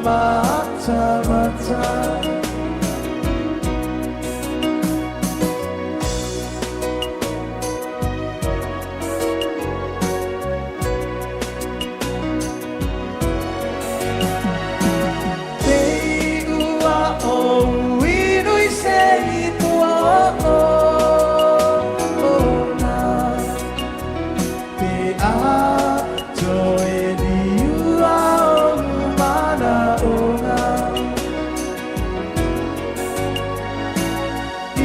matamata. Te ua o inu i se i tua o ona. Te a toe liua o mana ona.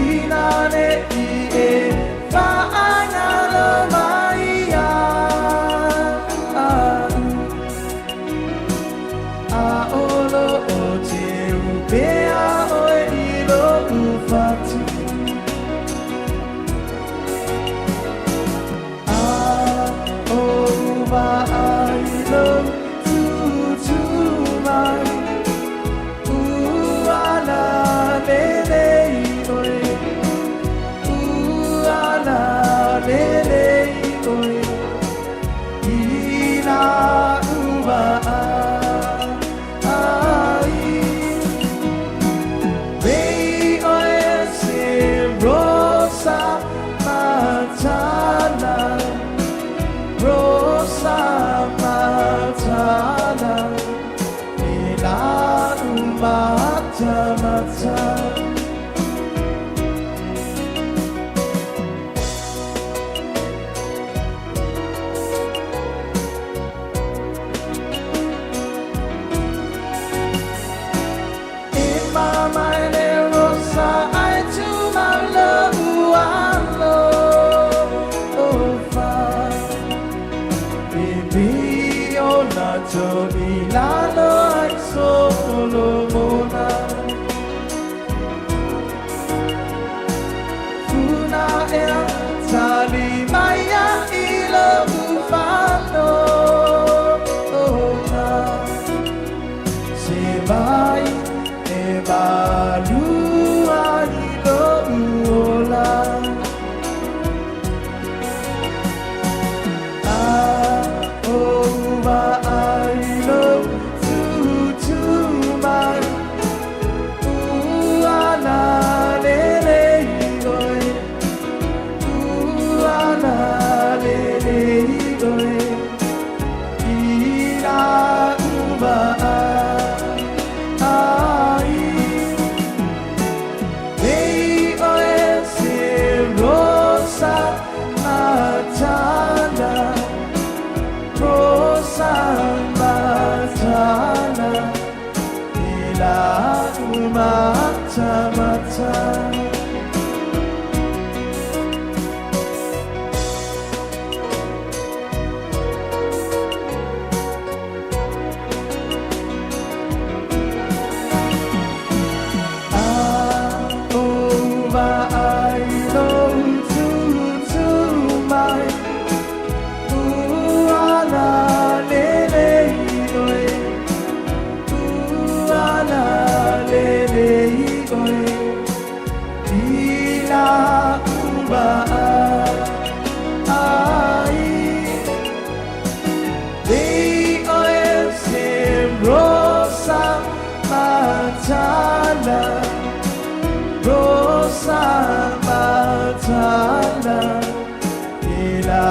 Ina ne i e whaangalo mai ia au. A olo o te upea oe i lo'u fatu. A o vaai lou tūtū mai, ua lelei oe, ua lelei oe, i la uva ai. Pei oe se rosa matana, rosa matana, i la matamata. E mama e rosa ai tu mau alo fa. Bibi o na to ilalo ai Solomona. Funa ea tali mai i lo ufano ona. Se vai e malua i lo uola. A o vaai lou tūtū mai, ua lelei oe, ua lelei oe, i la uva ai. Pei oe se rosa matana, rosa matana, i la matamata. A o vaai lou tūtū mai, ua lelei oe, ua lelei oe, i la uva ai. Pei oe se rosa matana, rosa matana, i la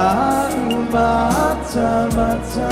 matamata.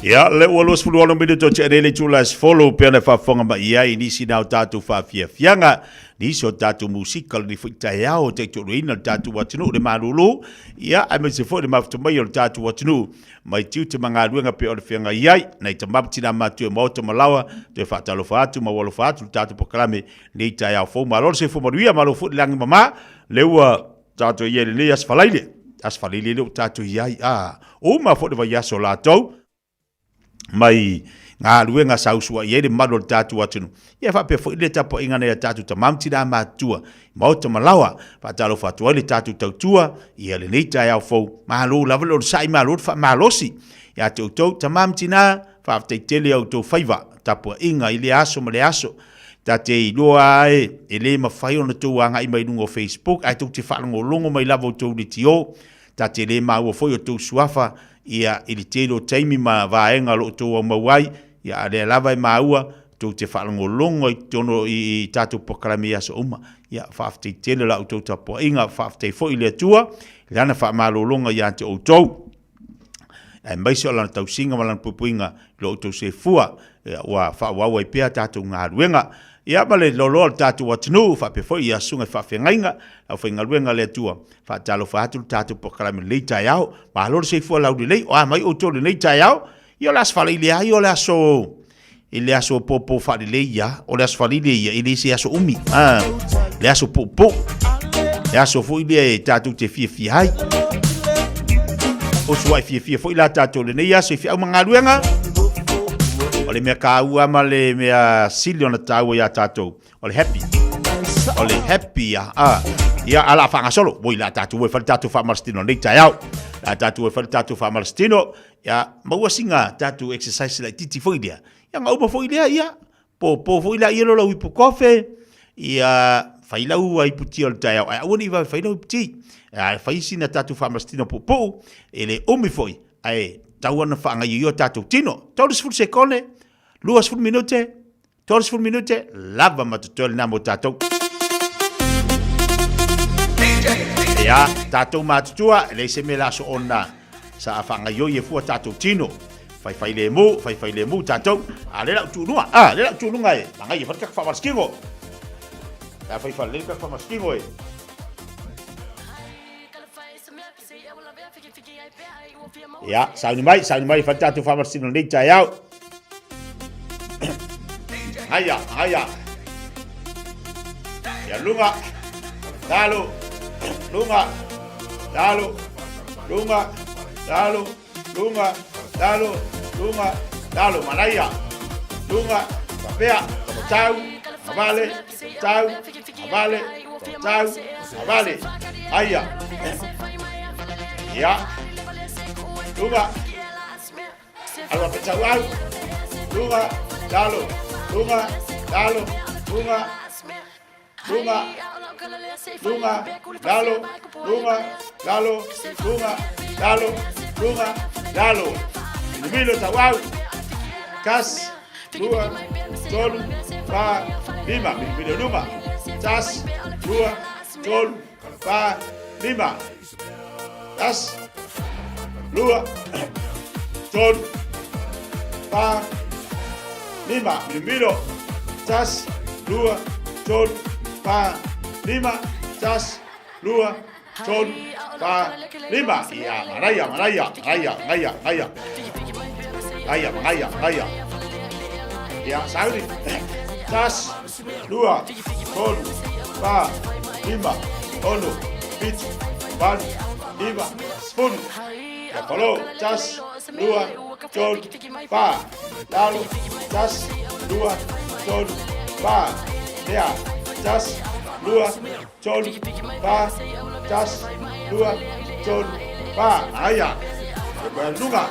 Ia, le ua 26 minute o te ane le itula e 10 pea na faafofoga mai i ai nisi na o tatou faafiafiaga, nisi o tatou musika lenei foi taeao e taitoaluaina le tatou atunuu le malulu, ia, aemaise foi le mafuta mai o le tatou atunuu mai tiute ma galuega pei ona feagai ai. Nai tama ma tina matutua e maota ma laoa, toe faatalofa atu ma ua alofa atu le tatou polokalame nei taeao fou. Malo le soifua manuia, malo foi le lagi mama, le ua tatou i ai lenei aso Faraile, aso Faraile lea ua tatou i ai, a uma foi le vaiaso latou mai galuega sa usuai ai le mamalu o le tatou atunuu. Ia faapea foi le tapuaiga nai a tatou tama ma tina matutua, maota ma laoa, faatalofa atu ai le tatou tautua ia lenei taeao fou. Malo lava le onosai, malo le faamalosi ia te outou tama ma tina, faafetai tele i a outou faiva, tapuaiga i lea aso ma lea aso. Ta te iloa ai e le mafai ona tou agai mai luga o Facebook ae tou te faalogologo mai lava outou leitio. Ta te le maua foi outou suafa ia i le tele o taimi ma vaega o lo o outou aumau ai, ia a lea lava e maua tou te faalogologo i totonu i tatou polokalame i aso uma. Ia faafetai tele la outou tapuaiga, faafetai foi i le Atua i lana faamalologa ia te outou, aemaise o lana tausiga ma lana puipuiga i lo outou soifua, ia, ua faaauau ai pea tatou galuega. Ia ma le loaloa o le tatou atunuu, faapea foi ia susuga i faafeagaiga, le aufaigaluega a le Atua, faatalofa atu le tatou polokalame i lenei taeao. Malo le soifua laulelei, o a mai outou i lenei taeao? Ia o le aso Faraile lava ia o le aso i le aso popo faalelei ia, o le aso Faraile ia, e le se aso umi, a, le aso puupuu, le aso foi lea e tatou te fiafia ai. O suai fiafia foi la tatou lenei aso i feau ma galuega, o le mea taua ma le mea sili ona taua ia tatou, o le happy. O le happy ia. A, ia ala faagasolo. Oi la tatou e fai le tatou faamalositino nei taeao. La tatou e fai le tatou faamalositino. Ia, maua sina tatou exercise laitiiti foi lea. Ia, ona uma foi lea, ia, po po foi laia lo lau ipu kofe, ia, fai lau ipu tea o le taeao, ae aua ne i vave fai lau ipu tea. Ae fai sina tatou faamalositino puupuu, e le umi foi, ae tatau ona faagaioio tatou tino. 30 sekone, 20 minute, 30 minute, lava ma totoe lena mo tatou. Ia, tatou matutua, e leai se mea la so ona sa faagaioi e fua tatou tino. Faifai lemu, faifai lemu tatou. A le lau tuunuga, a le lau tuunuga e, magai e fai kaka faamalaskingo. La fai fale kaka faamalaskingo e. Ia, sauni mai, sauni mai, fai tatou faamalasino nei taeao. Aia, aia. Ia luga, lalo, luga, lalo, luga, lalo, luga, lalo, luga, lalo, manaia. Luga, papea, tau, avale, tau, avale, tau, avale. Aia. Ia. Luga. Alo pe tau au. Luga, lalo, luga, lalo, luga, luga, luga, lalo, luga, lalo, luga, lalo, luga, lalo. Milomilo tau au. Tasi, lua, tolu, fa, lima. Milomilo luma. Tasi, lua, tolu, fa, lima. Tasi, lua, tolu, fa, lima. Milomilo. Tasi, lua, tolu, fa, lima. Tasi, lua, tolu, fa, lima. Ia, manaia, manaia, manaia, manaia, manaia. Manaia, manaia, manaia. Ia, sauni. Tasi, lua, tolu, fa, lima, ono, fitu, valu, iva, sefulu. Ia, falo, tasi, lua, tolu, fa, lalo, tasi, lua, tolu, fa, ea, tasi, lua, tolu, fa, Tasi, lua, tolu, fa. Aia. E luga.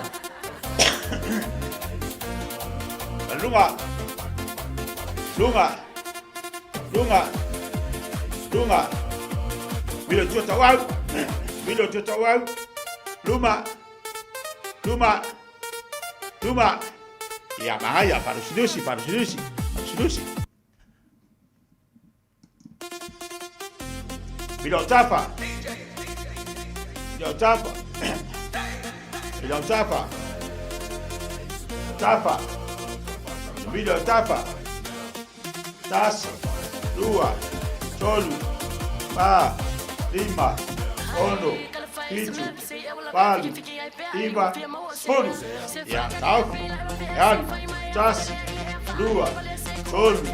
Luga. Luga. Luga. Luga. Milo tua tau au. Milo tua tau au. Luma. Luma. Luma. Ia, magaia, falusilusi, falusilusi, falusilusi. Milo tafa. Milo tafa. Milo tafa. Tafa. Milo tafa. Tasi, lua, tolu, fa, lima, ono, fitu, valu, iva, sefulu. Ia, taofi, e alu, tasi, lua, tolu,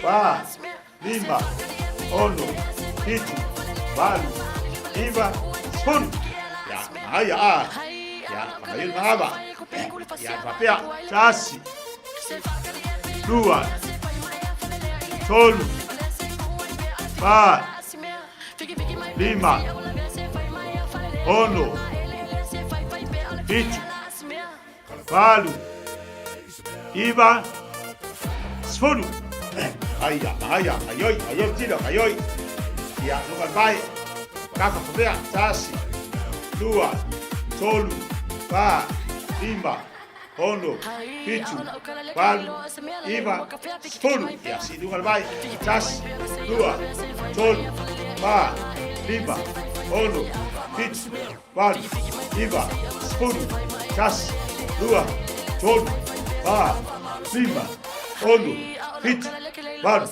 fa, lima, ono, fitu, valu, iva, sefulu. Ia, magaia, a. Ia, magaia le magava. Ia, faapea, tasi, lua, tolu, fa, lima, ono, fitu, valu, iva, sefulu. Aia, aia, aioi, aioi tino, aioi. Ia, luga le vai. Kafa fapea, tasi, lua, tolu, fa, lima, ono, fitu, valu, iva, sefulu. Ia, sii luga le vai. Tasi, lua, tolu, fa, lima, ono, fitu, valu, iva, sefulu. Tasi, lua, tolu, fa, lima, ono, fitu, valu,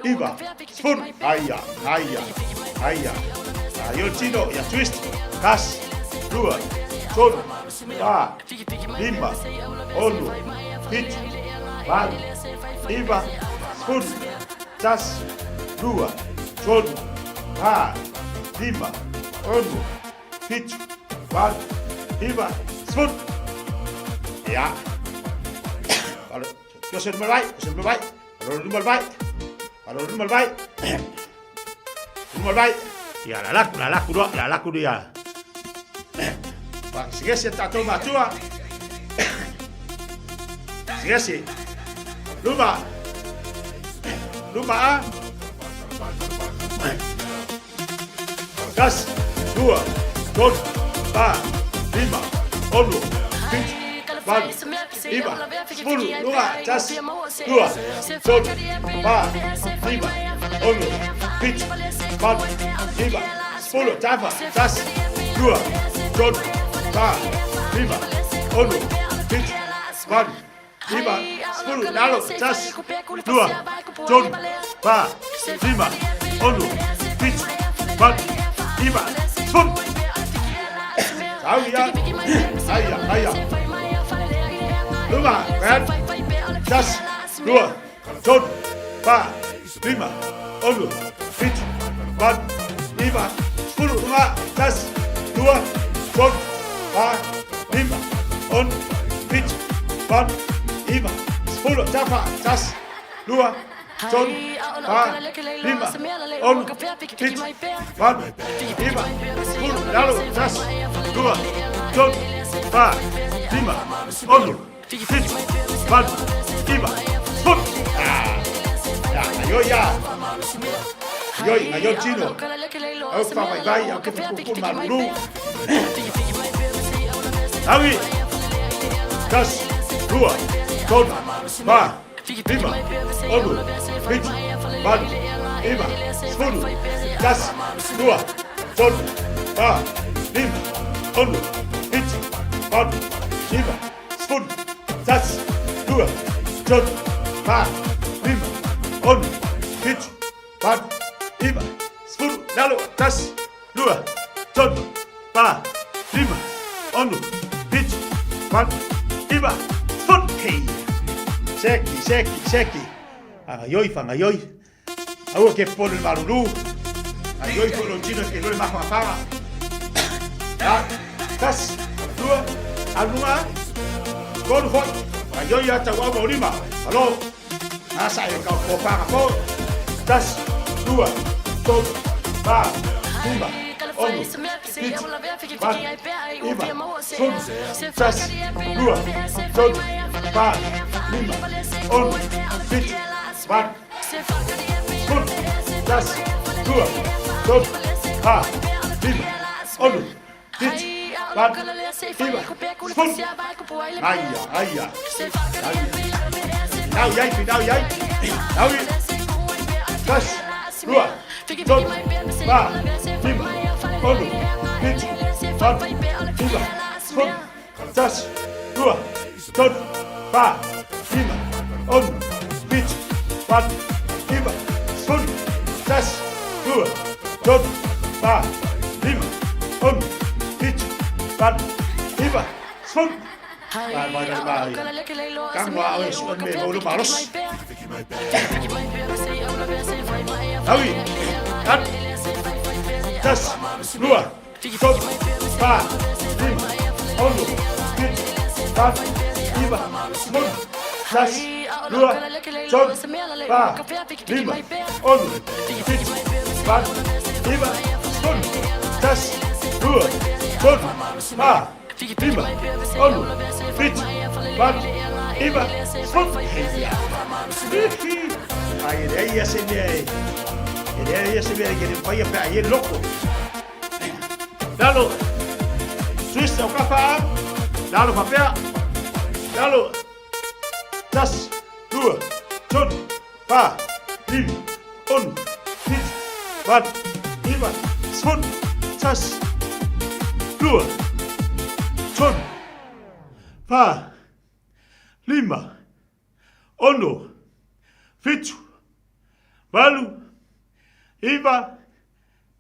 iva, sefulu. Aia, aia, aia. Aia tino, ia twist. Tasi, lua, tolu, fa, lima, ono, fitu, valu, iva, sefulu, tasi, lua, tolu, fa, lima, ono, fitu, valu, iva, sefulu. Ia. Tua se luma le vai, tua se luma le vai. Alo luma le vai. Alo luma le vai. Luma le vai. Ia, la laku, la laku loa, la laku ia. Fagesegese tatou matua. Segese. Luma. Luma a. Tasi, lua, tolu, fa, lima, ono, fitu, valu, iva, sefulu, luga, tasi, lua, tolu, fa, lima, ono, fitu, valu, iva, sefulu, tafa, tasi, lua, tolu, fa, lima, ono, fitu, valu, iva, sefulu, lalo, tasi, lua, tolu, fa, lima, ono, fitu, valu, iva, sefulu. Sau ia, aia, aia. Luma, ren, tasi, lua, tolu, fa, lima, ono, fitu, valu, iva, sefulu, luma, tasi, lua, tolu, fa, lima, ono, fitu, valu, iva, sefulu, tafa, tasi, lua, tolu, fa, lima, ono, fitu, valu, iva, sefulu, lalo, tasi, lua, tolu, fa, lima, ono, fitu, valu, iva, sefulu. Ah, ia, aioi ia. Aioi, aioi tino. Au whawaiwai, au ke whakukuru malulu. Tangi. Tasi, lua, tolu, fa, lima, ono, fitu, valu, iva, sefulu, tasi, lua, tolu, fa, lima, ono, fitu, valu, iva, sefulu, tasi, lua, tolu, fa, lima, ono, fitu, valu, iva, sefulu, lalo, tasi, lua, tolu, fa, lima, ono, fitu, valu, iva, sefulu. Hei. Seki, seki, seki. Fagaioi, fagaioi. Aua ke popole i le malulu. Gaioi foi lou tino e te iloa le mafangafaga. Ia, tasi, lua, alu luga, tolu foi. Gaioi ia tauau ma ulima. Alo, gasa e kau kofaga fo. Tasi, lua, tolu, fa, lima, ono, fitu, valu, iva, sefulu, tasi, lua, tolu, fa, lima, ono, fitu, valu, sefulu, tasi, lua, tolu, fa, lima, ono, fitu, valu, iva, sefulu. Aia, aia, aia. Finau iai, finau iai. Finau iai. Tasi, lua, tolu, fa, lima, ono, fitu, valu, iva, sefulu, tasi, lua, tolu, fa, lima, ono, fitu, valu, iva, sefulu, tasi, lua, tolu, fa, lima, ono, fitu, valu, iva, sefulu. Vai, vai, vai, vai. Kangua oe sua me mo lo malosi. Aui, an, tasi, lua, tolu, fa, lima, ono, fitu, valu, iva, sefulu, tasi, lua, tolu, fa, lima, ono, fitu, valu, iva, sefulu, tasi, lua, tolu, fa, lima, ono, fitu, valu, iva, sefulu. Ai, e leai ia se mea e, e leai ia se mea e ke le faia pe a ie loko. Lalo, twist au kafa a, lalo fapea, lalo, tasi, lua, tolu, fa, lima, ono, fitu, valu, iva, sefulu, tasi, lua, tolu, fa, lima, ono, fitu, valu, iva,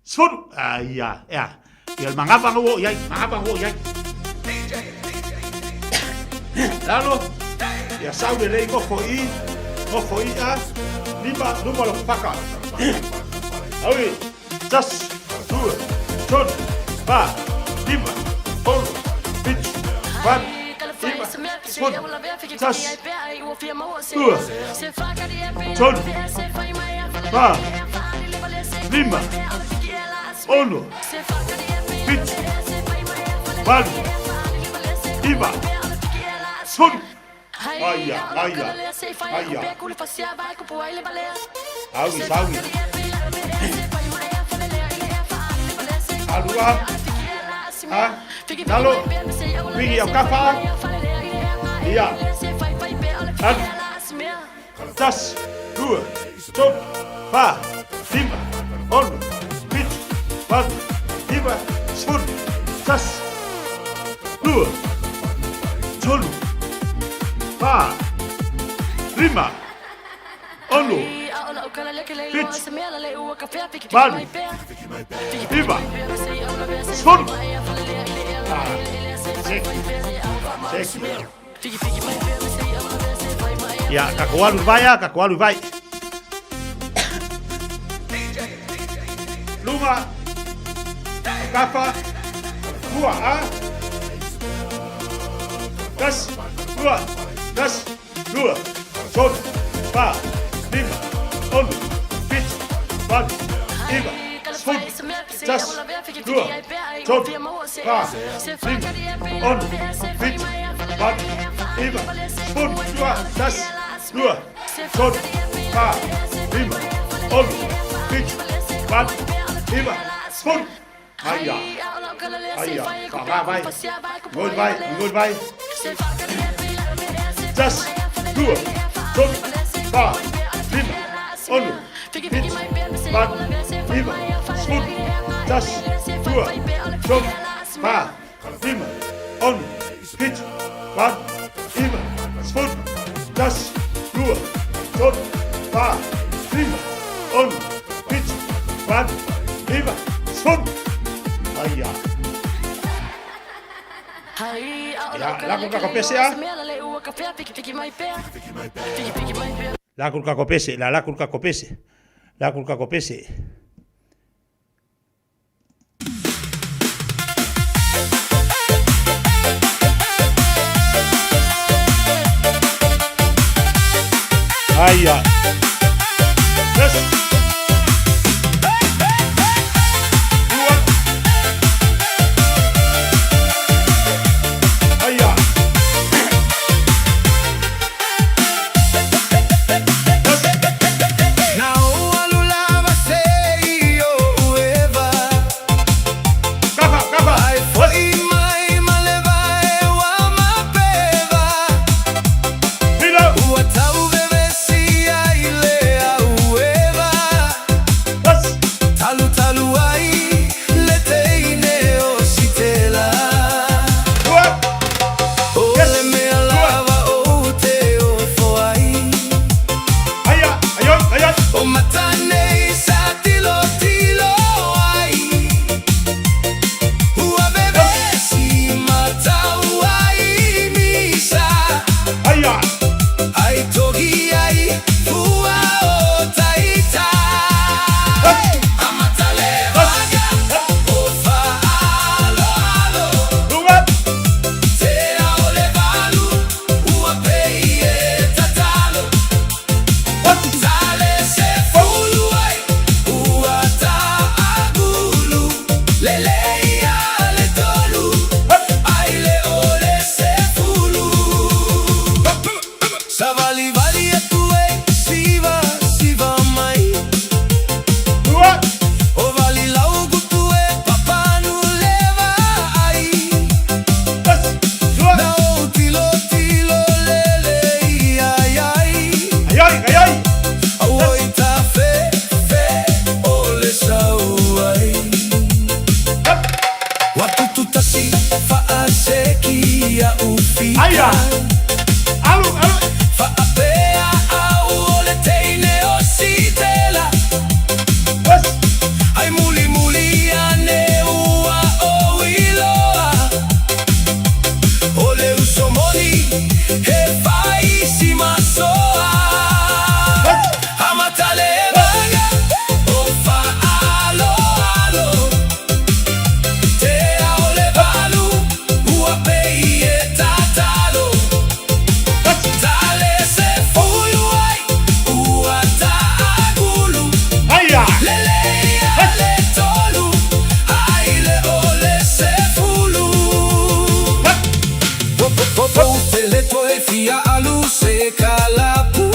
sefulu. Aia, ea. Ia le magava na ua oo i ai, magava na ua oo i ai. Lalo, ia sau lelei nofo i, nofo i a, lima, luma o le paka. Aui, tasi, lua, tolu, fa, lima, ono, fitu, valu, iva, sefulu, tasi, lua, tolu, fa, lima, ono, fitu, valu, iva, sefulu. Aia, aia, aia. Saui, saui. Alua, a, lalo, pigi au kafa, ia, alu, tasi, lua, tolu, fa, lima, ono, fitu, valu, iva, sefulu, tasi, lua, tolu, fa, lima, ono, fitu, valu, iva, sefulu. Ah, seki, seki. Ia, kako alu vai a, kako alu vai. Luma, kafa, tua, a. Tasi, lua, tasi, lua, tolu, fa, lima, ono, fitu, valu, iva, sefulu, tasi, lua, tolu, fa, lima, ono, fitu, valu, iva, sefulu, tua, tasi, lua, tolu, fa, lima, ono, fitu, valu, iva, sefulu. Aia, aia, fa vai, ngoi vai, ngoi vai. Tasi, lua, tolu, fa, lima, ono, fitu, valu, iva, sefulu, tasi, lua, tolu, fa, lima, ono, fitu, valu, iva, sefulu, tasi, lua, tolu, fa, lima, ono, fitu, valu, iva, sefulu. Aia. Ia, lako kako pese a. Lako kako pese, la lako kako pese. Lako kako pese. Aia. Yes. Lua. Aia! Alu, alu! Bas! Bas! Bas! Aia! Bas! Bas!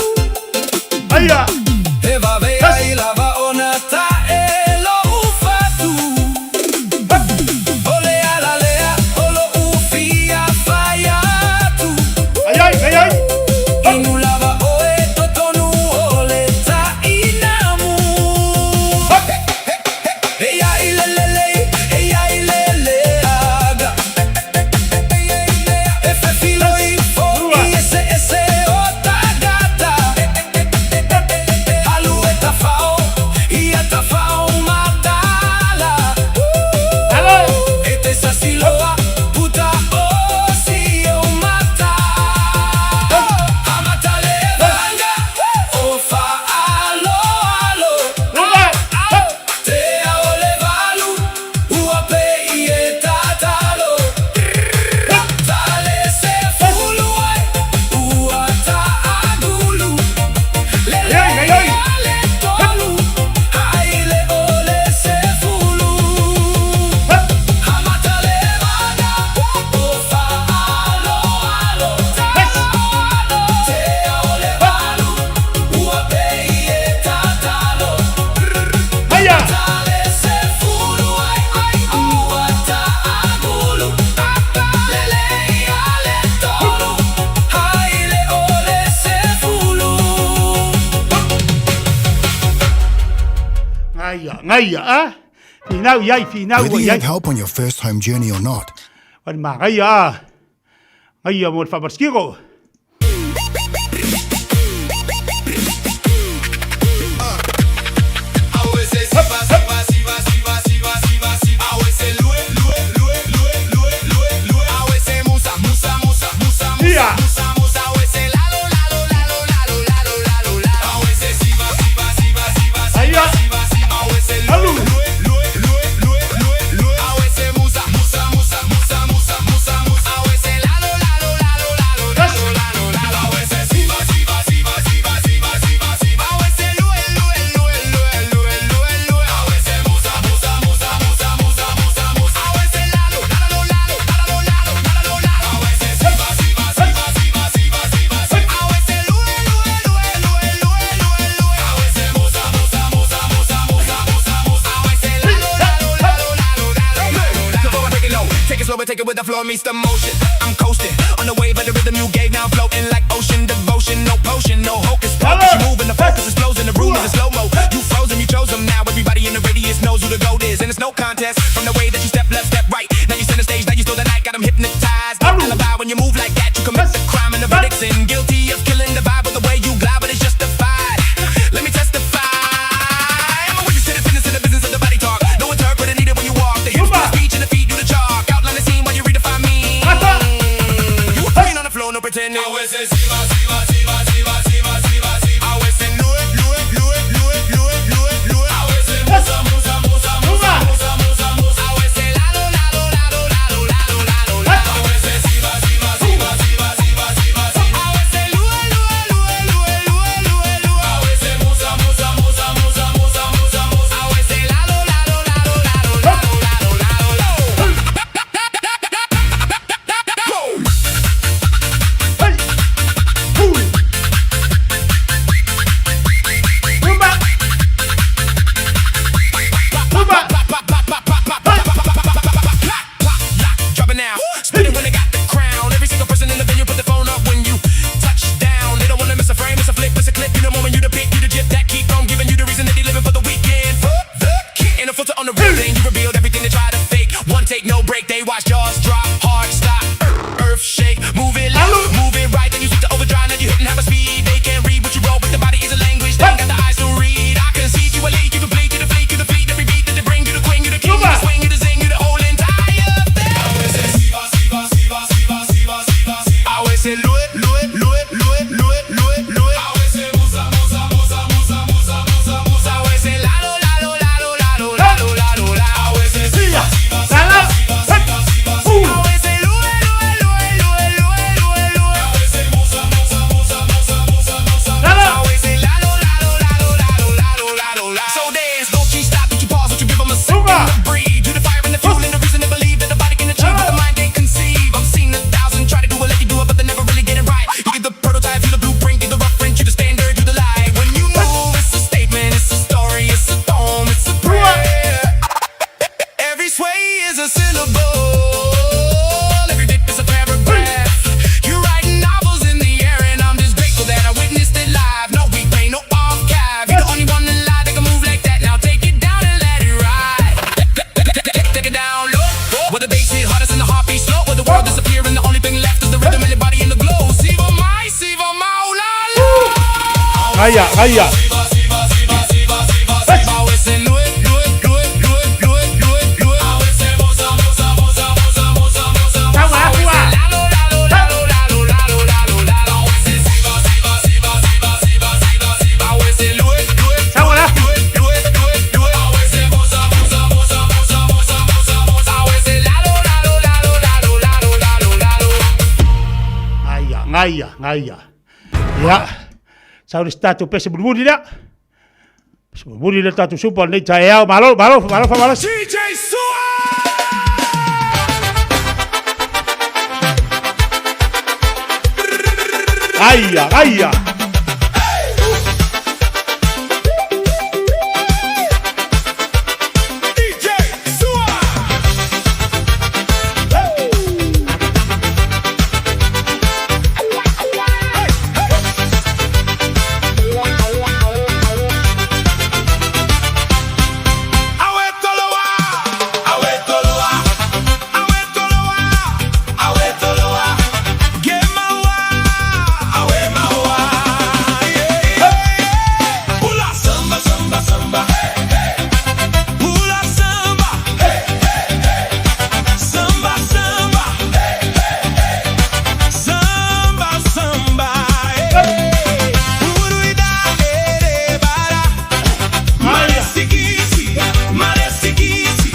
Aia! Bas! Bas! Ai, ai, ai, ai! Bas! Bas! Lua! Alu! Lua! Bas! Ai, ai, ai! Bas! Bas! Aia! Ngaia, ngaia, ah? Finau iai, finau Whether you iai. have help on your first home journey or not, Wan ma ngaia, ah. Ngaia mo le whamarskiro. Ia! Aia! Alu! Bas! Take it slow, but take it with the floor meets the motion. I'm coasting on the wave of the rhythm you gave. Now I'm floating like ocean devotion. No potion, no hocus pocus. You moving, the focus is flows in the room is in slow mo. You froze 'em, you chose 'em. Now everybody in the radius knows who the goat is, and it's no contest. From the way that you step left, step right. Now you center stage, now you steal the night. Got 'em hypnotized. No alibi when you move like that. You commit the crime and the verdict's in. Guilty of killing the vibe, but the way you glide, but it's justified. Let me testify. I'm a witness to the fitness and the business of the body talk. No interpreter needed when you walk. The hips do the speech and the feet do the chalk. Outline the scene while you redefine me. You a queen on the floor, no pretending. Lua! break. They watch jaws drop, heart stop, earth shake. Move it left, move it right, then you switch to overdrive. Now you hitting half a speed. They can't read what you wrote, but the body is a language. They ain't got the eyes to read. I concede you a lead, you complete, you the fleet, you the fleet. Every beat that they bring, you the queen, you the king, you the swing, you the zing, you the whole entire thing. I always say lue, lue, lue, lue, lue, lue, lue. I always say musa, musa, musa, musa, musa, musa, musa. I always say la lo, la lo, la lo, la lo, la lo, la lo, la. I always say Ia, lala, I always say lue, lue, lue, lue, lue, lue, lue. I always say musa, musa, musa, musa, musa, musa. Lala. I always say la lo, la lo, la lo, la lo, la lo, la lo, la. So dance, don't you stop, don't you pause, don't you give 'em a second Uga. to breathe. You the fire and the fuel and the reason to believe that the body can achieve what the mind can't conceive. I've seen 1,000 try to do it like you do it, but they never really get it right. You get the prototype, you the blueprint, you the reference, you the standard, you the light. When you move, it's a statement, it's a story, it's a poem, it's a prayer. Every sway is a syllable. Every dip is a paragraph. You're writing novels in the air, and I'm just grateful that I witnessed it live. No weak pain, no off calf. You're the only one alive that can move like that. Now take it down and let it ride. Take it down low. Where the bass hit hardest and the heartbeat slow. Where the world disappear and the only thing left is the rhythm and your body in the glow. Siva mai, siva mau la la. Gaia, gaia. Always say lue, lue, lue, lue, lue, lue, lue. Always say musa, musa, musa, musa, musa, musa. Always say la lo, la lo, la lo, la lo, la lo, la lo, la lo. Always say siva, siva, siva, siva, siva, siva, siva. Always say lue, lue, lue, lue, lue, lue. Always say musa, musa, musa, musa, musa, musa, musa. Always say la lo, la lo, la lo, la lo, la lo, la lo, la lo. Gaia, gaia, gaia. Ia, sau le se tatou pese mulimuli lea. Pese mulimuli lea le tatou supa o lenei taeao. Malo, malo, malo faamalosi. DJ Sua! Gaia, gaia. DJ Sua! Awe toloa, awe toloa, awe toloa, awe toloa, gemawa, awe mawa, yeah, yeah, yeah. Pula samba, samba, samba, hey, hey. Pula samba, hey, hey, hey. Samba, samba, hey, hey, hey. Samba, samba, hey. Uruida, ere, bara. Malesikisi, malesikisi,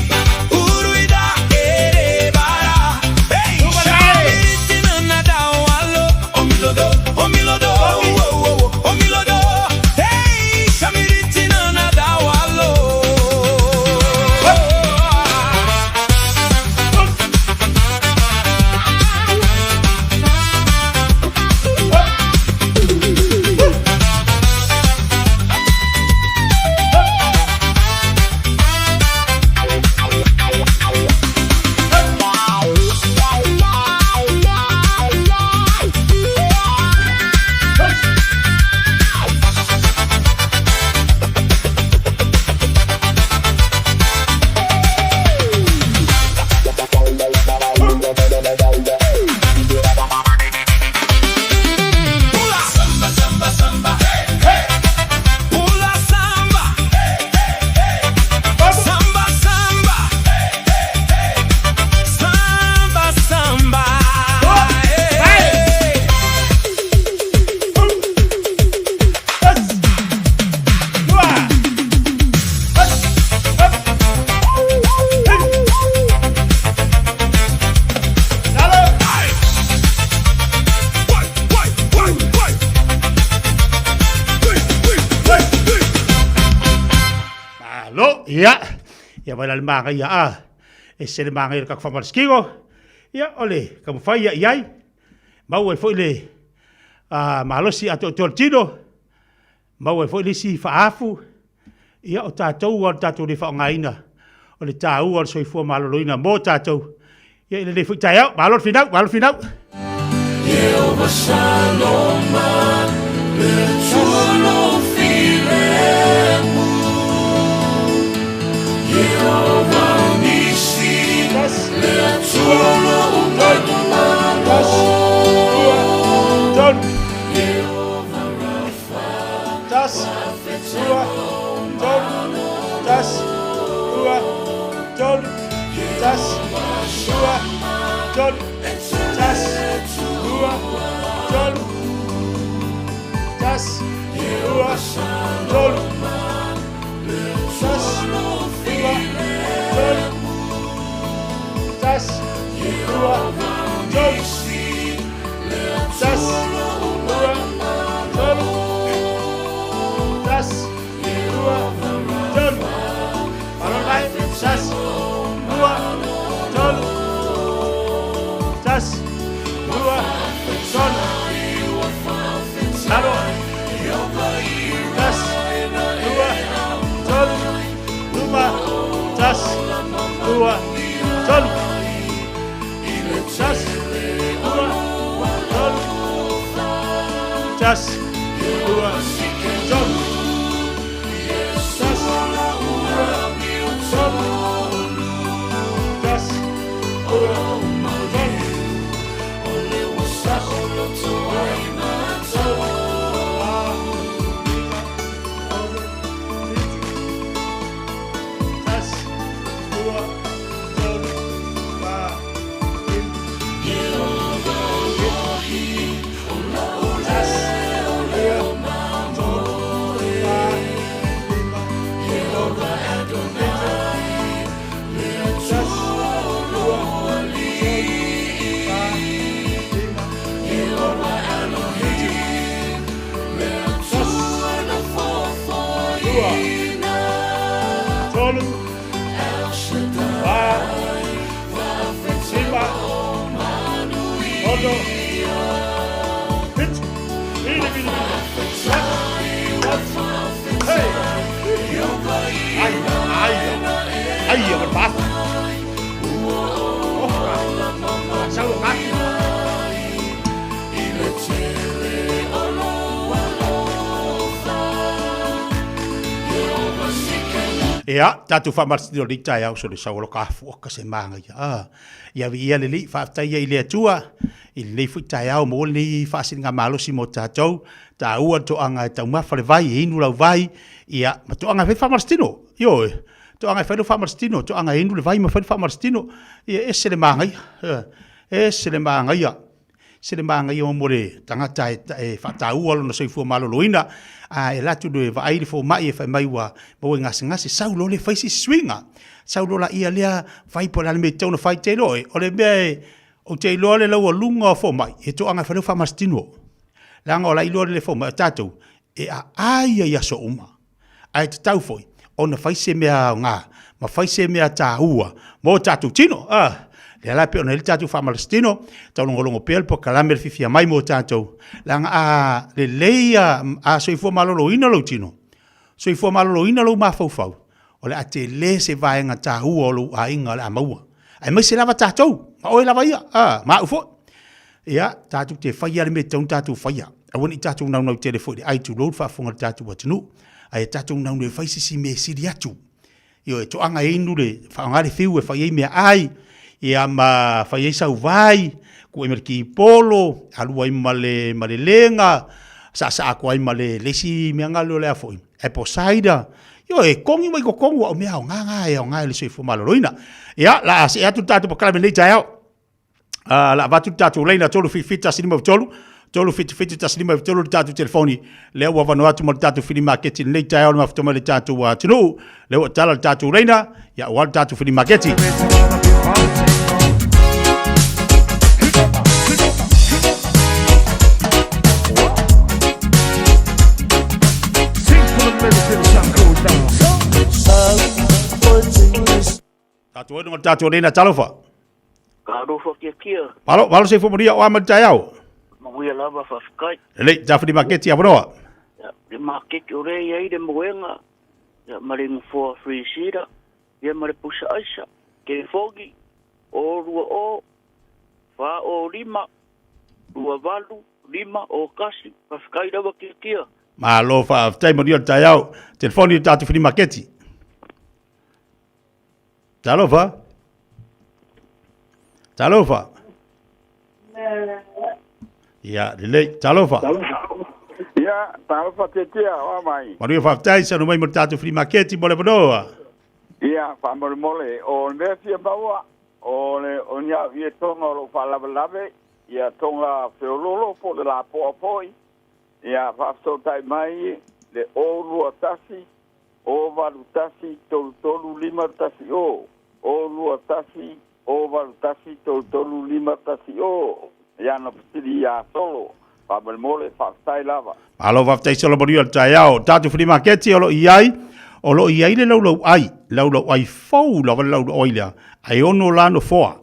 uruida ere bara. Hey, shamitina na dawalo, omilodo, omilodo, oh, oh, oh, omilodo. Hey, shamitina na dawalo. Pula samba, samba, samba, hey, hey. Pula samba, hey, hey, hey. Samba, samba, hey, hey, hey. Samba, samba, hey, hey. One, one, one, one. Three, three, three, three. Malo, ia. Ia vai la le magaia a. E se le magaia le kako faamalosikino. Ia, o le taumafai ia i ai. Maua ai foi le a, malosi atoatoa o le tino. Maua ai foi le isi faaafu. Ia, o tatou o le tatou le faaaogaina o le taua o le soifua maloloina mo tatou. Ia, i lenei foi taeao. Malo le finau, malo le finau. lua, tolu, tasi, lua, tolu, tasi, lua, tolu, tasi, lua, tolu, tasi, lua, tolu, tasi, lua, tolu, tasi, lua, tolu. Malo mai, tasi, lua, tolu, tasi, lua, tolu, lalo, tasi, lua, tolu, luma, tasi, lua, tolu, tasi, lua, tolu, tasi, lua, tolu, tasi, lua, tolu, tasi, lua, tolu, tasi, lua, tolu, fa, lima, ono, fitu, tasi, lua, tolu, fa, lima, tasi, lua, tolu, fa, lima, ono, fitu, tasi, lua, tolu, fa, lima, ono, fitu, tasi, lua, tolu, fa, lima, ono, fitu, fili, fili, fili, tasi, tasi, hey! Ai, ai, ai, hvor det bare. Åh, så ret. Ia, tatou faamalositino i lenei taeao so le sau o lo ka se magaia. Ah, ia viia le Alii, faafetai ia i le Atua i lenei foi taeao maua lenei faasiliga malosi mo tatou, taua le toaga e taumafa le vai, e inu lau vai, ia, ma toaga e fai faamalositino. Ioe, toaga e fai lou faamalositino, toaga e inu le vai ma fai le faamalositino. Ia, ese le magaia, ese le magaia. Se le magaia mo le tagata e, e faataua lona soifua maloloina, a e latu le vaai le fomai e fai mai ua maua i gasegase, sau loa le fai se suiga. Sau loa laia lea fai po o le a le mea e tatau ona fai. Te iloa oe, o le mea e, ou te iloa le laualuga o fomai, e toaga e fai lau faamasitino. Leaga o la iloa le fomai, o tatou, e aai ai i aso uma. Ae tatau foi ona fai se mea aoga ma fai se mea taua mo tatou tino. Ah, lea la pei ona i ai le tatou faamalositino, taulogologo pea le polokalame le fifia mai mo tatou. Leaga a lelei a, a soifua maloloina lou tino, soifua maloloina lou mafaufau, o le a tele se vaega taua o lou aiga o le a maua. Aemaise lava tatou, ma oe lava ia, ah, ma au foi. Ia, tatou te faia le mea e tatau ona tatou faia. Aua ne i tatou naunau tele foi i le ai tulou le faafofoga a le tatou atunuu, ae tatou naunau e fai se isi mea e sili atu. Ioe, toaga e inu le, faaaoga le fiu e fai ai meaai, ia ma fai ai sau vai, tuu ai ma le kipolo, alu ai ma le, ma le lega, saasaa atu ai ma le, le isi mea galue o le a foi, apple cider. Ioe, kogi mai totonu au mea aoga na e aoga i le soifua maloloina. Ia, la a see atu le tatou polokalame i lenei taeao. Uh, la avatu le tatou laina 377 153 377 153 le tatou telefoni lea ua avanoa atu mo le tatou filimaketi lenei taeao le mafuta mai le tatou atunuu lea ua tala le tatou laina ia aua le tatou filimaketi. Tatou ai luga o le tatou leina talofa. Ka alofa kia kia. Malo, malo se fuamonia o ama le taeao. Manuia lava faafetai. Lelei, tafili maketi avanoa. Ia, le maketi o lea e i ai le moega, ia, ma le nofoa free-seater, ia ma le pusa aisa. Telefoni, 0 2 0 4 0 5 2 8 5 0 1. Faafetai lava kia kia. Malo faafetai manuia le taeao. Telefoni le tatou fili maketi. Talofa. Talofa. Ia, lelei. Talofa. Ia, talofa tiatia, oa mai. Manuia faafetai, saunoa mai mo le tatou flea market mo le avanoa. Ia, faamolemole, o le mea fia maua, O le o ni au ia tonga o loo faalavelave ia tonga feololo po o le lapoa foi ia faafesootai mai le 021 081 33 510 021 081 33 510 ia na fesili ia Solo faamolemole faafetai lava. Malo faafetai Solo manuia le taeao. Tatou flea maketi o lo o i ai, o lo o i ai le laulauai, laulauai fou lava le laulauai lea, ae ono la nofoa.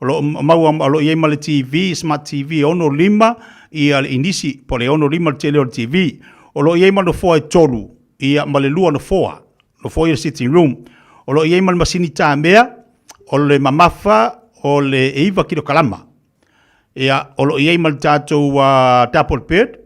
O lo o maua, o lo o i ai ma le TV, smart TV e ono lima ia le inisi, po o le ono lima le tele o le TV. O lo o i ai ma nofoa e tolu, ia ma le lua nofoa, nofoa ia le sitting room. O lo o i ai ma le masini tamea, o le mamafa o le e 9 kilokalama. Ia, o lo o i ai ma le tatou double bed,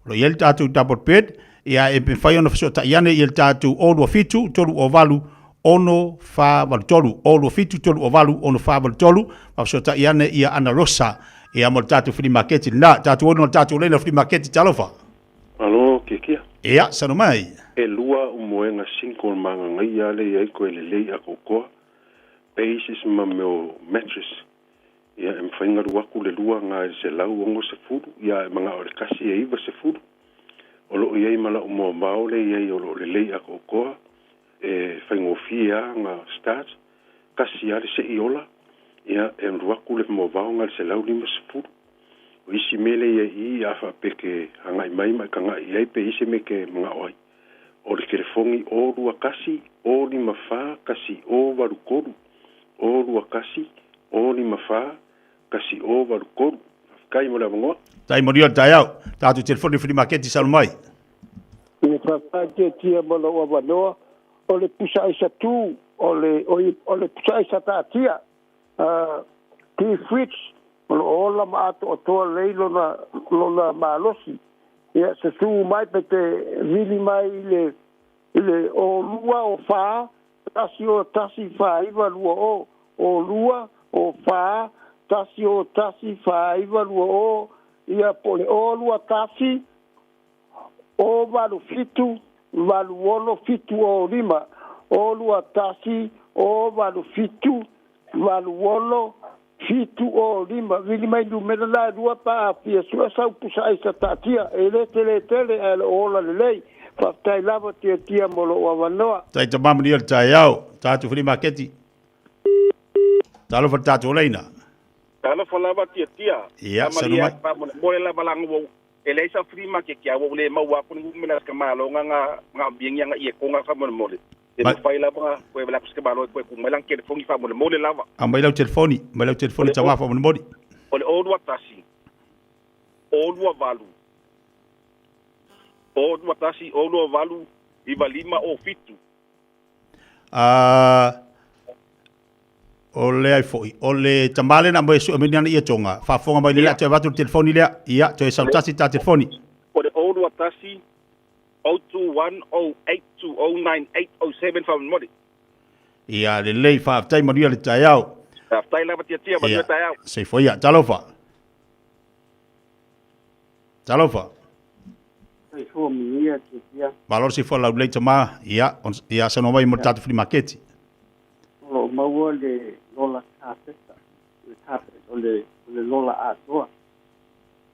o lo o i ai le tatou double bed, ia e mafai ona fesootai ane i le tatou 027 308 6483, 027 308 6483, faafesootai ane ia Ana Rosa, ia mo le tatou flea maketi lena. Tatou ona le tatou leina flea maketi, talofa. Alo, Kiakia. Ia, sano mai. E lua u moega single magagaia ale i ai koe lelei akokoa, bases ma meo mattress. Ia, e mafai galu aku le lua ga i le 160, ia a e magao i le kasi e 90. O loo i ai ma lau moamao le i ai o loo lelei akokoa, e faigofie a ga start, kasi a le sei ola, ia e alu aku le moavao ga i le 150. O isi mea le i ai i i a faapea ke agai mai ma e kaga'i i ai pe i se mea ke magao ai. O le telefogi o lua kasi o lima fa kasi o valu kolu o lua kasi o lima fa kasi o valu kolu. Faafetai mo le avanoa. Tai manuia le taeao. Tatou telefoni flea market i Salomai. Ia faafetai Tiatia mo lou avanoa. O le pusa aisa tu, o le, oi, o le pusa aisa taatia, tea fridge, o lo o ola ma atoatoa lelei lona, lona malosi. Ia, susu mai pe te vili mai i le, i le o lua o fa, tasi o tasi fa iva lua o, o lua o fa, tasi o tasi fa iva lua o, ia po o le o lua tasi, o valu fitu, valu ono fitu o lima, o lua tasi, o valu fitu, valu ono, fitu o lima. Vili mai numera la e lua pa a fia sue sau pusa aisa taatia. E le tele tele ae o lo o ola lelei. Faafetai lava Tiatia mo lou avanoa. Tai tama manuia le taeao. Tatou flea maketi. Talofa le tatou laina. Talofa lava Tiatia. Ia, salu mai. Faamolemole lava laga ua e leai sau flea market ua ou le maua aku ni numera a si ka malo nga nga nga biengi nga ie konga faamolemole. E mafai lava nga koe vela aku si ka malo e koe ku mai lang telefongi faamolemole lava. Aumai lau telefoni, aumai lau telefoni tama faamolemole. O le 021 028 021 028 9507. A o le ai foi, o le tama lea na aumai e sue mai ni ana ia tonga, faafofoga mai lea, toe avatu le telefoni lea, ia, toe sautasi ta telefoni. O le 021 021 0820 9807 faamolemole. Ia, lelei, faafetai manuia le taeao. Faafetai lava Tiatia, manuia le taeao. Soifua ia, talofa. Talofa. Soifua manuia Tiatia. Malo le soifua laulelei tama, ia, ia saunoa mai mo le tatou flea maketi. O lo o maua le lola kapeta, le carpet o le, o le lola atoa.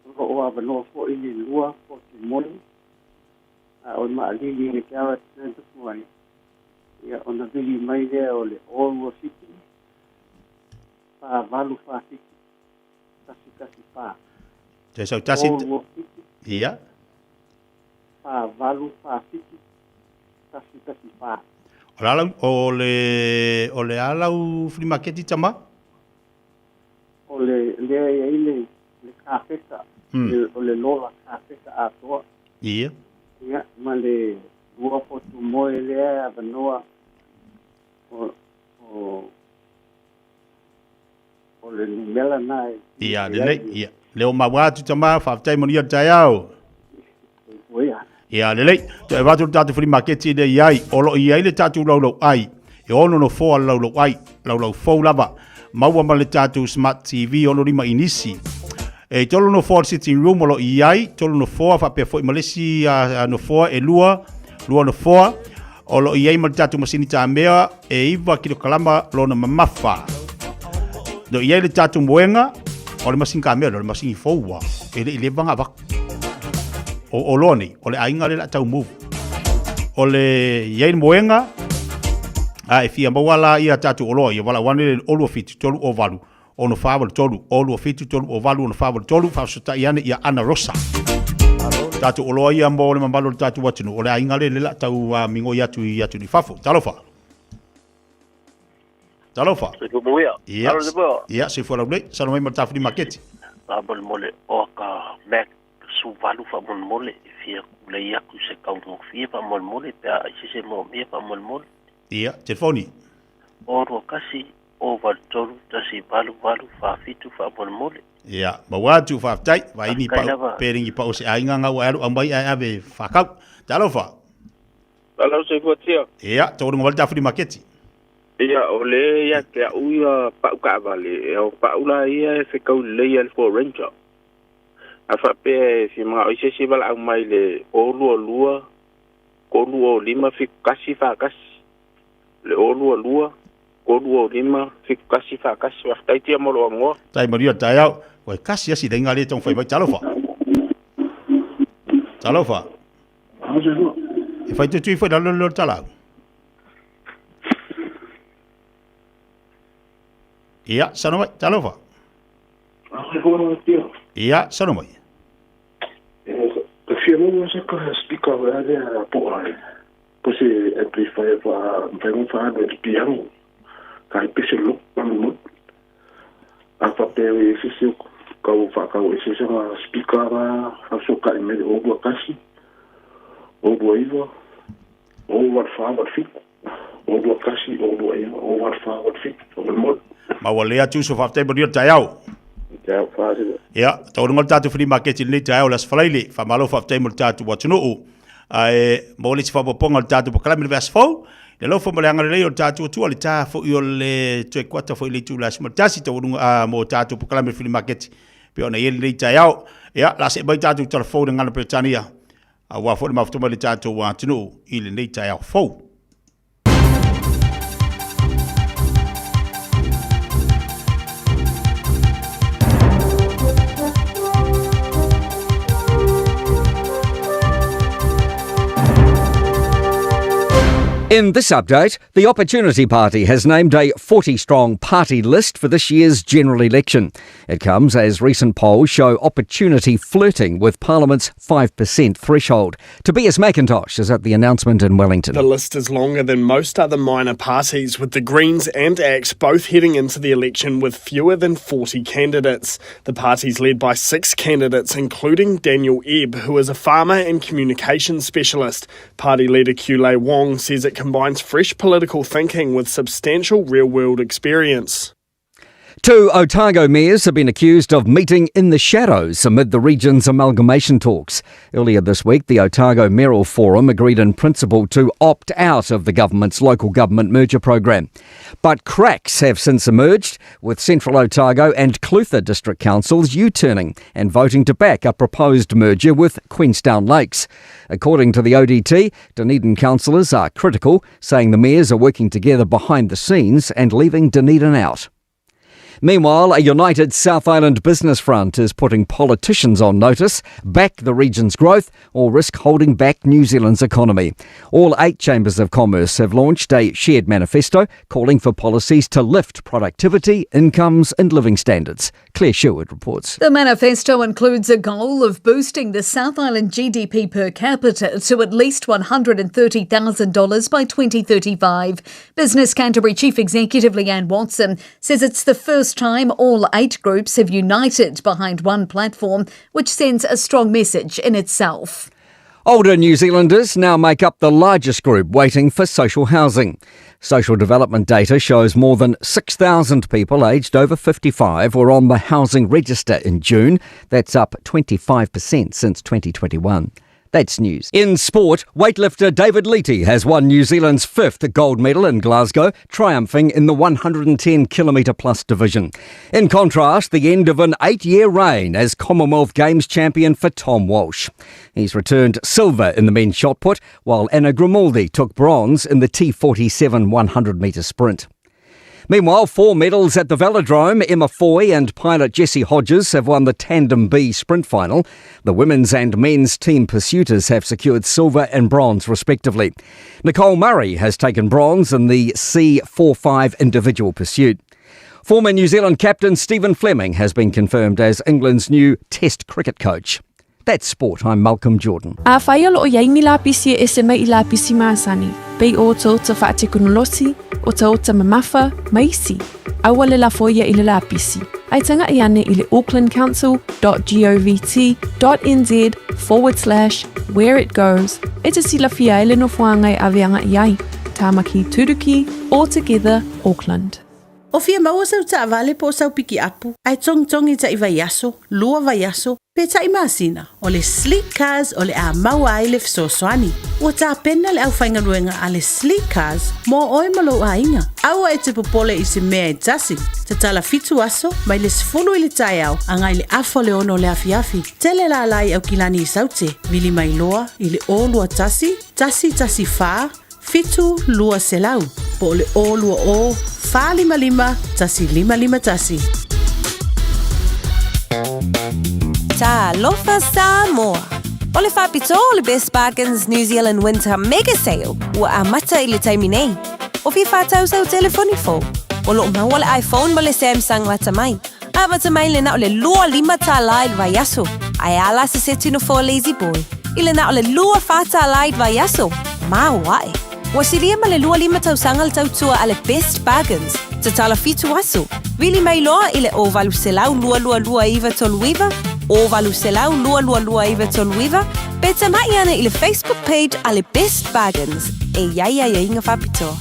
O lo o avanoa foi le lua potu moni, a o le maalili i le garage na tupu ai, ia ona vili mai lea o le o lua fitu, fa valu fa fitu, tasi tasi fa. Toe sau tasi. O lua fitu. Ia. Fa valu fa fitu, tasi tasi fa. O le a lau, o le, o le a lau flea maketi tama? O le lea e i ai le, le kapeta, le, o le lola kapeta atoa. Ia. Ia, ma le lua potu moe lea e avanoa o, o, o le numera na e Ia, lelei, ia. Leo maua atu tama, faafetai manuia le taeao. Ia. Ia, lelei. Toe avatu le tatou flea maketi lea i ai. O lo o i ai le tatou laulau ai. E ono nofoa le laulau ai, laulau fou lava. Maua ma le tatou Smart TV ono lima inisi. E tolu nofoa le sitting room o lo o i ai, tolu nofoa faapea foi ma le isi nofoa e lua, lua nofoa. O lo o i ai ma le tatou masini tamea e 9 kilokalama lona mamafa. No i ai le tatou moega, o le masini kamea lea, o le masini fou lava, e le i leva ona avatu. O oloa nei, o le aiga lea o le a tau move. O le i ai le moega, a e fia maua la ia tatou oloa ia, valaau ane le 27 308 6483, 27 308 6483, faafesootai ane ia Ana Rosa. Tatou oloa ia mo le mamalu o le tatou atunuu, o le aiga lea o le a tau migoi atu i atunuu i fafo. Talofa. Talofa. Soifua manuia. Ia. Alo le moa. Ia, soifua laulelei. Saunoa mai ma le ta flea maketi. Faamolemole o ka Mac 18 faamolemole e fia kulei atu i se taugofie faamolemole pe a ai se se moomia faamolemole. Ia, telefoni. O 21 o 83 1 8 8 4 7 faamolemole. Ia, maua atu, faafetai. Vaai ni Faafetai pau, lava. pe ni pau se aiga nga ua e alu aumai ae ave faakau. Talofa. Alo soifua tia. Ia, taualuga mai le ta flea maketi. Ia, o le ia te au ia pau kaavale, e o pau la ia e whekau lelei ia le Ford Ranger. A whapea e fia mangao i se isi valaau mai le o lua lua, tolu o lima fitu kasi fa kasi. Le o lua lua, tolu o lima fitu kasi fa kasi. Faafetai tia mo lou agoa. Tai manuia le taeao. Ua kasi asi le aiga lea e taumafai mai. Talofa. Talofa. E fai tuitui foi lalo le talau. Ia, saunoa mai. Talofa. Ia, saunoa mai. Ka fia maua se ka speaker o lea po ai. Po se amplifier fa mafai ona faaalu e le piano. Ka ai pese lo mo. A fa pe e se se kau fa kau e se se nga speaker ba fa so ka me o bua kasi. O bua iwa. O wa fa wa fi. O bua kasi o bua iwa o wa fa wa fi. O mo. Ma ua le atu so faafetai manuia le taeao. Te au fa se. Ia, taualuga le tatou flea market i lenei taeao le Aso Faraile. Faamalo faafetai mo le tatou atunuu. Ae maua le isi faaopoopoga o le tatou polokalame i le vaiaso fou. I le alofa ma le agalelei o le tatou Atua, le ta foi o le toe kuata foi i le itula e 11 taualuga a mo tatou polokalame i le flea market pei ona i ai lenei taeao. Ia, o le a see mai tatou tala fou i le gagana Peretania aua foi le mafuta mai le tatou atunuu i lenei taeao fou. In this update, the Opportunity Party has named a 40 strong party list for this year's general election. It comes as recent polls show Opportunity flirting with Parliament's 5% threshold. Tobias McIntosh is at the announcement in Wellington. The list is longer than most other minor parties, with the Greens and ACT both heading into the election with fewer than 40 candidates. The party's led by six candidates, including Daniel Ebb, who is a farmer and communications specialist. Party leader Kule Wong says it combines fresh political thinking with substantial real world experience. Two Otago mayors have been accused of meeting in the shadows amid the region's amalgamation talks. Earlier this week, the Otago Mayoral Forum agreed in principle to opt out of the government's local government merger program. But cracks have since emerged, with Central Otago and Clutha District Councils U-turning and voting to back a proposed merger with Queenstown Lakes. According to the ODT, Dunedin councillors are critical, saying the mayors are working together behind the scenes and leaving Dunedin out. Meanwhile, a united South Island business front is putting politicians on notice, back the region's growth or risk holding back New Zealand's economy. All eight chambers of commerce have launched a shared manifesto calling for policies to lift productivity, incomes and living standards. Claire Sherwood reports. The manifesto includes a goal of boosting the South Island GDP per capita to at least $130,000 by 2035. Business Canterbury Chief Executive Leanne Watson says it's the first time all eight groups have united behind one platform, which sends a strong message in itself. Older New Zealanders now make up the largest group waiting for social housing. Social development data shows more than 6,000 people aged over 55 were on the housing register in June. That's up 25% since 2021. That's news. In sport, weightlifter David Liti has won New Zealand's fifth gold medal in Glasgow, triumphing in the 110 kilometre plus division. In contrast, the end of an eight year reign as Commonwealth Games champion for Tom Walsh. He's returned silver in the men's shot put, while Anna Grimaldi took bronze in the T47 100 metre sprint. Meanwhile, four medals at the Velodrome. Emma Foy and pilot Jesse Hodges have won the Tandem B sprint final. The women's and men's team pursuiters have secured silver and bronze, respectively. Nicole Murray has taken bronze in the C45 individual pursuit. Former New Zealand captain Stephen Fleming has been confirmed as England's new Test cricket coach. That's sport. I'm Malcolm Jordan. Afai o loo iai ni lapisi e ese mai i lapisi masani, pei o otaota faatekonolosi, otaota mamafa, ma isi, aua le lafo ia i le lapisi, ae taga'i ane i le aucklandcouncil.govt.nz forward slash where it goes e te silafia ai le nofoaga e ave aga'i ai. Tāmaki Turuki, All Together Auckland. O fia maua sau taavale po o sau pikiapu, ae togitogi taʻi vaiaso, lua vaiaso, pe taʻi masina, o le Sleek Cars o le a maua ai le fesoasoani. Ua tapena le aufaigaluega a le Sleek Cars mo oe ma lou aiga. Aua e te popole i se mea e tasi. Tatala fitu aso, mai le 10 i le taeao agai le afa o le 6 o le afiafi. Tele lala i Aukilani i Saute, vili mai loa i le 021 114 7 200 po o le 020 455 1551. Talofa Samoa! O le faapitoa o le Best Bargains New Zealand Winter Mega Sale ua amata i le taimi nei. O fia faatau sau telefoni fou? O loo maua le iPhone ma le Samsung lata mai. Amata mai le na o le 25 tālā i le vaiaso. Ae a la se seti nofoa La-Z Boy i le na o le 24 tālā i le vaiaso. Maoaʻe. Ua silia ma le 25 tausaga le tautua a le Best Bargains. Tatala 7 aso. Vili mai loa i le 0800 222 939, 0800 222 939, pe tamaʻi ane i le Facebook page a le Best Bargains. E iai aiaiga faapitoa.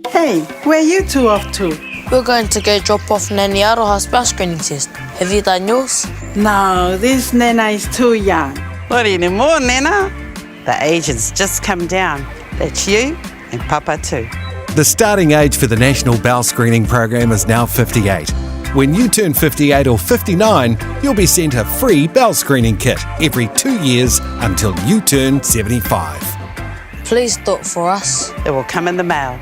Hey, where are you two off to? We're going to go drop off Nanny Aroha's bowel screening test. Have you done yours? No, this Nana is too young. Not anymore, Nana. The age has just come down. That's you and Papa too. The starting age for the National Bowel Screening Program is now 58. When you turn 58 or 59, you'll be sent a free bowel screening kit every 2 years until you turn 75. Please do it for us. It will come in the mail.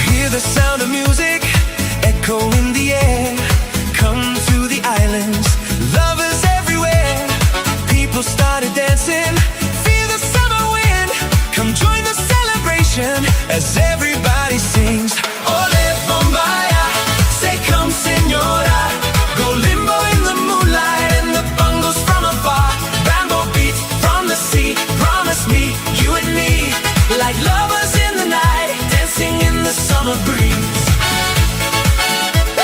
Hear the sound of music echo in the air. Come to the islands, lovers everywhere. People started dancing, feel the summer wind. Come join the celebration as everybody sings. Ole Bombaya, say come senora. Go limbo in the moonlight and the bongos from afar. Bambo beat from the sea, promise me you and me, like lovers in the night, dancing in the summer breeze. Woo!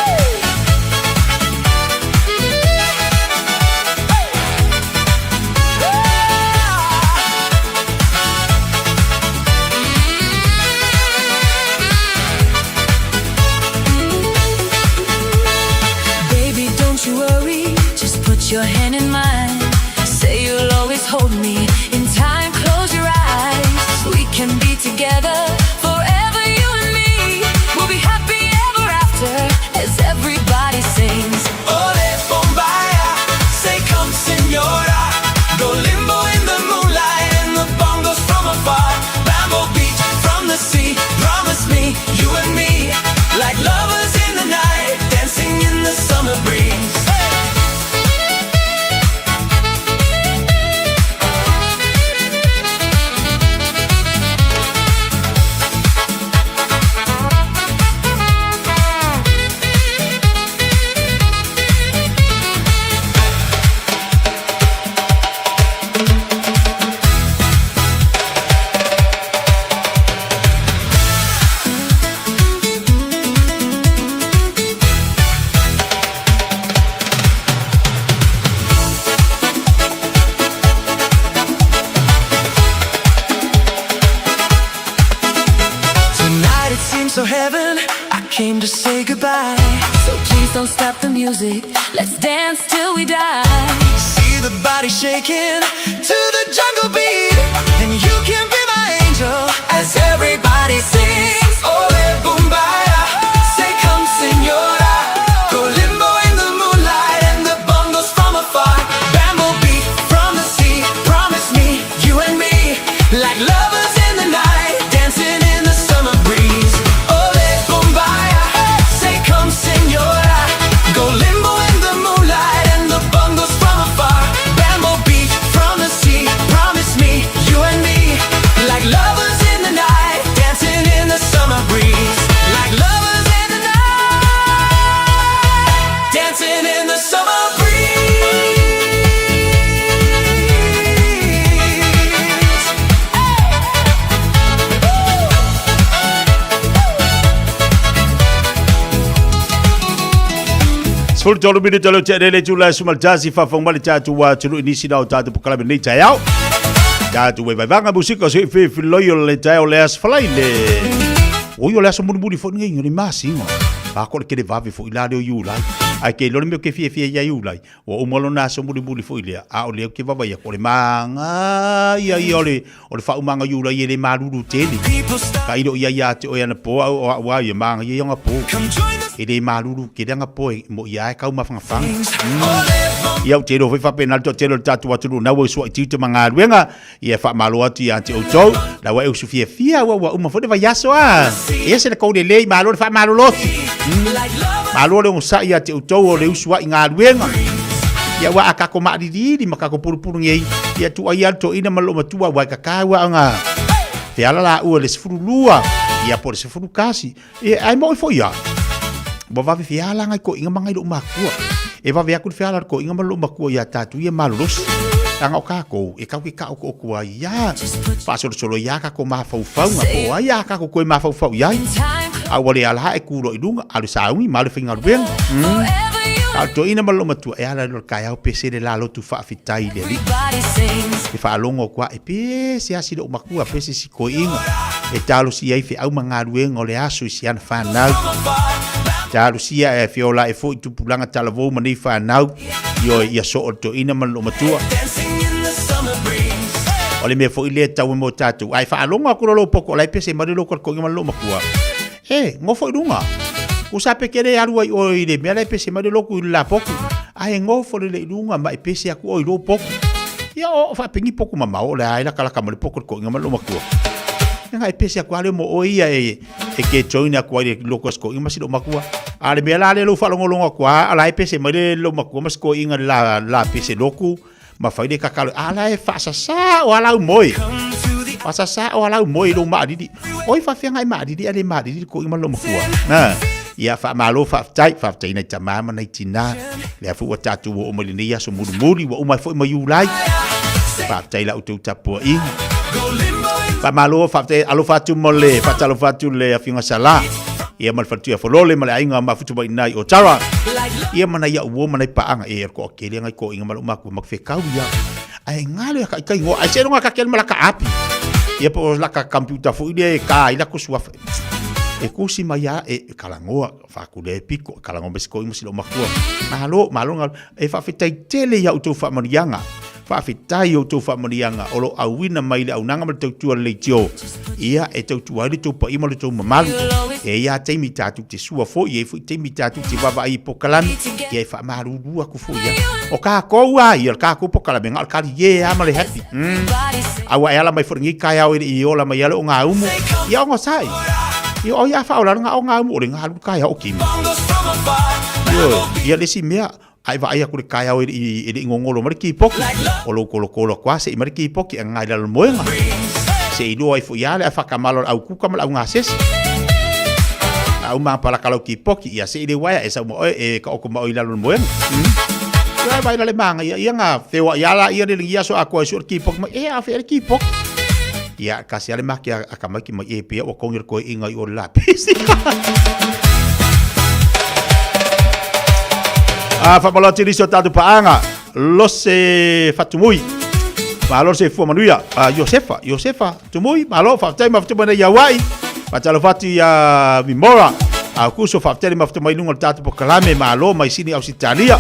Baby, don't you worry, just put your hand in mine. Say you'll always hold me. In time, close your eyes. We can be together forever, you and me. We'll be happy ever after as everybody sings. Ole Bombaya, say come senora. Go limbo in the moonlight and the bongos from afar. Bambo beat from the sea, promise me you and me, like lovers in the night, dancing in the summer breeze. Hey! glimpse of heaven. I came to say goodbye. So please don't stop the music. Let's dance till we die. See the body shaking to the jungle beat. And you can be my angel as everybody sings. Ole Bumbaya, say come senora. Go limbo in the moonlight and the bongos from afar. Bamboo beat from the sea. Promise me, you and me, like lovers in the night, dancing in the summer breeze. Ole Bumbaya, say come senora. Go limbo in the moonlight and the bongos from afar. Bamboo beat from the sea. Promise me, you and me, like lovers in the night, dancing in the summer breeze. Like lovers in the night, dancing in the summer breeze. Sefulu tolu minute le tea le tula suma le tasi faafofoga mai le tatou atunuu i nisi na o tatou polokalame nei taeao. Tatou vaivaivaga musika se i filoi o le taeao le aso Falaile. Oi o le aso mulimuli foi lenei o le masina. A ko le kele vave foi la leo Iulai. Ai ke lole mea ke fiafia ia Iulai. Ua uma lona aso mulimuli foi lea, a o lea ou te vaavaai atu, o le māgaia ia o le, o le faaumaga o Iulai e le malulu tele. Tailo ia ia te oe anapo au o au a ia māgaia ia anapō. E le malulu tele anapō e mo ia e kau mawhangawhanga. Ia ou te iloa foi faapena le toatele o le tatou atunuu na ua usuai tiute ma galuega, ia e faamalo atu ia te outou, la ua e usu fiafia ua ua uma foi le vaiaso a. E ese le kou lelei, malo le faamalolosi. Malo le onosai ia te outou o le usuai galuega. Ia ua a kako maaliliili ma kako pulupulu nei, ia tuuai ia le toeaina ma le loomatua ua e kakau aoga. Feala laua i le 12, ia po o le 11. Ia, ae maoi foi ia. Ua vave feala ngai koiga ma ngai lou makua. E vave aku le feala le koiga ma lou makua ia tātou ia malolosi. Langa o kākou, e kau ke ka oko oko ai ia. Faasolosolo ia kako mafaufauga, po o ai a kako koe mafaufau i ai. A ua le ala e kūlo i luga, a le sauni ma le faigaluega. A o le toeaina ma le loomatua, e ala i lo le taeao pese le la lotu faafetai i le Alii. E faalogo atu ae, pese lava si loomatua, pese si toeaina. E talosia ai feau ma galuega o le aso i si ana fanau. Talosia e feola ae foi tupulaga talavou ma nei fanau, ioe, ia soo le toeaina ma le loomatua. O le mea foi lea e tatau ai mo tatou. A e faalogo atu loa lou poto o la e pese mai le lou talitonuga ma le loomatua, e, nofo i luga. Tusa pe ke le alu ai oe i le mea la e pese mai le lotu i le lapotu, ae nofo lelei i luga ma e pese atu oe i lou potu. Ia o faapeni potu mamao o le a e lakalaka mai le poto i le toeaina ma le loomatua. Ia na e pese atu lava lea mo oe ia e e ke join atu ai le lotu a si toeaina ma si loomatua. A o le mea la lea lou faalogologo atu lava o la e pese mai le loomatua ma si toeaina i le la la pese lotu ma fai le kakalo a la e faasasā o alau moe. Faasasā o alau moe i lou maalili. Oi faafeaga e maalili a le maalili le toeaina ma le loomatua. Na. Ia faamalo faafetai, faafetai nai tamā ma nai tinā. Lea foi ua tatou oo mai lenei aso mulimuli, ua uma ai foi ma Iulai. Faafetai la outou tapuaiga. Faamalo faafetai alofa atu mo le faatalofa atu le afioga Sala. Ia ma le faletuia Folole ma le aiga mafutu mai i Otara. Ia ma nai au uo ma nai paaga e ko kele ngai ko inga ma lo maku ma whekau ia. Ae ngalo ia kai kai ngoa. Ai se ronga ka kele ma la ka api. Ia po la ka computer fo ile ka ila ku suafa. E kusi mai a e kalangoa faakule e piko e kalangoa me se koiga ma si loomatua. Malo, malo ngalo. E faafetai tele ia outou faamanuiaga. Faafetai i outou faamanuiaga o lo o auina mai le aunaga ma le tautua lelei tio. Ia e tautua ai le tou paia ma le tou mamalu. E i ai lava taimi tatou te sua foi, e i ai foi taimi tatou te vaavaai i pokalame, ia e faamalulu atu foi ia. O kākou lava ia, o le kākou pokalame, na o le kaliē lava ma le happy. A ua e ala mai foi i lenei taeao e le i ola mai ai le ogaumu, ia onosai. Ia o ai a faaola le ogaumu, o le galu le taeao o kimo. Ioe, ia le isi mea, a e vaai atu i le taeao e le i, e le i gogolo mai le kipoki, o lou kolokolo atu lava seʻi mai le kipoki e agaga i lalo moega. Se i iloa ai foi lava le afaatamala o le aukuka ma le augasese. A uma palaka lau kipoki, ia seʻi le uaea e sau ma oe e taoto ma oe i lalo le moega. Ia vaai la le magaia ia na feoai lava laia le lenei aso atoa e sue le kipoki mai, e a fea le kipoki? Ia kasi lava le make a tamaiti mai, e pea ua togi le toeaina i o le lapisi. A faamalo atu i nisi o tatou paaga, Lose Fatumui, malo le soifua manuia. Iosefa, Iosefa Tumui, malo, faafetai mafutu mai nei i Hawaii. Faatalofa atu ia Mimora Aukuso, faafetai le mafuta mai luga o le tatou polokalame, malo mai Sini Ausitalia.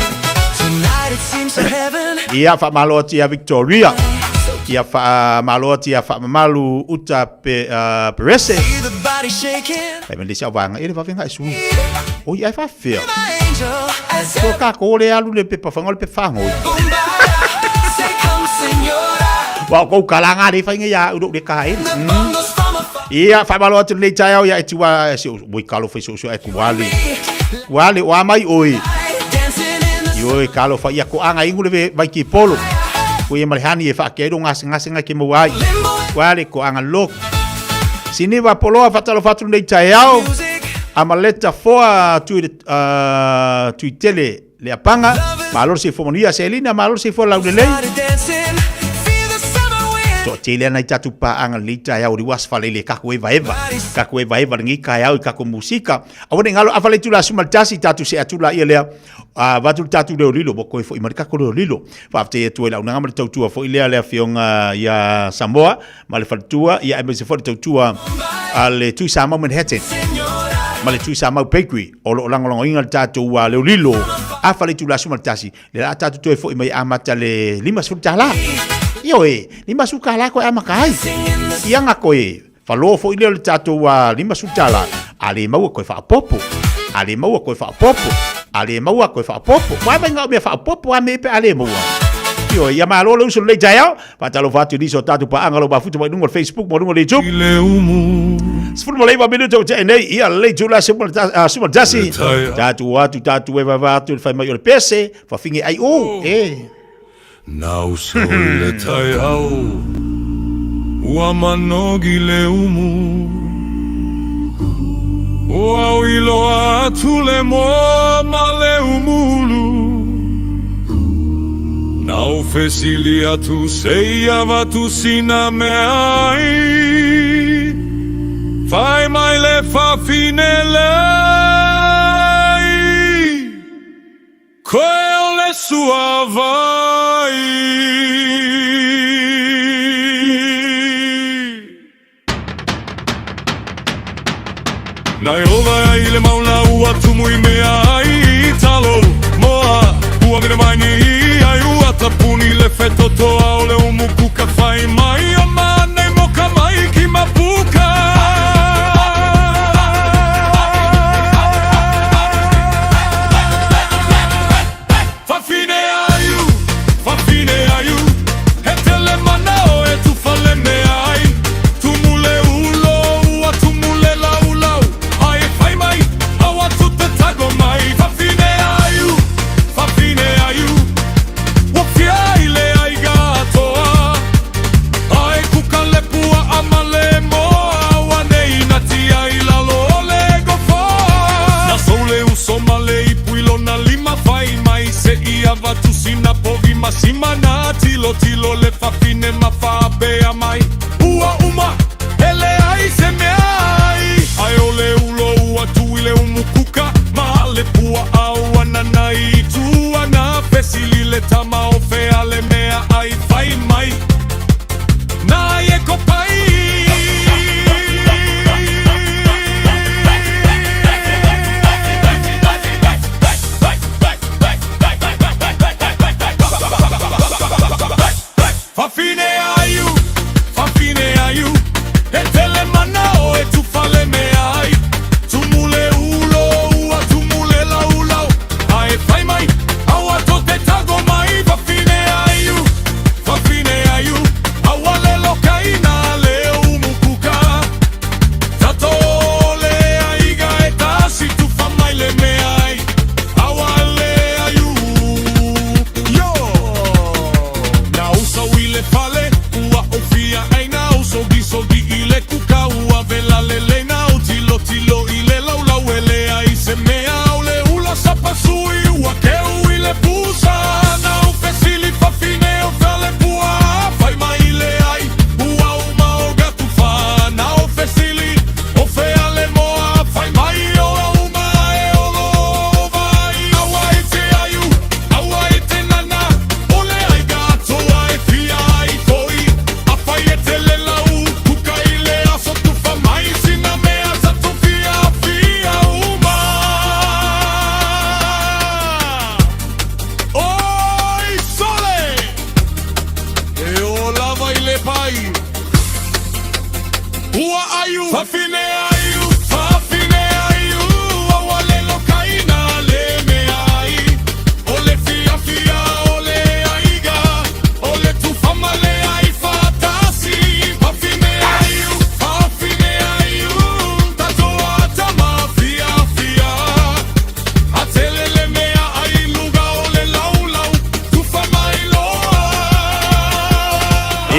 Ia faamalo atu ia Victoria. Ia faamalo atu ia Faamamalu Uta pe, Perese. Ai me lesi au vaega, e le vavenga e sui. Oi ai faafefea. Ko ka ko le alu le pepa whanga le pepa whangoi. Wa kou kalanga le whainga ia uro le ka e. Ia whamalo atu nei tai au ia e tua se oi kalo whai so so e kuali. Kuali o amai oi. Io e kalo whai ia ko anga ingu le vai ki polo. Ko ia marehani e whaakero ngā se ngā ke mau ai. Kuali ko anga lok. Siniva Poloa whatalofa atu nei tai au. Amaleta foa tui, tui tele le apanga. Malo se fo manuia Selina, malo se fo laulelei. To tele ana i tatu paanga le tai au riwas fale le kako eva eva. Kako eva eva lengi kai au i kako musika. Awane ngalo afale tula sumaltasi tatu se atula ia lea. A vatu le tatu leo lilo, mo koe fo i mari kako leo lilo. Whaafte e tua i lau nanga ma le tautua fo i lea lea fionga ia Samoa. Ma le faletua ia aemaise foi le tautua a le Tui Samoa Manhattan ma le Tui Samoa Bakery o lo o lagolagoina le tatou leolilo a fale itula aso ma le tasi le la tatou toe foi mai amata le $50. Ioe, $50 koe amata ai. Ia nga koe falo foi lea o le tatou $50 a le maua koe faapopo. A le maua koe faapopo. A le maua koe faapopo. Wa mai ngā mea faapopo a me pe a le maua. Ioe, ia malo le uso lelei taeao. Faatalofa atu i nisi o tatou paaga lo mafuta mai luga o le Facebook ma luga o le YouTube. 19 minuta ua tea nei, ia lelei tula suma tasi. Tatou o atu, tatou e vava atu le fai mai o le pese, fafine ai u, e. Nau le tai au, ua manogi le umu. Ua au iloa atu le moa ma le umulu. Nau fesili atu se ia vatu sina mea ai. Fai mai le fafine lei. Koe o le suavai. Na e ova ai le mauna ua tumu i mea ai i talo moa ua mene mai ni i ai ua tapuni le fetotoa o le umu kuka fai mai o mane mo ka mai ki mapuka. Fafine aiu, fafine aiu, he tele manao e tufale mea ai. Tumu le ulo, ua tumu le laulau, ai e fai mai, au atu te tago mai. Fafine aiu, fafine aiu, ua fia i le aiga atoa. Ai kuka le pua a ma le moa, ua nei natia i lalo o le gofoa. Na soule uso ma le ipu i lona lima fai mai se ia vatu sina povi masima na tilo tilo le fafine ma faapea mai. Ua uma, ele ai se mea ai. Ai o le ulo ua tu i le umu kuka ma le pua au anana i tua na fesili le tama o fea le mea ai fai mai. Na e ko pai. Fafine aiu, fafine aiu, e tele manao e tufale mea ai. Tumu le ulo, ua tumu le laulau, ae fai mai, au ato te tago mai.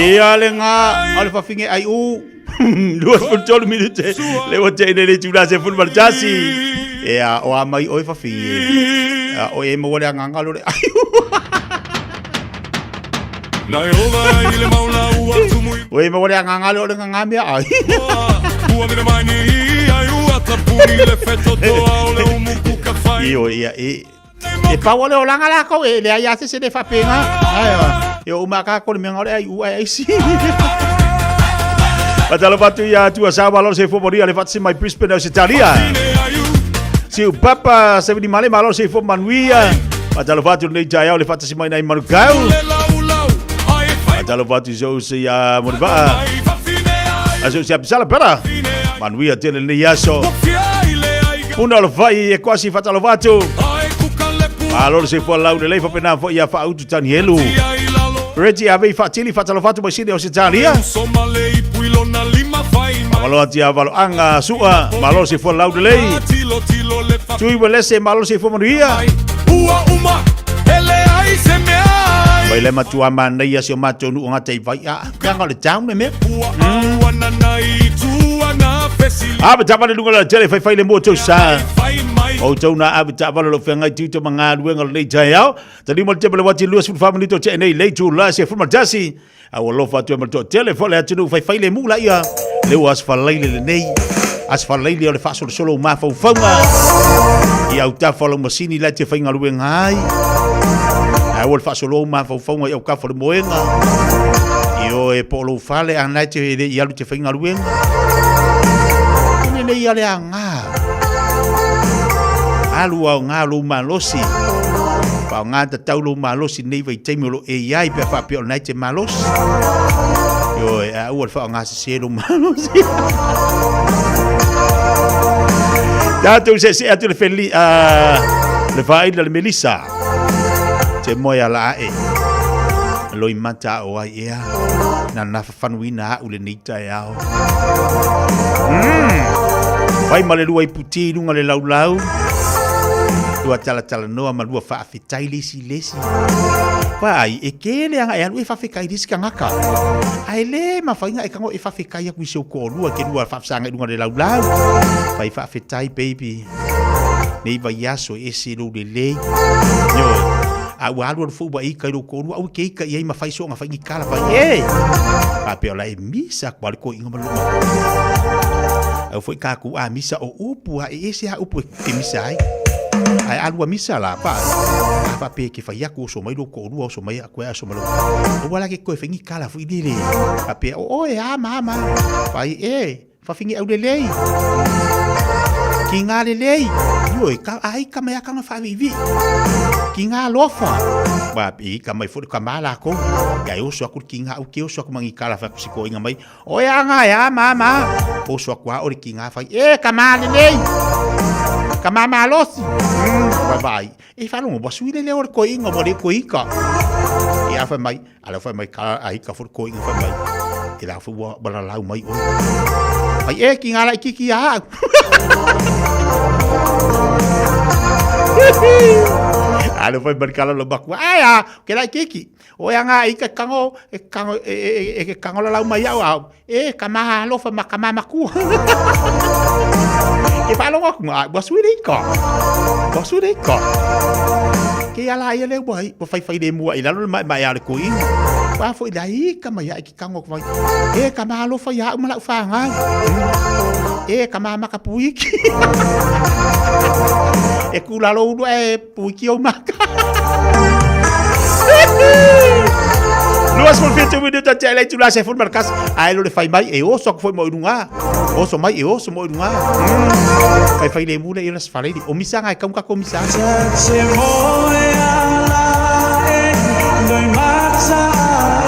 Ia le ngā, o le whawhinge ai u. 23 minute, le ua te ine le tūra se fulu maratasi. Ia, o a mai oe whawhinge. Ia, o e maua le anganga lo le ai u. Na e ova i le maula ua tumu i O e maua le anganga lo le nganga mea ai. Ua mina mai ni i ai ua tapuni le fetotoa o le umuku ka whai. Io, ia, e, E pau o le olaga lākou e leai a se se le faapena. Ae, e o uma ka ko le mea ole ai u ai ai si. Fatalofa atu ia Tua Sawa lo se fo le fatasi mai Brisbane Ausetalia. Siu Papa Seveni Male malo se fo manuia. Fatalofa atu nei taeao le fatasi mai nei Manukau. Fatalofa atu so se ia Morivaa. Aso se Abisala Pera. Manuia tele nei aso. Puna o le fai e koasi fatalofa atu. Malo le seifua lau lelei faapena foi ia Faautu Tanielu. Reggie Ave i Faatili fatalofa atu mai Sydney Ausetalia. Malo atu ia Valoaga Sua, malo le seifua lau lelei. Tui Welese, malo le seifua manuia. Mai le matua manaia si o matou nuu gata i Vaiaa. Peanga o le town le mea. Ave taavale luga la tele fai fai le mua tou sa. O tou na ave taavale lo whengai tū ma ngā luenga le nei taeao. Ta lima le tepa le wati 24 minute o te nei lei tū la se fuma tasi. A ua lofa atu e ma le toatele fo le atunuu fai fai le mu la ia. Le ua asfalaile le nei. Asfalaile o le faasolosolo o mafaufauga. I au tafa o lau masini la te faigaluega ai. Ae ua le faasoloa o mafaufauga i au kafa o le moega. I o e po o lou fale a na te le i alu te faigaluega. Ine nei a le aga. Alu au ngā lou malosi. Pa o ngā tatau lou malosi nei vaitaimi o lo e iai pe whaapea o nai te malosi. Ioe, a ua le wha o ngā sese lou malosi. Tātou se se atu le wheli, le whaina le Melissa. Te moe ala ae. Loi mata o ai ea. Na na whawhanuina au le nei taeao. Whai ma le lua i puti i lunga le laulau. Lua talatala noa ma lua whaawhetai le isi le isi. Whai, e ke le anga e alu e whawhekai le isi kangaka. Ai le mawhainga e kango e whawhekai aku i se o lua ke lua whaafsanga i lunga le laulau. Whai whaawhetai, baby. Nei vai aso e se lou lelei. Ioe. A ua alu alu foi ua ika i lou koʻolua, aua ke ika i ai ma fai soʻoga fai ni kala fai e. Faapea o la e misa aku a le koiʻiga ma luma. Au foi kākou a misa o upu a e ese a upu e ke misa ai. Ae alua misa la pa. A faapea ke fai aku oso mai lou koʻolua oso mai aku e oso mai lou. Aua la ke koe fai ni kala foi lele. Faapea o oe a ma ma. Fai e. Whawhingi au lelei. Ki ngā lelei. Ioe, ka ai ka mai akanga whaavivi. Ki ngā lofa. Wa, i ka mai fo ka mā lākou. Ia e oso aku ki ngā au ke oso aku mangi kala wha kusiko inga mai. O e anga e a mā mā. Oso aku a ore ki ngā whai. E, ka mā lelei. Ka mā mā losi. Wai vai. E whalongo, wa sui lele ore koe inga, wa le koe ika. E a whai mai. A lea fai mai ka ai ka fo ko inga fai mai. E la fo ua wala lau mai oi. Ai e ki ngā lai kiki a au. A lea fai mai ka lalo makua. Ai a, ke lai kiki. O e anga i ka kango, e kango, e, e, e, e kango la lau mai au au. E, ka maha alofa ma ka mamakua. Ke whaalongo aku ngā, ua sui rei ka. Ua sui rei ka. Ke ala ia le ua, ua whai whai le mua i lalo le mai mai a le ko inga. Ua fo i la i ka mai ai ki kango mai. E, ka maha alofa ia au ma lau whāngau. E, ka maha maka puiki. E kūlalo ulu e puiki au maka. 27 minuta te lei tula se fulu markas. Ai lo le fai mai e oso aku foi mo ilunga. Oso mai e oso mo ilunga. Fai fai le mule i las falei. O misa ngai kaunga ko misa. Se moe ala e noi mata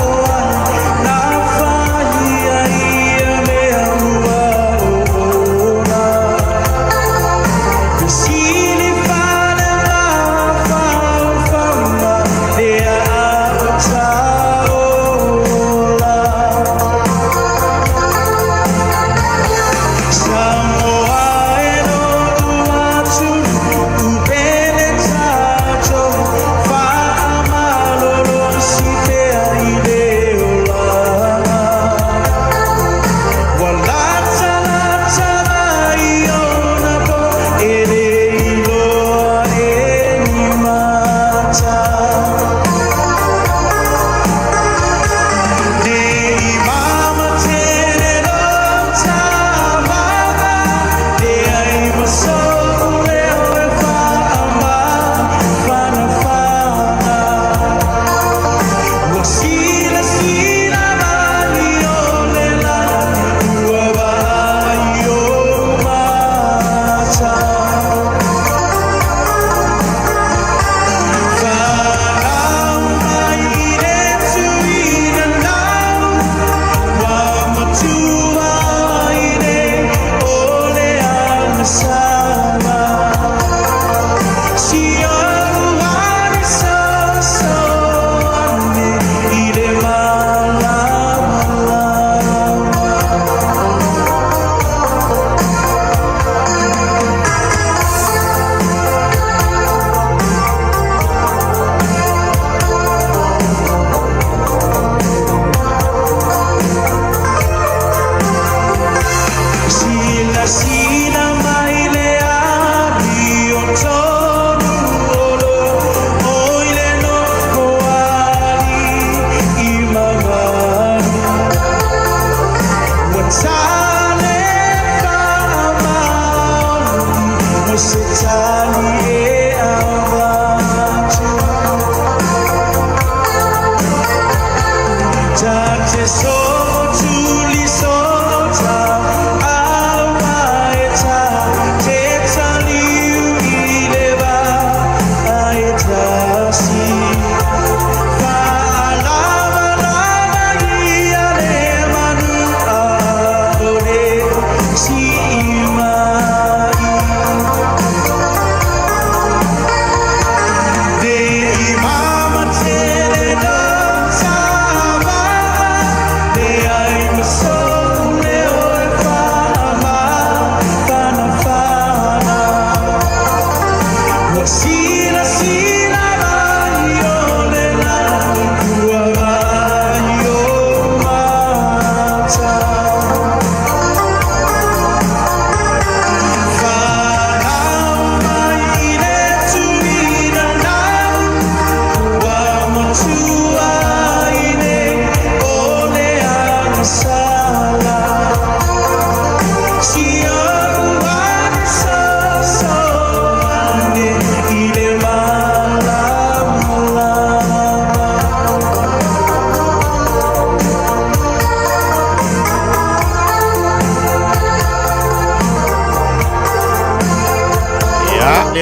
o ai na whai ai ia mea ua o ona. Fesili fale mafaufauga e a taola. Samoa e no atu u pele tatou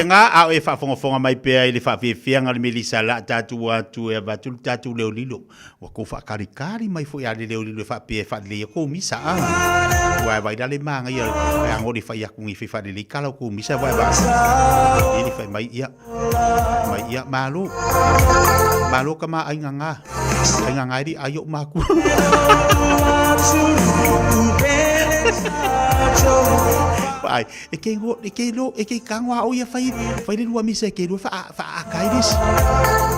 Le ngā ao e whaafongafonga mai pea i le whaafiafianga le Melissa la tātou atu e avatu le tātou leo lilo. Ua kou whaakarikari mai foi a le leo lilo e whaapea e whaalelei a kou misa a. Ua e vai la le maanga ia e ango le whai aku ngi whai whaalelei kala o kou misa ua e vai. E le whai mai ia. Mai ia malo. Malo ka ma ainga ngā. Ainga ngā eri ai o māku. Ai, e ke ngo, e ke lo, e ke kango a o ia whai, whai le rua misa e ke rua wha, wha a kairis.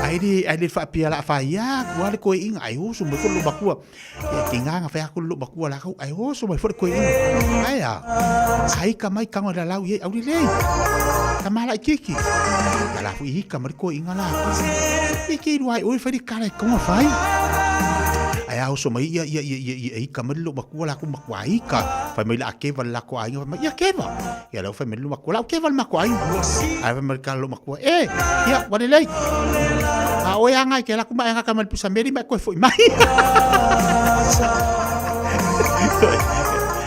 Ai le, ai le wha pia la wha ia, kua le koe inga, ai oso mai fo lo makua. E ke nganga whai aku lo makua la kau, ai oso mai fo le koe inga. Ai a, ai ka mai kango la lau ia, au le lei. Ka mala i kiki. Ka la fu i hika mari koe inga la. E ke rua ai oi whai le kala e konga whai. Ai a oso mai ia, ia, ia, ia, ia, ia, ka mari lo makua la ku makua ika. Whai mai la keva la ko ainga, whai mai ia keva. Ia lau whai mai lo makua, lau keva le makua ainga. Ai whai mai ka lo makua, e, ia, wale lei. A oe anga i ke la kuma anga ka mai pusa meri mai koe foi mai.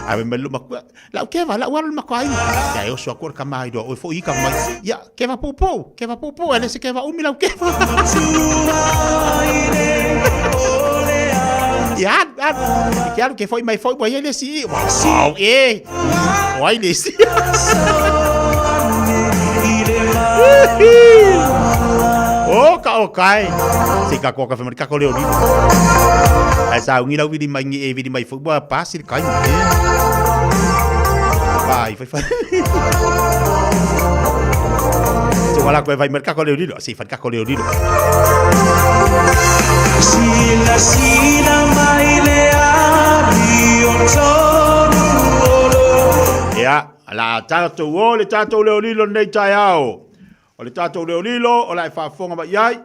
Ai whai mai lo makua, lau keva, lau alo le makua ainga. Ia e oso aku ka mai doa, oe foi ika mai. Ia, keva pōpō, keva pōpō, ele se keva umi lau keva. Ia, alu, alu. Ke alu ke foi mai foi, ua ia le si. Wow, e. Wai le si. O ka o kai. Se ka koka whamari ka kore o rino. Ai sa ungi lau vili mai ngi e vili mai foi ua pasi le kai. Vai, vai, vai. Se wala koe vai mai ka kore o rino. Se whai ka kore o rino. Sila sila mai le ari o tonu olo. Ia, la tātou o le tātou leo lilo nei taeao. O le tātou leo lilo, o la e whaafonga mai ai.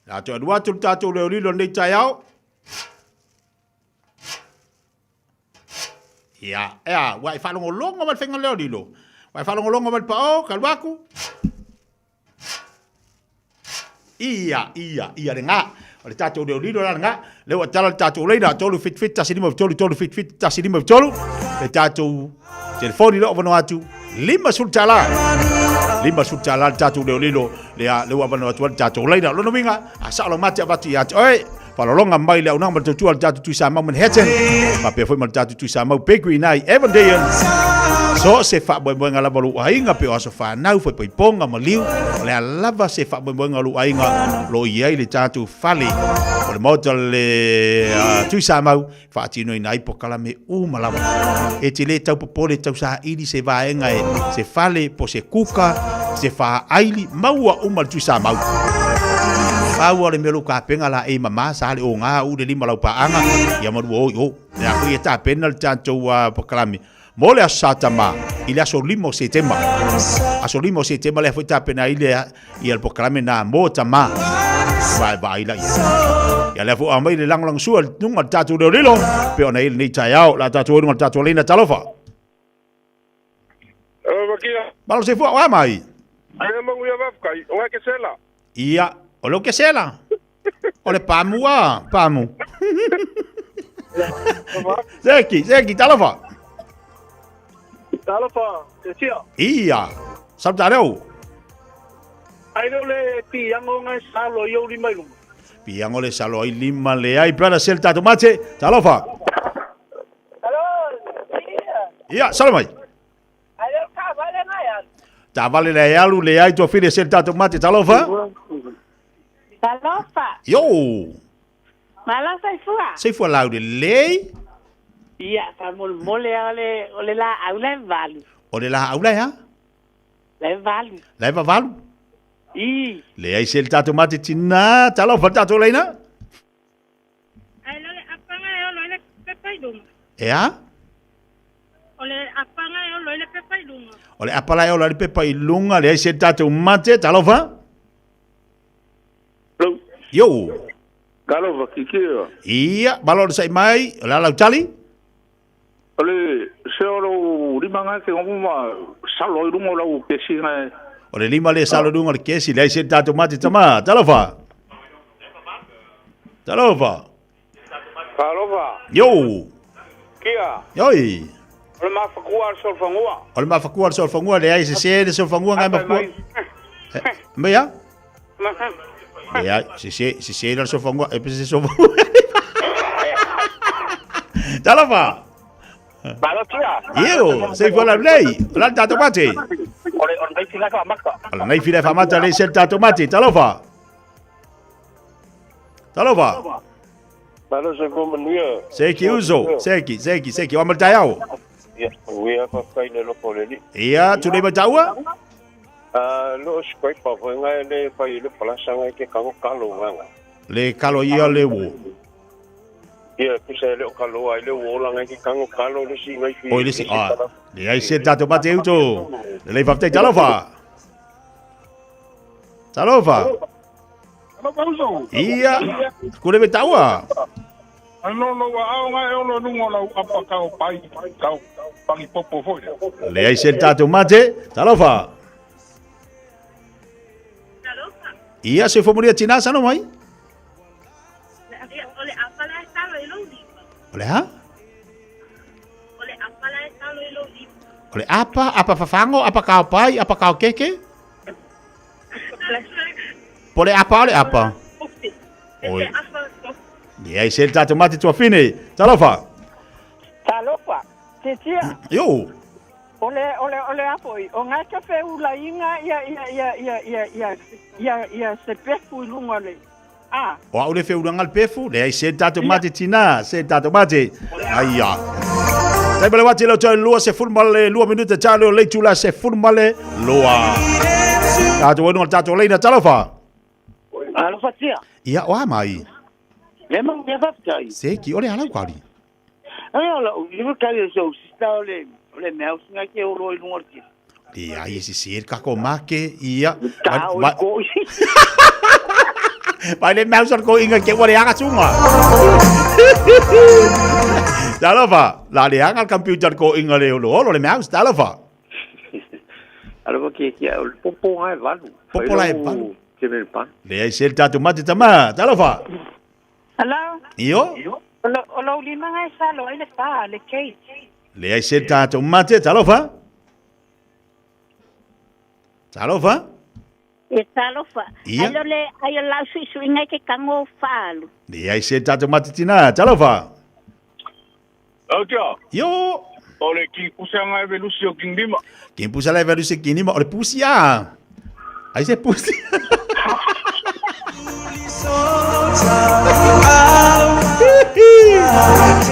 La te alu atu le tātou leo lilo nei taeao. Ia, ea, ua e whaalongolongo mai le whenga leo lilo. Ua e whaalongolongo mai le pao, ka luaku. Ia, ia, ia le ngā. O le tātou leo lilo la le ngā. Leo a tala le tātou leina, 3 fit fit, 1 5 3 3 fit fit, 1 5 3. Le tātou telefoni leo wano atu, lima sul tala. Lima sul tala le tātou leo lilo, le a leo wano atu le tātou leina. Lono winga, a sa lo mate avatu ia atu. Oi, Whalolonga mai le aunaga ma le tautua le tātou Tuisamau Manhattan. Faapea foi ma le tātou Tuisamau Bakery i Avondale. So se faamoemoega lava o lou aiga pe o aso whanau, whaipoiponga, maliu, o le a lava se faamoemoega o lou aiga lo i ai le tātou fale. O le maota le Tuisamau, faatinoina ai pokalame uma lava. E te le taupopole tausaili se vaega e se fale po se kuka, se faaili, maua uma le Tuisamau. Pau o le mea lou kapenga la e mama sa le o ngā u le lima lau paanga, ia marua o i o. Le a hui e tapena le tātou pokalame. Mo le aso Satama, i le aso 5 o Setema. Aso 5 o Setema le foi tapena i le ia le pokalame na mo tama. Vai vai la ia. Ia le fo amai le langolango sua le nunga le tātou leo lilo. Pe ona i lenei taeao, la tātou lunga le tātou leina talofa. Malo se fua, oa mai. Ai mangu ia vafkai, o ke sela. Ia, o lo ke sela. O le pamu a, pamu. Seki, seki, talofa. Talofa, te tia. Ia, saluta reo. Ai leo le piango ngai salo i au lima i lunga. Piango le salo ai lima le ai, brother sel tato mate, talofa. Hello, tia. Ia, salo mai. Ai leo ka vale ngai alu. Ta vale le alu le ai tua fili sel tato mate, talofa. Talofa. Yo. Malo saifua. Saifua lau le lei. Ia, fa mole mole o le o le la au le valu. O le la au le ha? Le valu. Le va valu. I. Le ai sel tato mate tina, talofa tato leina. Ai le apanga e olo le pepa i lunga. E a? O le apanga e olo le pepa i lunga. O le apala e olo le pepa i lunga, le ai sel tato mate, talofa. Yo. Talofa, kikio. Ia, malo le sai mai, o le ala utali. O le se o lou lima ngai ke ngomu ma salo i lunga o lau kesi ngai. O le lima le salo lunga o le kesi, le ai se tatou mate tama. Talofa. Talofa. Talofa. Yo. Kia. Yoi. O le mafakua le solofangua. O le mafakua le solofangua le ai se se le solofangua ngai mafakua. Mai ya? Le ai se se se se le solofangua e se solofangua. Talofa. Malotia. Io, sei fua lei. La tato mate. O le o le fila fa mata. O le nei fila fa mata le se tato mate. Talofa. Talofa. Malo se ko manuia. Seki uso, seki, seki, seki. O amal taiao. Ia, uia fa kai le loko le ni. Ia, tu le mataua? Ah, lo squai pa fo ngai le fai le palasa ngai ke kango kalo ngai. Le kalo ia le wo. Ia, pisa le o kalo ai le wo la ngai ke kango kalo le si ngai fi. Oi le si, ah. Le ai se tato mate uto. Le le fafte talofa. Talofa. Ia, kure me taua. Ano lo wa au ngai o lo nungo lau apa kau pai kau pangi popo foi. Le ai se tato mate, talofa. Ia se fomuria tina sano mai? O le ha? O le apa, apa fafango, apa kau pai, apa kau keke? Po le apa o le apa? Oi. Le ai se tato mate tuafine. Talofa. Talofa. Titia. Yo. O le, o le, o le apo i. O ngai ka fe ula inga ia, ia, ia, ia, ia, ia, ia, ia, se pefu i lunga le. Ah. O au le fe ula ngal pefu, le ai se tato mate tina, se tato mate. Aia. Tai bale wati lo toi lua se fulmale, lua minuta talo le tula se fulmale lua. Tato wenu tato leina talofa. Alofa tia. Ia o mai. Le mau mea faafetai. Se ki o le alau kauri. Ai o lau iwa kau e sau sista o le o le mea usinga ke olo i lunga o le kesi. Le ai e se ka ko make ia. Ta o ko. Vai le mouse ko inga ke ore anga tunga. Talofa, la le anga computer ko inga le olo olo le mouse talofa. Alofa ke ke o le popo ngai valu. Popo lai valu. Ke me pan. Le ai se tato mate tama, talofa. Hello? Io? O lo, o lo lima ngai salo ai le fa, le Kate. Le ai se tato mate talofa. Talofa. E talofa. Ia. Ai lo le ai o lau sui sui ngai ke kango faalu. Le ai se tato mate tina, talofa. Au tia. Yo. O le ki pusa ngai velusi o king lima. Quem pusa leva do sequini, o le pusia. Aí você pusia.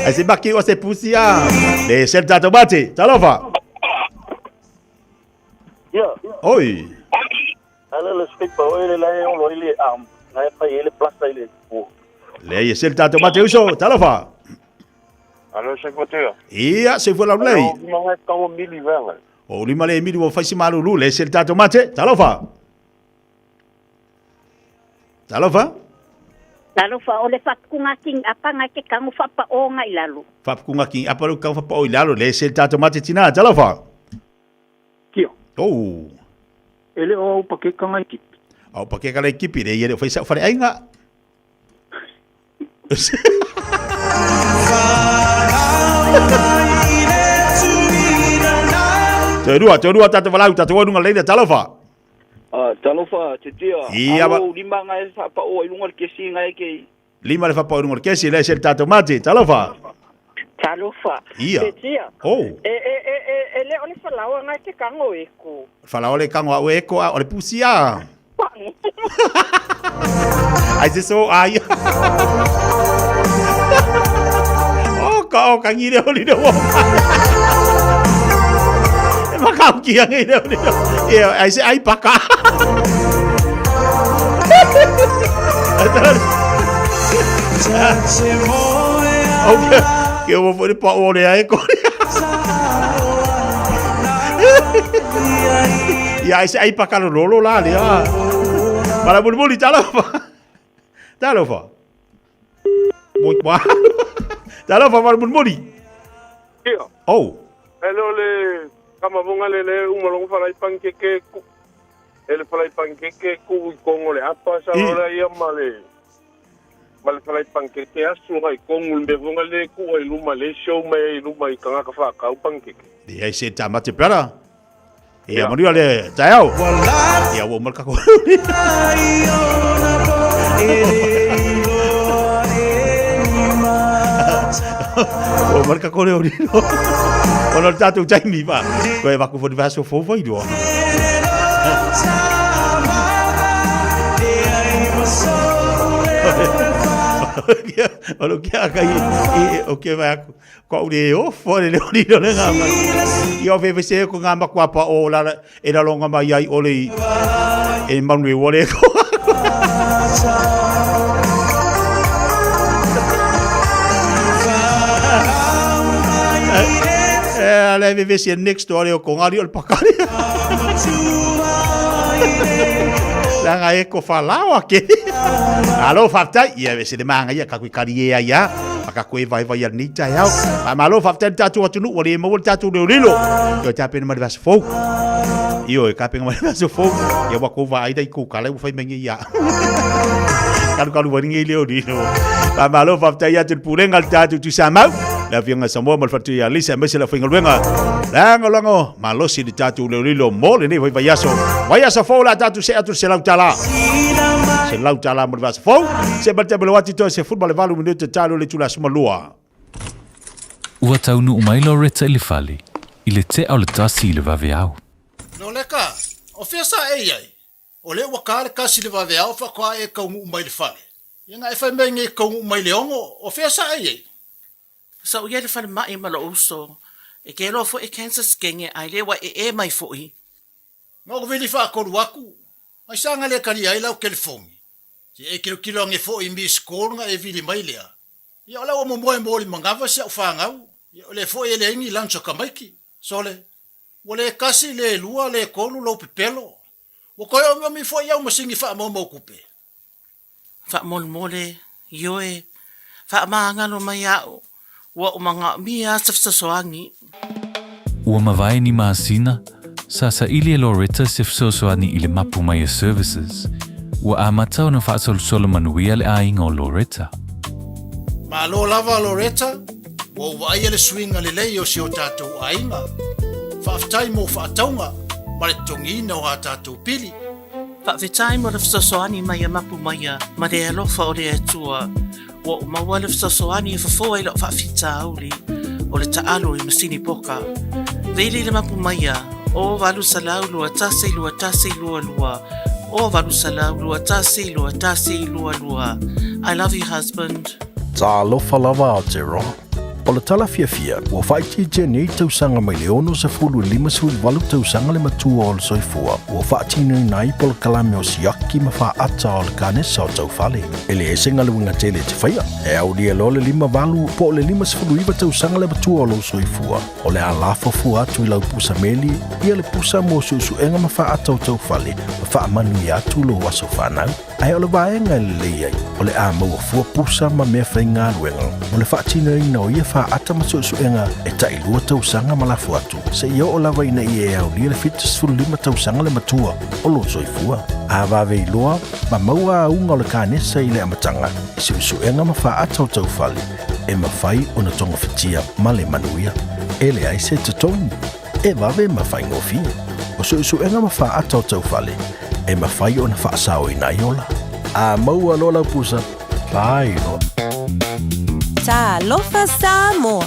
Aí você baqui, você pusia. Le se tato mate, talofa. Ia. Oi. Ale le speak pa o le lai o lo ile am. Ngai pa ile plasta ile. Le ai se tato mate uso, talofa. Alo se ko tia. Ia, se foi la lei. O ngai kango mili venga. O lima le mili o faisi malulu, le se tato mate, talofa. Talofa. Talofa o le fapukunga king apa ngai ke kango fapa o ngai lalo. Fapukunga king apa lo kau fapa o lalo, le se tato mate tina, talofa. Kio. Oh. Ele o au pakeka ngai kipi. Au pakeka le kipi le ia le faisa fare ainga. Te rua, te rua tato walau, tato wanunga leina talofa. Ah, talofa titia. Ia, Alo lima ngai fa pa o i lunga o le kesi ngai ke. Lima le fapa o runga kesi, le se tato mate, talofa. Talofa. Ia. Titia. Oh. E, e, e, e, e le o le falaua ngai ke kango e ko. Whala ole kango au e ko a ole pusia. Ai se so ai. O ka o kangi le oli le o. E makau ki angi le oli le. E ai se ai paka. Ok, ke o fo pa o le ai ko. Ia ai se ai paka lo lolo la le a. Mara muli muli talofa. Talofa. Moi pa. Talofa mara muli muli. Ia. Oh. Ele o le kamavonga le le umalongo falai pankeke ku. Ele falai pankeke ku i kongo le apa sa I. ora ia ma le. Ma le falai panikeke asu agai tonu i le mea foi lena lea e tuu ai i luma lea e show mai ai i luma i tagata faatau panikeke. Leai se tamate brother. Ia manuia le taeao. Ia ua uma le kako. Ua uma le kako leo lilo. Ona o le tatou taimi pa. Koe vaku fo ni vaso fou fai doa. O lo kia kai o ke vai aku. Ko au le ofo le leo lilo le ngā mai. I o fefe se ko ngā makua pa o la e la longa mai ai ole i e manu e wale ko. E ale fefe se next door o ko ngari o le pakari. Langa e ko whalawa ke. Alo, whaftai. Ia, se le maanga ia, ka koe kari e ai a. Ma ka koe vai vai al nei tai au. Ma malo, whaftai le tātou atunu, wale e maua le tātou leo lilo. Ia, tā pena mai le vasa fou. Io, e ka pena mai le vasa fou. Ia, wa kou vaai dai kou kala, ua whai mai ia. Kalu kalu wari ngai leo lilo. Ma malo, whaftai atu le pulenga le tātou tu sa mau. Le afioga Samoa ma le fatu ia Lisa, aemaise le aufaigaluega. Lagolago malosi le tatou leolilo mo lenei foi vaiaso. Vaiaso fou la tatou see atu le $100. $100 mo le vaiaso fou. Se ma le taimi o le wati toe 18 minute talo le itula 12. Ua taunuu mai Loretta i le fale i le tea o le 1 i le vaveao. Loleka, o fea sa e i ai? O lea ua ka le kasi i le vaveao faatoa e taunuu mai i le fale. Ia na e fai mai nei e taunuu mai i le 6, o fea sa e i ai? Sa ou i ai i le falemai ma lou uso, e ke loa foi e cancer skenge ae le ua ee mai foi. Na ou vili faatolu atu, ai sa na le talia ai lau telefoni. Se e tilotilo ane foi i miss call na e vili mai lea. Ia o la ua momoe mo le manava si au fanau, ia o lea foi e leai ni lunch a tamaiti. Sole, ua le tasi, le lua, le tolu lou pepelo. Ua toe omiomi foi au masini faamaumau tupe. Faamolemole, ioe, faamagalo mai a'u, ua ou manaomia se fesoasoani. Ua mavae ni masina, sa saili e Loretta se fesoasoani i le mapu mai a Services. Ua amata ona faasolosolo manuia le aiga o Loretta. Malo lava Loretta, ua ou vaaia le suiga lelei o si o tatou aiga. Faafetai mo faatauga ma le totogiina o a tatou pili. Faafetai mo le fesoasoani mai a Mapu Maia ma le alofa o le Atua. Ua ou maua le fesoasoani e fofo ai lau faafitauli o le taalo i masini poka. Vili le Mapu Maia, o 800 21 21 22, o 800 21 21 22. I love you husband. Talofa lava Aotearoa. O le tala fiafia, ua faaitiitia nei tausaga mai le 60 i le 58 tausaga le matua o le soifua ua faatinoina ai polokalame o siaki ma faata o le kanesa o taufale. E leai se galuega tele e te faia, e aulia loa le 58 po o le 59 tausaga le matua o lou soifua, o le a lafo fua atu i lau pusa meli ia le pusa mo suesuega ma faata o taufale ma faamanuia atu lou aso fanau. Ae o le vaega e lelei ai, o le a maua fua pusa ma mea faigaluega mo le faatinoina o ia faata ma suesuega e tailua tausaga ma lafo atu, seia oo lava ina ia e aulia le 75 tausaga le matua o lou soifua. A vave iloa ma maua auga o le kanesa i le amataga i suesuega ma faata o taufale, e mafai ona togafitia ma le manuia. E leai se totogi. E vave ma faigofie. O suesuega ma faata o taufale, e mafai ona faasaoina ai ola. A maua loa lau pusa, fai loa. Talofa Samoa!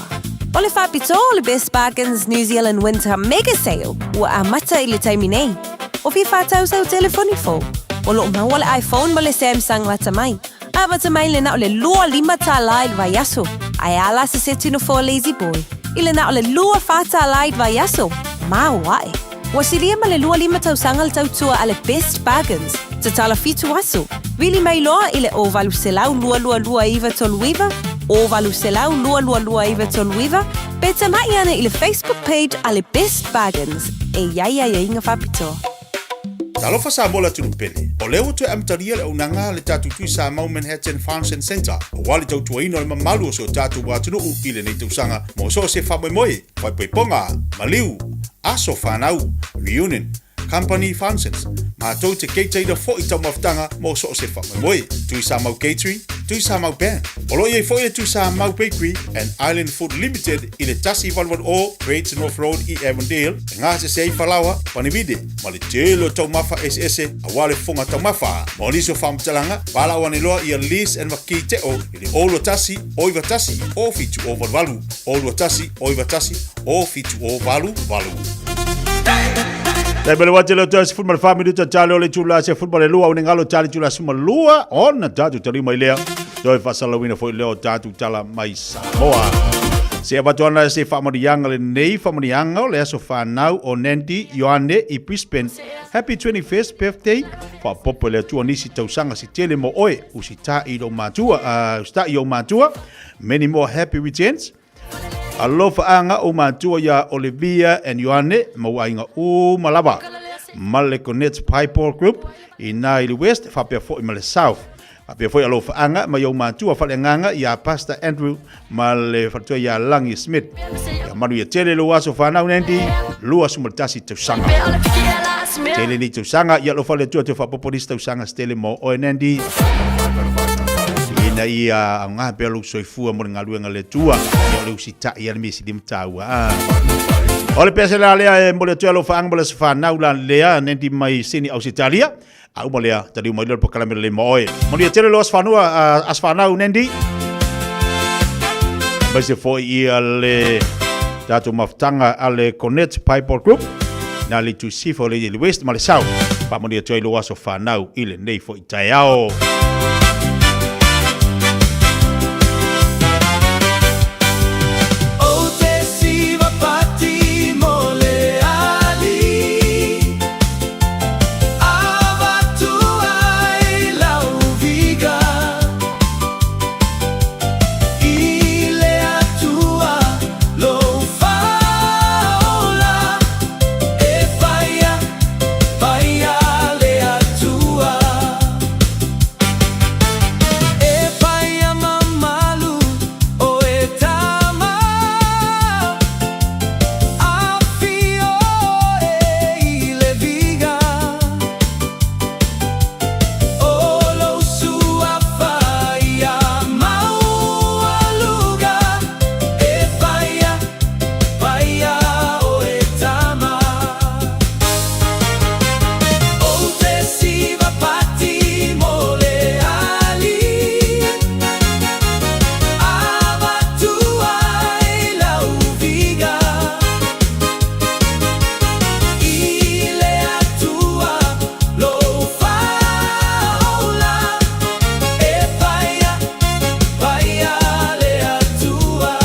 O le faapitoa o le Best Bargains New Zealand Winter Mega Sale ua amata i le taimi nei. O fia faatau sau telefoni fou? O lo o maua le iPhone ma le Samsung lata mai. Amata mai le na o le 25 tālā i le vaiaso, ae a la se seti nofoa Lazy Boy i le na o le 24 tālā i le vaiaso, maoae. Ua silia ma le 25 tausaga le tautua a le Best Bargains, tatala fitu aso, vili mai loa i le 0800 222 939, 0800 222 939, pe tama'i ane i le Facebook page a le Best Bargains e i ai aiaiga faapitoa. Talofa Samoa le atunuu pele, o lea ua toe amatalia le auaunaga a le tatou Tui Samoa Manhattan Function Centre aua le tautuaina o le mamalu o si o tatou atunuu i lenei tausaga mo so o se faamoemoe, faaipoipoga, maliu, aso fanau, reunion, company functions, matou te keitaina foi taumafataga mo so o se faamoemoe. Tui Samoa Catering. Tuisamau Band. O lo o i ai foi le Tuisamau Bakery and Island Food Limited i le 1880 Great North Road i Avondale e gasese ai falaoa, panivide ma le tele o taumafa eseese aua le fofoga taumafa. Mo nisi o faamatalaga, valaau ane loa ia Liz and Makei Teo i le 021 091 0788, 021 091 0788. Tai mele wate leo tau 14 minuta tale o le tula se 12 au ne ngalo tale tula 12 ona tatu tali mai lea toe faasalauina foi leo tatu tala mai Samoa. Se avatu ana se faamanuiaga lenei faamanuiaga o le aso fanau o Nandy Ioane i Brisbane. Happy 21st birthday. Faapopo le Atua nisi tausaga se tele mo oe usita'i lou matua, usita'i ou matua. Many more happy returns. Alofaaga ou matua iā Olivia and Ioane ma ua aiga uma lava ma le Connect Pipe Group i ina i le West faapea foi ma le South. Faapea foi alofaaga mai ou matua faaleagaga iā Pastor Andrew ma le faletua iā Lagi Smith. Ia manuia tele lou aso fanau Nandy, 21 tausaga. Tele nei tausaga, ia alofa le Atua toe faaopoopo nisi tausaga se tele mo oe Nandy. Ina ia aoga pea lou soifua mo le galuega a le Atua. Ia o le usitai a le mea sili ma taua. Ah. O le pese la lea e mo le Atua alofaaga mo le aso fanau la lea Nandy mai Sydney Ausetalia. A uma lea, taliu mai lea le polokalame lelei mo oe. Manuia tele lou aso fanua, aso fanau Nandy. Aemaise foi ia le tatou mafutaga a le Connect Bible Group na le itu sifo o le West ma le South. Faamanuia atu ai lou aso fanau i lenei foi taeao. O te siva pati mo le ali. Avatu ai lau viga i le Atua lou faaola. E paia, paia le Atua. E paia mamalu o e tama. Afio e i le viga. O lou suafa ia maualuga. E paia, paia o e tama. Ou te siva pati mo le ali. Avatu ai lau viga. I le Atua lou faaola. E paia, paia le Atua.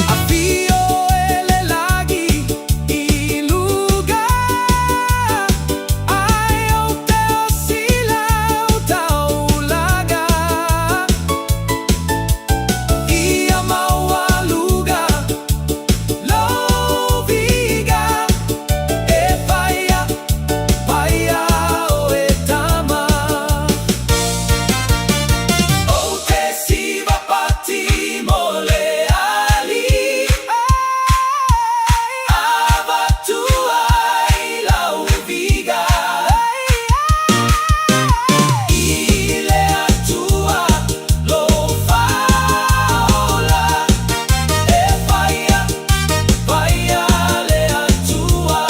Afio e le lagi i luga. Ai ou te osi lau taulaga. Ia maualuga lou viga. E paia, paia o e tama. Ou te siva pati mo le ali. Avatu ai lau viga. I le Atua lou faaola. E paia, paia le Atua.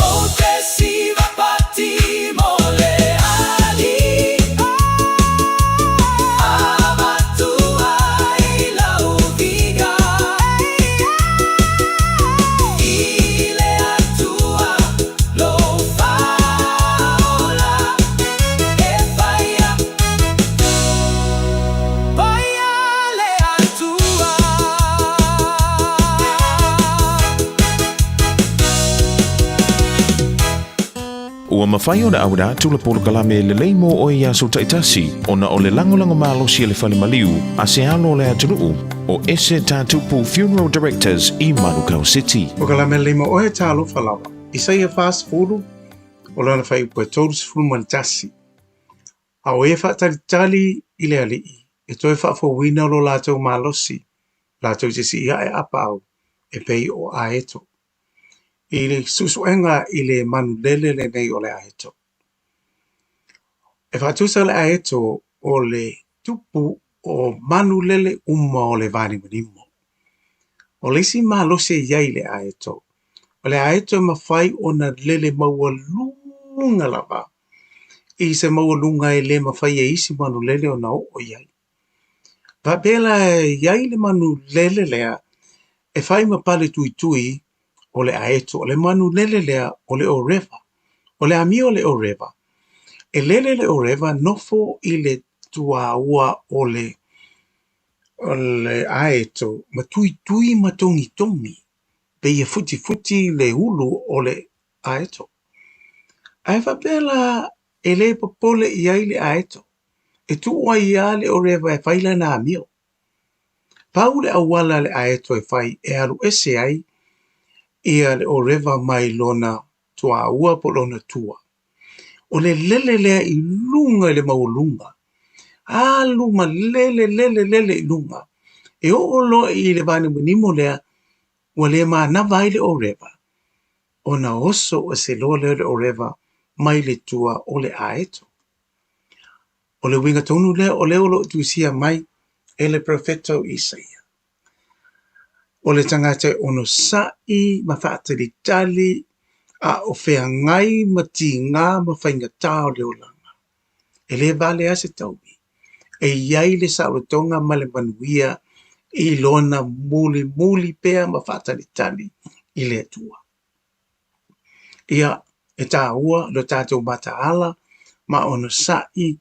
Ou te siva pati mo le ali. Avatu ai lau viga. I le Atua lou faaola. E paia, paia le Atua. Ua mafai ona auina atu le polokalame lelei mo oe i aso taitasi ona o le lagolago malosi a le Fale Maliu a se alo o le atunuu o Ese Tatupu Funeral Directors i Manukau City. Polokalame lelei mo oe talofa lava. Isaia 40, o lana fuaiupu e 31. A o e faatalitali i le Alii, e toe faafouina lo latou malosi, latou te sii ae apaau, e pei o aeto. I le suesuega i le manulele lenei o le aeto. E faatusa le aeto o le tupu o manu lele uma o le vanimonimo. O le isi malosi e i ai i le aeto, o le aeto e mafai ona lele maualuga lava i se maualuga e le mafai e isi manu lele ona oo i ai. Faapea la e i ai le manu lele lea e fai ma pale tuitui o le aeto, o le manu lele lea o le ōrewa. O le amio o le ōrewa, e lele le ōrewa nofo i le tuāua o le o le aeto ma tuitui ma togitogi pei e futifuti le ulu o le aeto. Ae faapea la e le popole i ai le aeto, e tuu ai lava le ōrewa e fai lana amio. Pau le auala a le aeto e fai e alu ese ai ia le ōrewa mai lona tuāua po o lona tua. O le lele lea i luga i le maualuga, alu ma lele lele lele i luga, e oo loa i le vanimonimo lea ua le manava ai le ōrewa, ona oso ese loa lea o le ōrewa mai le tua o le aeto. O le uiga tonu lea o lea o lo o tusia mai e le perofeta o Isaia. O le tagata e onosaʻi ma faatalitali a o feagai ma tigā ma faigata o le olaga. E le vale lava se taui. E i ai le saolotoga ma le manuia i lona mulimuli pea ma faatalitali i le Atua. Ia, e tāua lo tātou mataala ma onosaʻi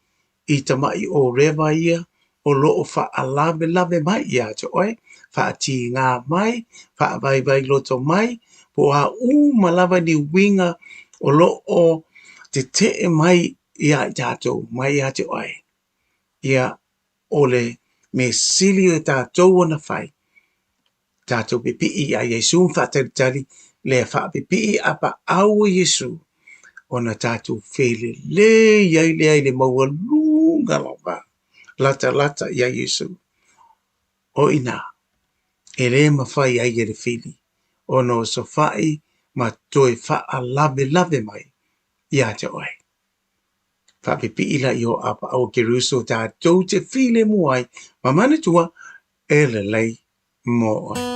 i tamaʻi ōrewa ia o lo o faalavelave mai iā te oe, faatigā mai, faavaivai loto mai, po o a uma lava ni uiga o lo o tetee mai iā i tatou mai iā te oe. Ia, o le mea sili o tatou ona fai, tatou pipii iā Iesū ma faatalitali le faapipii apaau o Iesū ona tatou felelei ai lea i le maualuga lava latalata iā Iesū. O i inā, e le mafai ai e le fili ona osofai ma toe faalavelave mai iā te oe. Faapipii laia o apaau o Keriso tatou te filemu ai ma manatua e lelei mo oe.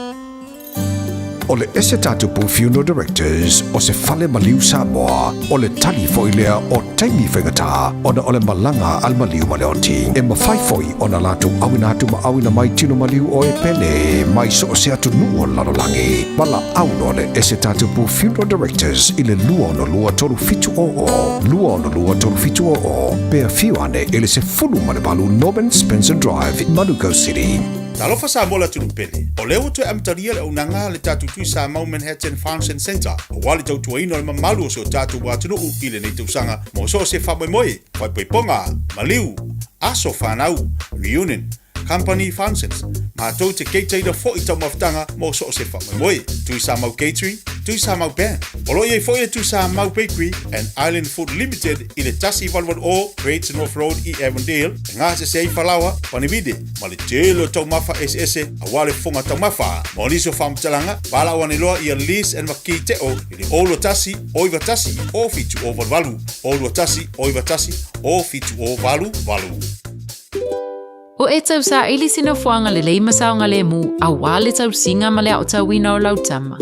O le Ese Tatupu Funeral Directors o se fale maliu Samoa, o le tali foi lea o taimi faigata ona o le malaga a le maliu ma le oti. E mafai foi ona latou auina atu ma auina mai tino maliu o e pele mai so o se atunuu o le lalolagi. Valaau loa le Ese Tatupu Funeral Directors i le 262 3700, 262 3700, pe afio ane i le 18 Norman Spencer Drive, Manukau City. Talofa Samoa le atunuu pele. O lea ua toe amatalia le auaunaga a le tatou Tui Samoa Manhattan Function Centre aua le tautuaina o le mamalu o si o tatou atunuu i lenei tausaga mo so o se faamoemoe, faaipoipoga, maliu, aso fanau, reunion, company functions, matou te keitaina foi taumafataga mo so o se faamoemoe. Tui Samoa Catering, Tui Samoa Band. O lo o i ai foi le Tui Samoa Bakery and Island Food Limited i le 188 Great North Road i Avondale, e gasese ai falaoa, panivide, ma le tele o taumafa eseese aua le fofoga taumafa. Mo nisi o faamatalaga, valaau ane loa ia Liz and Makei Teo i le 021 091 0788, 021 091 0788. O e tausaili se nofoaga lelei ma saogalemu aua le tausiga ma le aotauina o lau tama.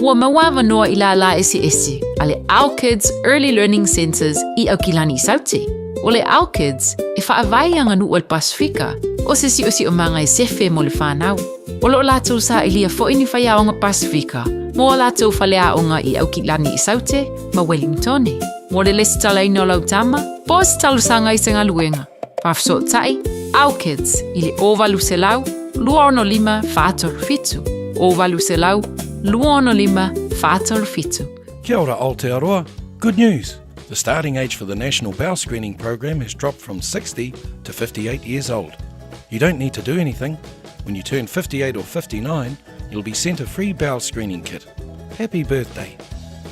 Ua maua avanoa i lālā eseese a le Our Kids Early Learning Centres i Aukilani i Saute. O le Our Kids, e faavae i aganuu a le Pasefika, o se siosiomaga e sefe mo le whanau. O lo o latou sailia foi ni faiaoga Pasefika mo a latou faleaoga i Aukilani i Saute ma Wellingtone. Mo le lesitalaina o lau tama, po o se talosaga i se galuega. Faafesootai, Our Kids i le 0800 265 437, 0800 265 437. Kia ora Aotearoa. Good news! The starting age for the National Bowel Screening Program has dropped from 60 to 58 years old. You don't need to do anything. When you turn 58 or 59, you'll be sent a free bowel screening kit. Happy birthday!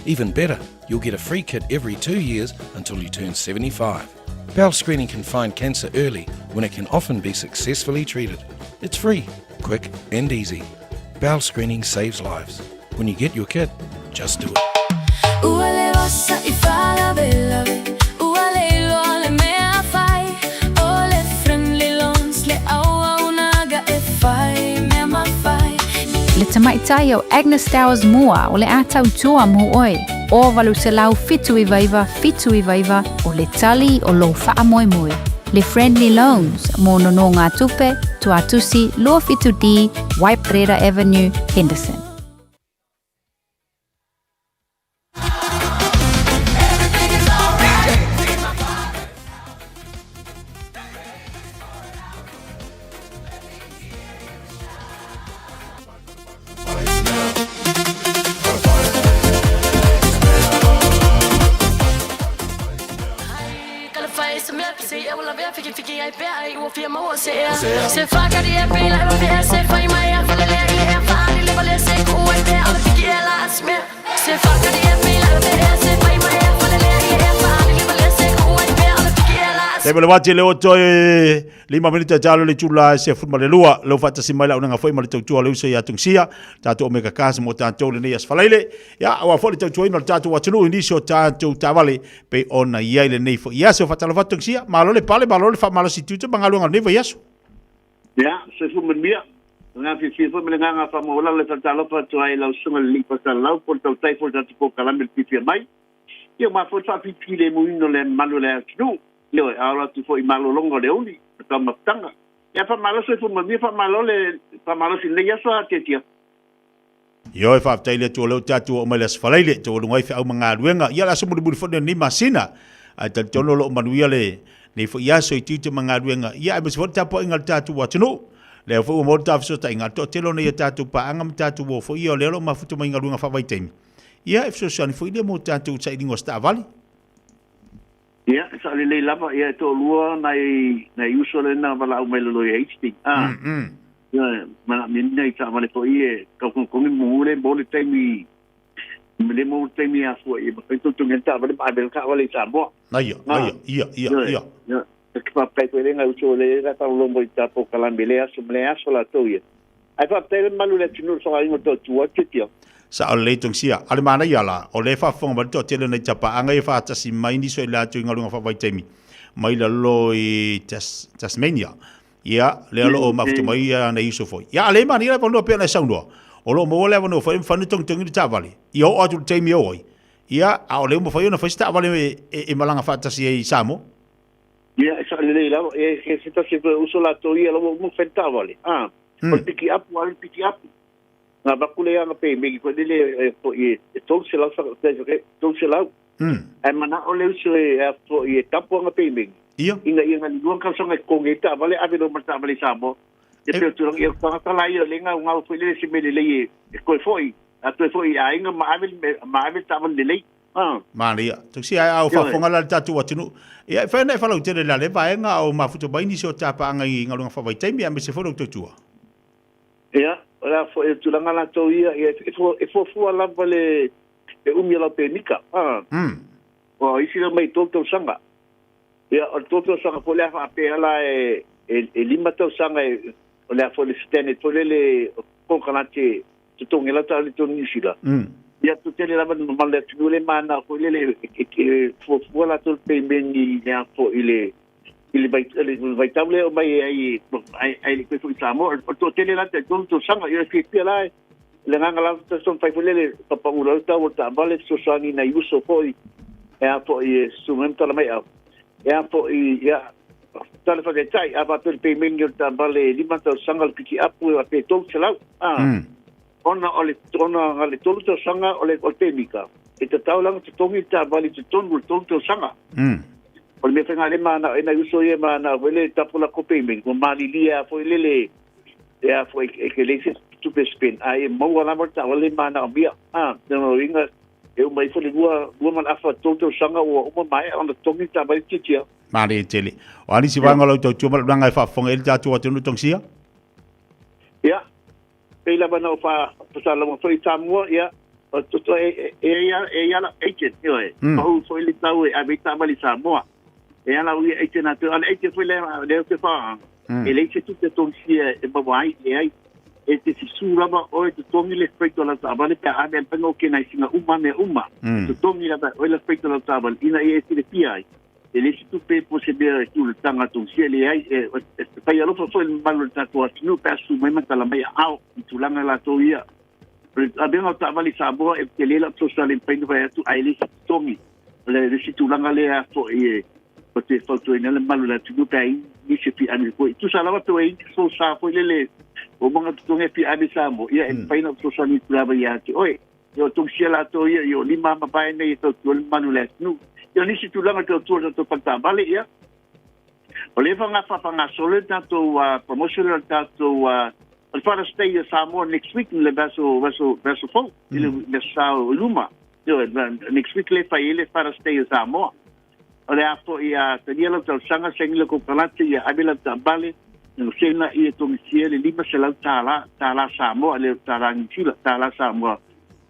Even better, you'll get a free kit every two years until you turn 75. Bowel screening can find cancer early when it can often be successfully treated. It's free, quick, and easy. Bowel screening saves lives. When you get your kit, just do it. Ua le osa i falavelave, ua le iloa le mea. le tamaitai o Agnes Towers Mua o le a tautua mo oe. O 879 799 o le tali o lou faamoemoe. Le Friendly Loans mo nonogatupe, Tuatusi 27D, Waiparera Avenue, Henderson. Te mele wati le oto e lima minute talo le tula se fut ma le lua lo fatasi mai la unanga foi ma le tautua le uso ia tungsia tatou Omega Cars mo tatou lenei aso falaile ia aua foi le tautuaina o le tatou atunuu i nisi o tatou taavale pei ona i ai lenei foi aso. Faatalofa atu Tungsia, malo le pale, malo le faamalosi tiute ma galuega o lenei vaiaso. Ia, soifua manuia. O le agaga fiafia foi ma le agaga faamaualalo e faatalofa atu ai i lau Susuga i le Alii Faasalalau po o le Tautai foi o le tatou polokalame i le fiafia mai. Ia, ua mafua le faafifilemuina o le mamalu o le atunuu, ioe, a olo atu foi i malologa o le aoauli, ma taumafataga. Ia, faamalo soifua manuia, faamalo le faamalosi i lenei aso a Tiatia. Ioe, faafetai i le Atua o lea ua tatou oo mai i le aso Faraile, e taualuga ai feau ma galuega. Ia, o le aso mulimuli foi lenei o lenei masina, ae talitonu o lo o manuia lenei foi aso i tiute ma galuega, ia aemaise foi le tapuaiga a le tatou atunuu. Lea foi ua maua le tafesootaiga a le toatele o nei a tatou paaga ma tatou uo foi ia o lea o lo o mafuta mai i galuega faavaitaimi. Ia, e fesoasoani foi lea mo tatou sailiga o se taavale. Ia, e sao lelei lava, ia e toalua nai, nai uso lea na valaau mai lalo i Hastings. Ah. Ia, manaomia ni nai taavale foi e taukongokongi mumu le mo le taimi, le mo le taimi a fua i mafai totogi ai le taavale ma ave le taavale i Samoa. Ia, ia, ia, ia, ia. Ia, e te faafetai foi le nai uso le la faulombo i ta polokalame le aso ma le aso latou ia. Ae faafetai le mamalu o le atunuu i le faaaogaina o le tautua atu tia. Sao lelei Tongsia. A o le manaia la, o lea e faafofoga mai le toatele o nai tapaaga ia faatasi mai nisi o i latou i galuega faavaitaimi mai lalo i Tasmania. Ia, lea o lo o mafuta mai nai uso foi. Ia, a o lea e manaia le avanoa pei ona e saunoa, o lo o maua le avanoa foi e mafai ona togitogi le taavale, ia oo atu i le taimi e oo ai. Ia, a o lea ua mafai ona fai se taavale e malaga faatasi ai i Samoa. Ia, e sao lelei lava. Ia, e se tasi foi o uso latou ia, la ua uma ona fai le taavale. A, o le pikiapu, a o le pikiapu. Na avatu le ana pemeni foi lele e foi e 300 300. Ae manao le uso e a foi e tapu ana pemeni. Ia. Ina ia galulua tausaga e totogi ai taavale ave loa ma le taavale i Samoa. E pei o tulaga ia o tagata la ia le gaugau foi lele se mea lelei e toe foi a toe foi i aiga ma ave ma ave le taavale lelei. Ah. Manaia. Tusi ai au faafofoga la le tatou atunuu. Ia e fai ona e falautele la le vaega o mafuta mai nisi o tapaaga i galuega faavaitaimi aemaise foi lou tautua. Ia, o le a foi o tulaga latou ia, ia e fuafua lava le le umi o lau pemika. Ah. O isi lea mai tolu tausaga. Ia, o le tolu tausaga foi lea faapea la e e, e lima tausaga e, o le a foi le standard foi lele o konokarate totogi lau taavale tonu Niu Sila. Ia tele lava le mamalu o le atunuu le mana foi lele e, e, e fuafua latou le pemeni le a foi i le i le vai le vaitau lea o mai ai ai ai le foi Samoa o toatele la tai tolu tausaga ia fiafia la le agaga lava tasi fai foi lele papaʻu lau tau o le taavale fesoasoani nai uso foi e a foi e susu mai ma tala mai au e a foi ia tala faataitai a faapea le pemeni o le taavale lima tausaga le pikiapu e pe 300 a ona o le ona le tolu tausaga o le o le pemika e tatau la ona totogi le taavale i totonu o le tolu tausaga. O le mea faiga le mana e nai uso ia mana foi le tapu la ko payment ua malilie a foi lele e a foi e ke leisi tupe spend a e maua lava le taavale manaomia. A no inga e uma ifo le lua lua ma le afa tolu tausaga ua uma maea ona totogi le taavale tiatia. Malie tele. O a nisi vaega o lau tautua ma le ulaga e faafofoga i ai le tatou atunuu Tongisia? Ia, pei lava na ou faasalauga foi i Samoa, ia, e i ai lava agent, ioe, pau foi le tau e ave ai taavale i Samoa. E ala ui agent atu, a le agent foi lea lea ou te faa, e leai se tupe togisia e maua ai, leai. E te susu lava oe e totogi le freight o lau taavale pe a ave ai mafai ona organise ina uma mea uma. E totogi lava e oe le freight o lau taavale ina ia e silafia ai. E le isi tupe po o se mea e tuu i le taga a Tongisia, e leai, e, e fai alofa foi le mamalu o le tatou atunuu pe a susu mai ma tala mai aao i tulaga latou ia. O le avega o taavale i Samoa, e tele lau fesoasoani e mafai ona fai atu, ae le isi totogi. O le isi tulaga lea foi e ou te fautuaina ai le mamalu o le atunuu pe a i ai nisi e fia ave foi. Tusa lava pe ua i ai ni sosa foi lele ua uma ona totogi e fia ave i Samoa, ia e mafai ona ou fesoasoani atu lava ia te oe. Ia o Tongisia latou ia, ia o lima mavae nei e tautua ai le mamalu o le atunuu. Ia o nisi tulaga e tautua i le tatou faletaavale, ia o lea e faagasolo le tatou promotion o le tatou o le Father's Day a Samoa next week le vaiaso vaiaso vaiaso fou i le Aso Sa o luma. Ioe, next week lea e fai ai le Father's Day a Samoa. O le a foi a talia lau talosaga, saini lau kokalate, ia ave lau taavale, sena ia togisia le $500, tālā Samoa, le o tālā Niu Sila, tālā Samoa.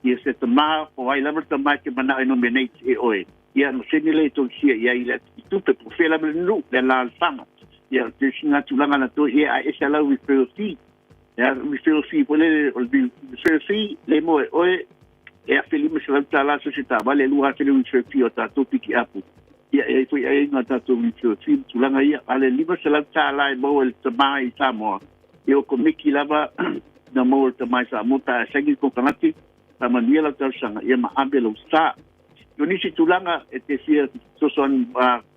Ia se tama, po ai lava le tama e te manao e nominate e oe. Ia ona saini lea e togisia i ai le tupe, po o fea lava le nuu, le alaalafaga. Ia o te isi na tulaga na toe, ia ae ese lau referral fee. Ia referral fee foi lele, o le referral fee, le mo e oe, e $1,500 se isi taavale, e $2,000 le referral fee o tatou pikiapu. Ia, e ai foi aiaiga a tatou referral fee ma tulaga ia. A o le $500 e maua e le tama i Samoa, ia o komeki lava na maua e le tama i Samoa pe a saini le konekarate, faamanuia lau talosaga, ia ma ave lou sa. O nisi tulaga e te fia fesoasoani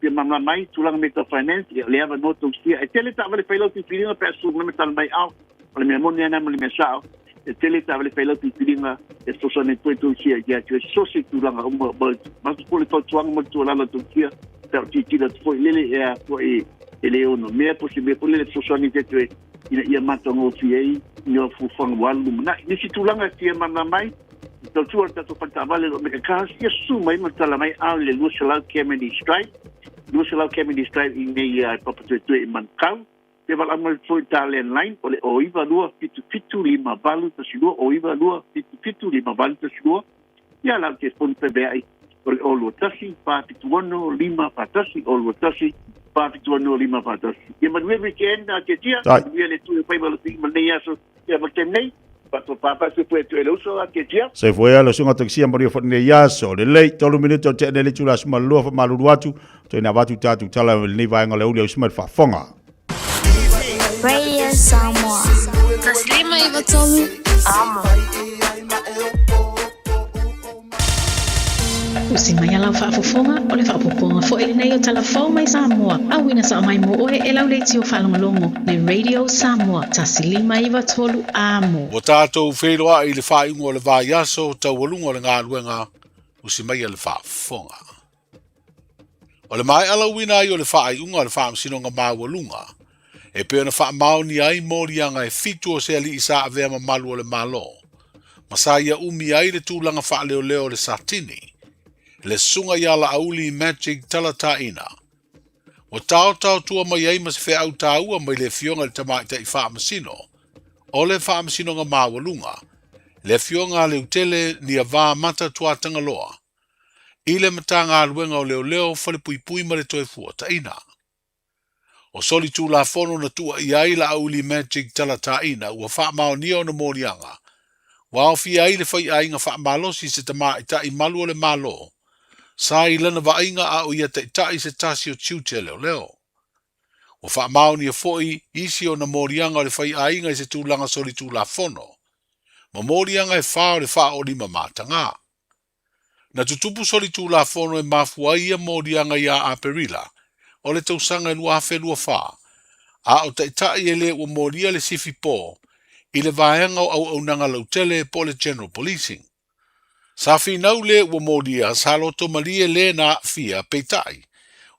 fia malamalama ai, tulaga mea tau finance, ia o le avanoa tou sia. E tele taavale fai lau filifiliga pe a susu mai ma tala mai ao. O le mea moni lava lena ma le mea sao. E tele taavale fai lau filifiliga e fesoasoani atu ai tou sia ia te sosi i tulaga uma. Ma avatu foi le fautuaga ma le tuualalo a tou sia pe a o tilotilo atu foi lele e a foi e le ono mea po o se mea foi lele e fesoasoani atu ai ina ia matagofie ai ni fuafuaga ua alu lumanai. Nisi tulaga e fia malamalama ai, i tautua le tatou fale taavale o lo o Mega Cars, ia susu mai ma tala mai ao i le 200 Cavendish Drive, 200 Cavendish Drive i nei i Papatoetoe i Manukau. Pe valaau mai foi i ta landline o le 092 77 58 12, 092 77 58 12. Ia lau telefoni feveai o le 021 476 541, 021 476 541. Ia manuia le weekend a Tiatia, manuia le tu e fai ma lenei aso ia ma le taimi nei. Faatopapa se foe atu e le uso a Tiatia. Se foe a le susuga Takisia manuia foi lenei aso. Lelei, tolu minute o tea nei le itula aso malua faamalulu atu, toe na avatu tatou tala i lenei vaega o le aoauli ausi mai le faafofoga. Radio Samoa. 153 Amo. Usi mai a lau faafofoga, o le faaopoopoga foi lenei o tala fou mai Samoa, auina sao mai mo oe e lau leitio faalogologo, le Radio Samoa 153 Amo. Ua tatou feiloai i le faaiuga o le vaiaso taualuga o le galuega, usi maia le faafofoga. O le maea lauina ai o le faaiuga o le Faamasinoga Maualuga, e pei ona faamaonia ai moliaga e fitu o se alii sa avea mamalu o le Malo, ma sa ia umi ai le tulaga faaleoleo o le Satini, le Susuga ia Laauli Magic Talataina. Ua taotaotua mai ai ma se feau taua mai le Afioga i le Tamaitai Faamasino o le Faamasinoga Maualuga, le Afioga a Leutele Niavā Mata Tuatagaloa, i le Matagaluega o Leoleo, Falepuipui ma le Toefuataiga. O solitulafono na tuuaia ai Laauli Magic Talataina ua faamaonia ona moliaga, ua aofia ai le faiaiga faamalosi i se tamaitai malu o le Malo sa i lana vaaiga a o ia taitai se tasi o tiute a leoleo. Ua faamaonia foi isi ona moliaga o le faiaiga i se tulaga solitulafono ma moliaga e fa o le faaolima mataga. Na tutupu solitulafono e mafua ai ia moliaga ia Aperila o le tausaga e 2024, a o taitai e le ua molia le sifi po i le vaega o auaunaga lautele po o le General Policing. Sa finau le ua molia sa loto malie le na aafia, peitai,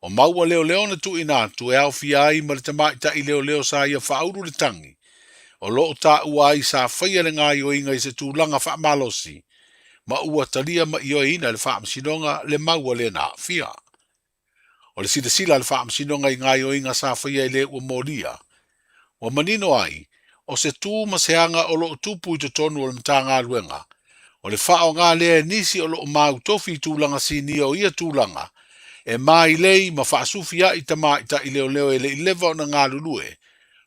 o maua leoleo na tuuina atu e aofia ai ma le tamaitai leoleo sa ia faaulu le tagi o lo o taua ai sa faia le gaoioiga i se tulaga faamalosi ma ua talia ma ioeina e le Faamasinoga le mau a lena aafia. O le silasila a le Faamasinoga i gaoioiga sa faia e le ua molia, ua manino ai, o se tu ma se aga o lo o tupu i totonu o le Matagaluega, o le faaaoga lea e nisi o lo o mautofi i tulaga sinia o ia tulaga, e mailei ma faasufia'i tamaitai leoleo e le i leva ona galulue,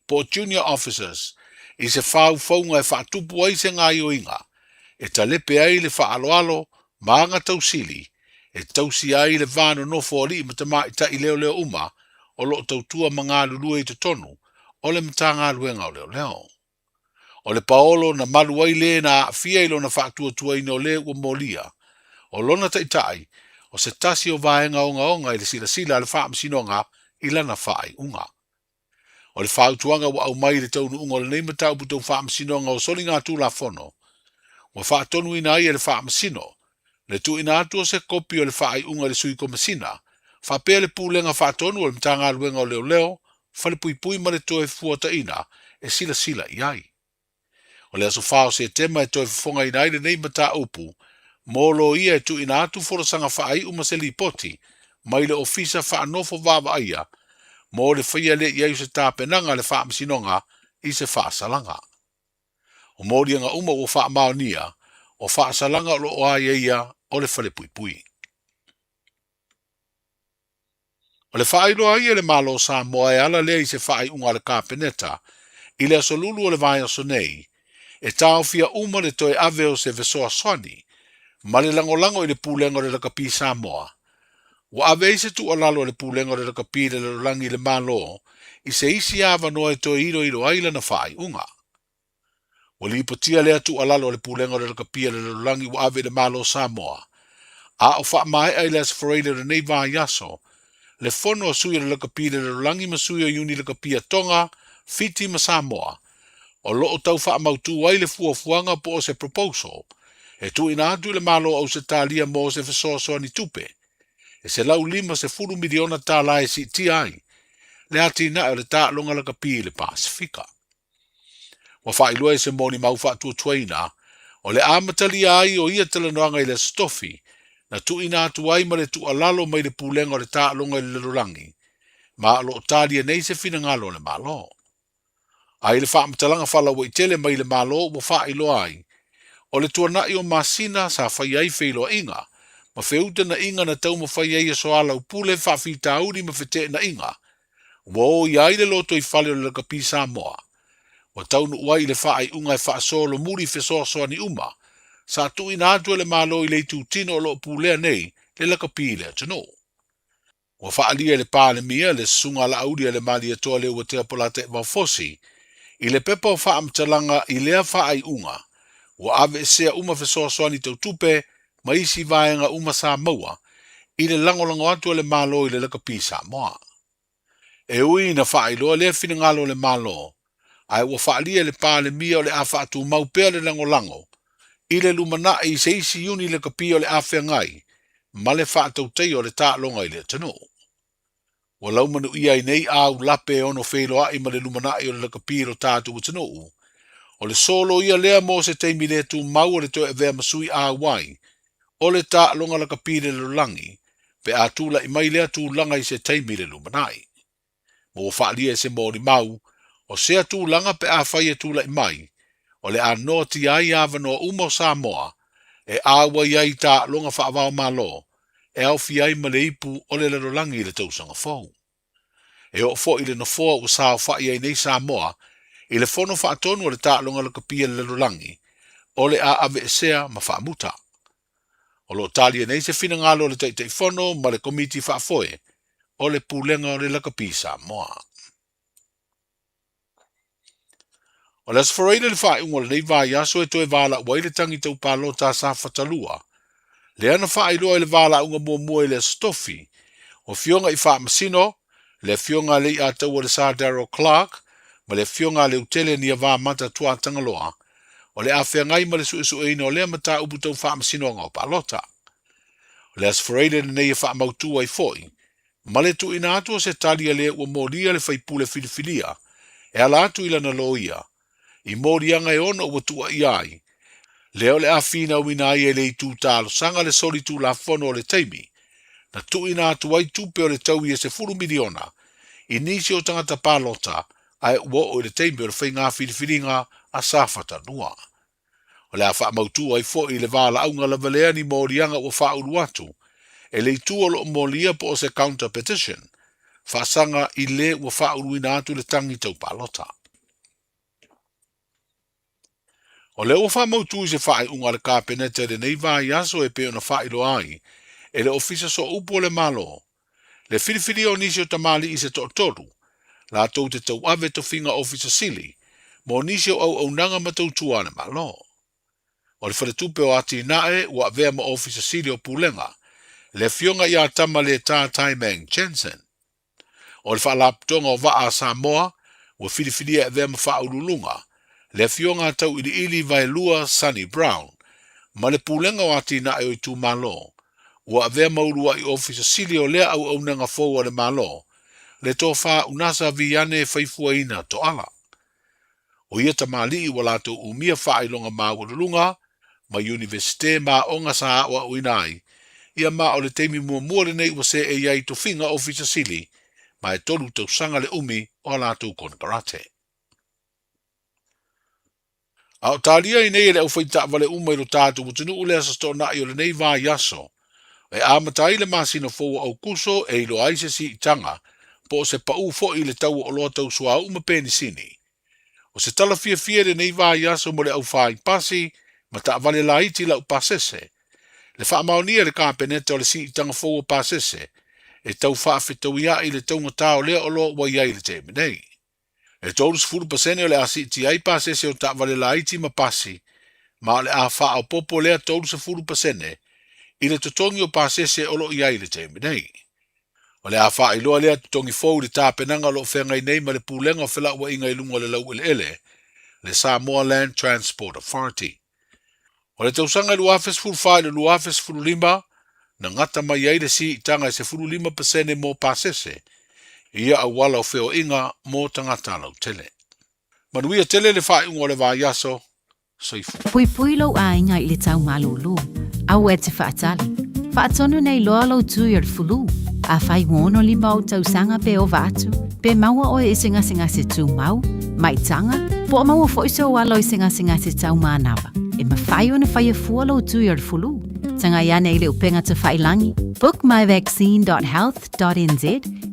po o junior officers, i se faufauga e faatupu ai se gaoioiga, e talepe ai le faaaloalo ma aga tausili, e tausia ai le va nonofo o alii ma tamaitai leoleo uma o lo o tautua ma galulue i totonu o le Matagaluega o Leoleo. O le paolo na malu ai le na aafia i lona faatuatuaina o le ua molia, o lona taitai, o se tasi o vaega ogaoga i le silasila a le Faamasinoga i lana faaiuga. O le fautuaga ua aumai i le taunuuga o lenei mataupu tau faamasinoga o soligatulafono, ua faatonuina ai e le Faamasino le tuuina atu o se kopi o le faaiuga i le Sui Komesina faapea le Pulega Faatonu o le Matagaluega o Leoleo, Falepuipui ma le Toefuataiga e silasila i ai. O le aso 4 o Setema e toe fofogaina ai lenei mataupu mo loia e tuuina atu folasaga faaiu ma se lipoti mai le Ofisa Faanofo Vaavaaia mo le faia lea i ai o se tapenaga a le Faamasinoga i se faasalaga. O moliaga uma ua faamaonia, o faasalaga o lo o aiaia o le Falepuipui. O le faailoa ai e le Malo o Samoa e ala lea i se faaiuga a le Kapeneta i le aso Lulu o le vaiaso nei, e taofia uma le toe ave o se fesoasoani ma le lagolago i le Pulega o le Lakapi Samoa. Ua ave ai se tuualalo a le Pulega o le Lakapi i le Lalolagi i le Malo i se isi avanoa e toe iloilo ai lana faaiuga. Ua lipotia lea tuualalo a le Pulega o le Lakapi a le Lalolagi ua ave i le Malo o Samoa, a o faamaea i le Aso Faraile o lenei vaiaso, le fono a sui o le Lakapi i le Lalolagi ma sui o Iuni Lakapi a Tonga, Fiti ma Samoa, o lo o tau faamautu ai le fuafuaga po o se proposal e tuuina atu i le Malo o Ausetalia mo se fesoasoani tupe e $150 miliona tala e siitia ai le atinae o le taaloga lakapi i le Pasefika. Ua faailoa e se molimau faatuatuaina, o le amatalia ai o ia talanoaga i le Aso Tofi, na tuuina atu ai ma le tuualalo mai le Pulega o le Taaloga i le Lalolagi, ma o lo o talia nei se finagalo o le Malo. A i le faamatalaga faalauaitele mai le Malo ua faailoa ai, o le tuanai o masina sa fai ai feiloaiga ma feutanaʻiga na taumafai ai e soalaupule faafitauli ma feteenaiga Ua o ia ai le lotoifale o le lakapi Samoa. Ua taunuu ai i le faaiuga e faasolomuli fesoasoani uma sa tuuina atu e le Malo i le itutino o lo o pulea nei le lakapi i le atunuu. Ua faaalia e le Palemia le Susuga a Laauli a le Malietoa Leuatea Polataivao Fosi i le pepa o faamatalaga i lea faaiuga ua aveesea uma fesoasoani tau tupe ma isi vaega uma sa maua i le lagolago atu a le Malo i le lakapi Samoa. E ui ina faailoa lea finagalo o le Malo, ae ua faaalia e le Palemia o le a faatumau pea le lagolago i le lumanai i se isi iuni lakapi o le a feagai ma le faatautaia o le taaloga i le atunuu. Ua laumanuia ai nei au lape e ono feiloai ma le lumanai o le lakapi i lo tatou atunuu. O le solo ia lea mo se taimi le tumau o le toe avea ma sui auai o le taaloga lakapi i le lalolagi pe a tulai mai lea tulaga i se taimi i le lumanai. Ma ua faaalia e se molimau, o sea tulaga pe afai e tulai mai, o le a noatia ai avanoa uma o Samoa e auai ai i taaloga faava-o-Malo e aofia ai ma le ipu o le lalolagi i le tausaga fou. E oo foi i le nofoa ua saofai ai nei Samoa i le Fono Faatonu a le Taaloga Lakapi a le Lalolagi, o le a aveesea ma faamuta. O lo o talia nei se finagalo o le Taitaifono ma le Komiti Faafoe o le Pulega o le Lakapi Samoa. O le Aso Faraile le faaiuga o lenei vaiaso e toe valaau ai le tagi tau palota a Safata 2, lea na faailoa i le valaauga muamua i le Aso Tofi, o Afioga i Faamasino, le Afioga a Leiataua le Sir Darrell Clarke ma le Afioga a Leutele Niavamata Tuatagaloa, o le a feagai ma le suesueina o lea mataupu tau faamasinoga o palota. O le Aso Faraile lenei e faamautu ai foi ma le tuuina atu o se tali a le ua molia le faipule filifilia e ala atu i lana loia, i moliaga e ono ua tuuaia ai, lea o le a finauina ai e le itu talosaga le soli tulafono o le taimi na tuuina atu ai tupe o le taui e $10 miliona i nisi o tagata palota ae ua oo i le taimi o le faiga filifiliga a Safata 2. O le a faamautu ai foi i le valaauga lava lea ni moliaga ua faaulu atu e le itu o lo o molia po o se counter petition, faasaga i le ua faauluina atu le tagi tau palota. O lea ua faamautu i se faaiuga a le Kapeneta i lenei vaiaso e pei ona faailoa ai e le Ofisa Sooupu o le Malo, le filifilia o nisi o tamalii se toatolu, latou te tauave tofiga Ofisa Sili mo nisi o auaunaga ma tautua a le Malo. O le Faletupe o Atinae ua avea ma Ofisa Sili o Pulega, le Afioga ia Tamaletā Taimang Jensen. O le Faalapotopotoga o Vaa a Samoa ua filifilia e avea ma Faauluuluga, le Afioga a Tauiliili Vaelua Sonny Brown, ma le Pulega o Atinae o Itumalo, ua avea ma uluai Ofisa Sili o lea auaunaga fou a le Malo, le Tofa Unasa Viane Faifuaina Toala. O ia tamalii ua latou umia faailoga maualuluga mai Iunivesite ma aoga sa aoaoina ai, ia ma o le taimi muamua lenei ua seei ai i tofiga Ofisa Sili ma e 3 tausaga le umi o a latou konekarate. A o talia ai nei e le aufaitaavale uma i lo tatou atunuu le Aso Toonai o lenei vaiaso, e amata ai le masina fou o Aukuso e iloa ai se siitaga po o se pau foi i le tau o oloa tau suauu ma penisini. O se tala fiafia lenei vaiaso mo le aufai pasi ma taavale laiti laupasese, le faamaonia e le Kapeneta o le siitaga fou o pasese e tau faafetauia'i le taugatā o lea oloa ua i ai i le taimi nei. E 30% o le a siitia ai pasese o taavale laiti ma pasi, ma o le a faaopoopo lea 30% i le totogi o pasese o lo o i ai i le taimi nei. O le a faailoa lea totogi fou i le tapenaga o lo o feagai nei ma le Pulega o Felauaiga i luga o le Laueleele, le Samoa Land Transport Authority. O le tausaga 2014 i le 2015, na gata mai ai le siitaga e 15% mo pasese i ia auala o feoaiga mo tagata lautele. Manuia tele le faaiuga o le vaiaso. Soifua. Puipui lou aiga i le tau malūlū. Aua e te faatali. Faatonu nei loa lou tui o le fulu. Afai ua 65 ou tausaga pe ova atu, pe maua oe i se gasegase tumau, maitaga, po o maua foi sou alo i se gasegase tau manava, e mafai ona faia fua lou tui o le fulu. Tagai ane i le upega tafailangi, bookmyvaccine.health.nz,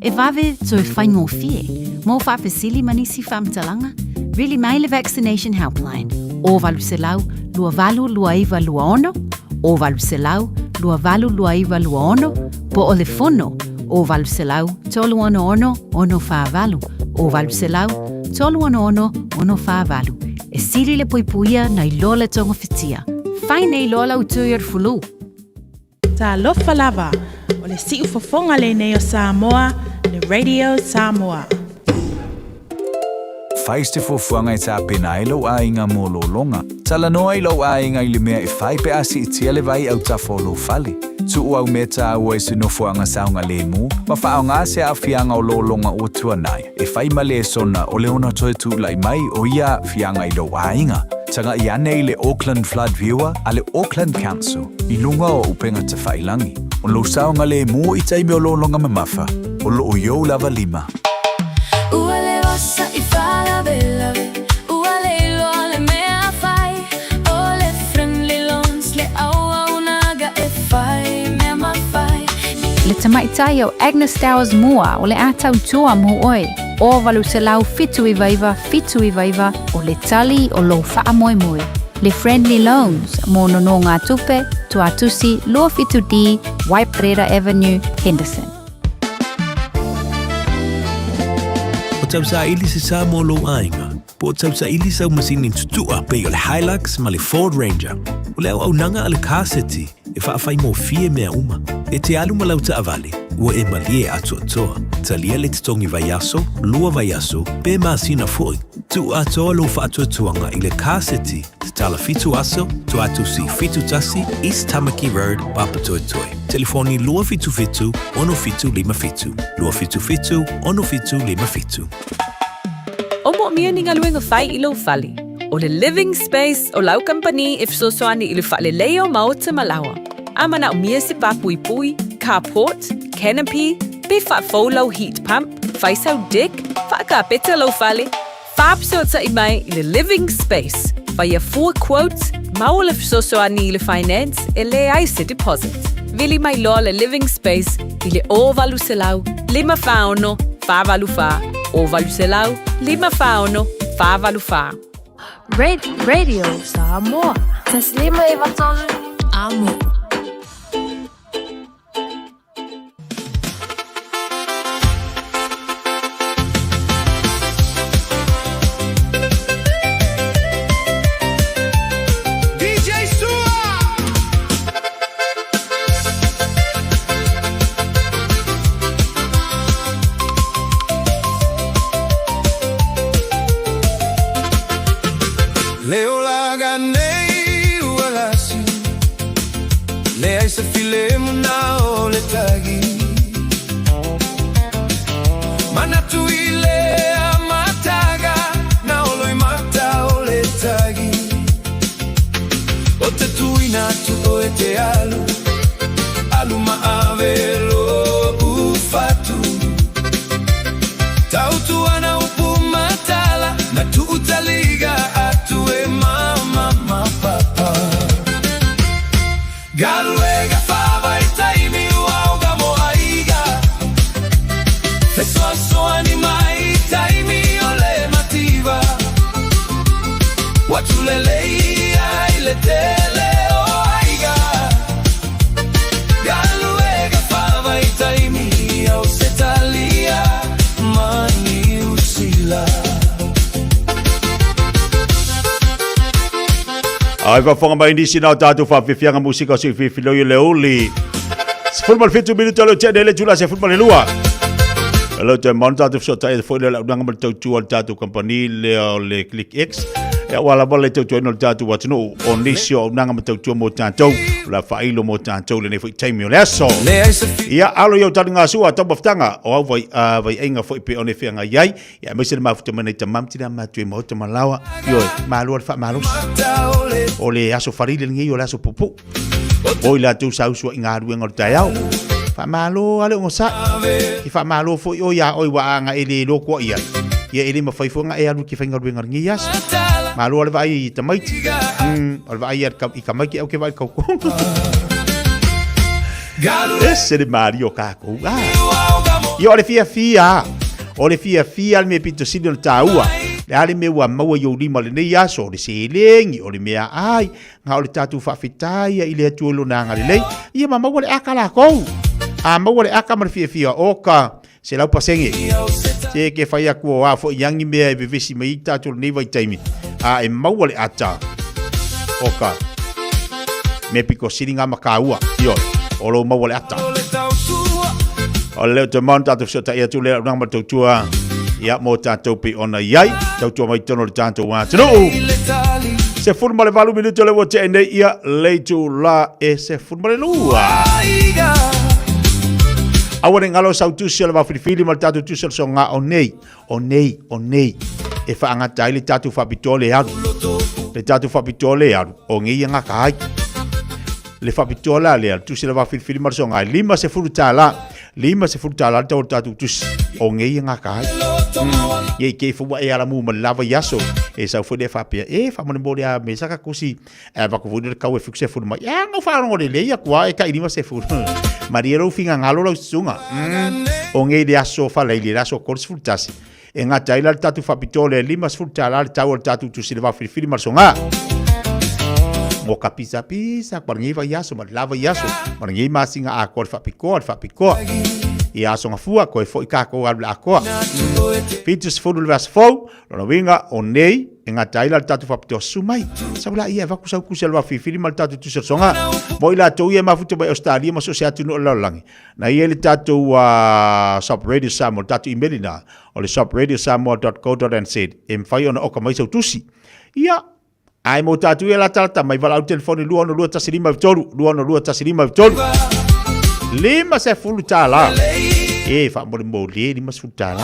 e vave toe faigofie. Mo faafesili ma nisi faamatalaga, vili mai le Vaccination Helpline, o 800 282926, o 800 282926, po o le fono, o 800 366 648, o 800 366 648. E sili le puipuia nai lo le togafitia. Fai nei loa lau tui o le fulu. Talofa lava, o le siufofoga lenei o Samoa, le Radio Samoa. Fai se fuafuaga e tapena ai lou aiga mo lologa. Talanoa i lou aiga i le mea e fai pe a siitia le vai autafa o lou fale. Tuu au mea taua i se nofoaga saogalemu ma faaaoga se aafiaga o lologa ua tuanai e fai ma lesona o le ono toe tulai mai o ia aafiaga i lou aiga. Tagai ane i le Auckland Flood Viewer a le Auckland Council i luga o upega tafailangi. O lou saogalemu i taimi o lologa mamafa, o lo o i ou lava lima. Ua le osa i faalavelave, ua le iloa le mea fai, o le Friendly Loans le auaunaga e fai mea ma fai. Le tamaitai o Agnes Towers Moore o le a tautua mo oe, o 879 799 o le tali o lou faamoemoe. Le Friendly Loans mo nonogatupe, Tuatusi 27D, Waiparera Avenue, Henderson. O tausaili se sa mo lou aiga, po o tausaili sau masini tutua pei o le Hilux ma le Ford Ranger. O le auaunaga a le Car City e faafaigofie mea uma. E te alu ma lau taavale, ua e malie atoatoa. Talia le totogi vaiaso, lua vaiaso, pe masina foi. Tuu atoa lou faatuatuaga i le Car City Tatala 7 aso, Tuatusi 71, East Tamaki Road, Papatoetoe. Telefoni 277 6757, 277 6757. O moomia ni galuega fai i lou fale. O le Living Space o lau kamupani e fesoasoani i le faaleleia o maota ma laoa. A manaomia se pāpuipui, carport, canopy, pe faafou lau heat pump, fai sau deck, faakapeta lou fale, Faafesootai mai i le Living Space, faia fua quote, maua le fesoasoani i le finance e leai se deposit. Vili mai loa le Living Space i le 0800 546 484, 0800 546 484. Radio Samoa. 153 Amo. Le olaga nei ua lasi, Leai se filemu na o le tagi. Manatu i le amataga, Na olo i mata o le tagi. O te tuina atu oe te alu, Alu ma ave lou fatu. Tautu ana upu matala, Na tuu taliga atu e mama ma papa. Galuega faavaitaimi ua oga mo aiga, Fesoasoani mai i taimi o le mativa, Ua tulelei ai le tele o aiga. Galuega faavaitaimi Ausetalia ma Niu Sila. Ai faafofoga mai nisi na o tatou faafiafiaga musika o se filifiloi o le uli. 17 minuta le tene le tula 12. Hello te maunu tatou fesoatai foi le launaga ma le tautua o le tatou company le o le Click X. E aua lava le tautuaina o le tatou atunuu o nisi o aunaga ma tautua mo tatou, o la faailo mo tatou lenei foi taimi o le aso. Ia alo i au taligasua taumafataga o au vai, vaiaiga foi pe one feagai ai. Ia aemaise le mafuta mai nei tama ma tina matua i maota ma laoa. Ioe, malo le faamalosi. O le aso farile lenei o le aso puupuu. O i latou sa usu ai i galuega o le taeao. Faamalo lava le ogasai. I faamalo foi oe iā oe ua aga e le iloa koa i ai. Ia e le mafai foi ona e alu e te faigaluega i lenei aso. Malo lava le vaai i tamaiti. O le vaai i tamaiti au ke vaai i kaukonga. Ese le malie o kākou. Ah. Ia o le fiafia. O le fiafia le mea pito sili o le tāua. Le a le mea ua maua i ou lima lenei aso, o le seleni, o le mea ai, nga o le tātou faafetai ia i le Atua i lona agalelei. Ia ma maua le aka lākou. A maua le aka ma le fiafia, o ka 100%. Se ke whai aku o a fo iangi mea e vevesi mai i tātou lenei vaitaimi. A e maua le ata o ka me piko sili ngā makaua. Ioe, o lou maua le ata. O le leo te maunu tātou fesoatai atu le aunaga ma le tautua ia mō tātou pei ona i ai. Tautua mai tonu le tātou atunuu. 18 minuto le ua tea nei ia leitu la e 12. Aua ne ngalo sau tusi o le vaofilifili ma le tātou tusi o le soga o nei, o nei, o nei. E whaangata ai le tātou whapitoa le alu. Le tātou whapitoa le alu, o ngei ngā ka ai. Le whapitoa la le alu, tusi le vaofilifili ma le soga ai. $50, $50 le tau o le tātou tusi, o ngei ngā ka ai. Ia i kei fua e ala mu ma le lava i aso. E sau foi le whapea, e whamane mō le a me saka kusi. E wako foi le kau e fiku sefulu mai. E ngau whaarongo le lei aku a e kai lima sefulu. Maria rau finga ngalo lau sunga. O ngei le aso whaleili, le aso 31. E ngata ai la le tatu whapitoa le $50 le tau o le tatu tusi le vawhiriwhiri ma le songa. Mo ka pisa pisa, kwa ngei vai aso, ma le lava i aso, ma le ngei masinga a koa le whapikoa, le whapikoa. I aso nga fua, koe foi kākou alu le akoa. 70 le vasa fou, Lona uiga, o nei, e gata ai la le tatou faapitoa susu mai. Sau la ia e avatu sau kusi a le vafilifili ma le tatou tusi o le soga. Mo i latou ia e mafuta mai Australia ma so o se atunuu o le lalolagi. Na i ai le tatou Sub Radio Samoa, le tatou email ina, o le subradiosamoa.co.nz, e mafai ona oka mai sau tusi. Ia, ae mo tatou ia latalata mai valaau telefoni 262 153, 262 153. $50. E, faamolemole, $50.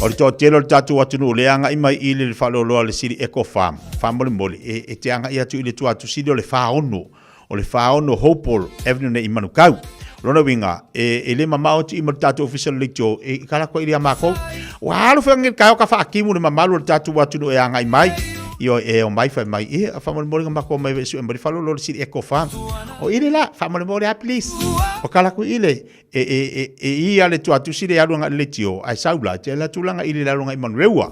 O le toatele o le tatou atunuu lea agai mai i le faaloaloa le sili Eco Farm. Faamolemole, e, e te agai atu i le tuatusili o le 46. O le 46 Hopewell Avenue nei i Manukau. O lona uiga, e, e le mamao atu i ma le tatou ofisa o le leitio, e i kala koe i le a mākou. Ua alu whangi le kāo ka whaakimu le mamalu o le tatou atunuu e agai mai. Io e o mai whai mai, e, faamolemole nga makou mai ve sue mai whalolo le sili Eco Farm. O ile la, faamolemole a please. O kala ku ile, e, e, e, e i a le tuatusi le alu anga i le leitio, ai sau la, te la tulaga i le alu anga i Manurewa.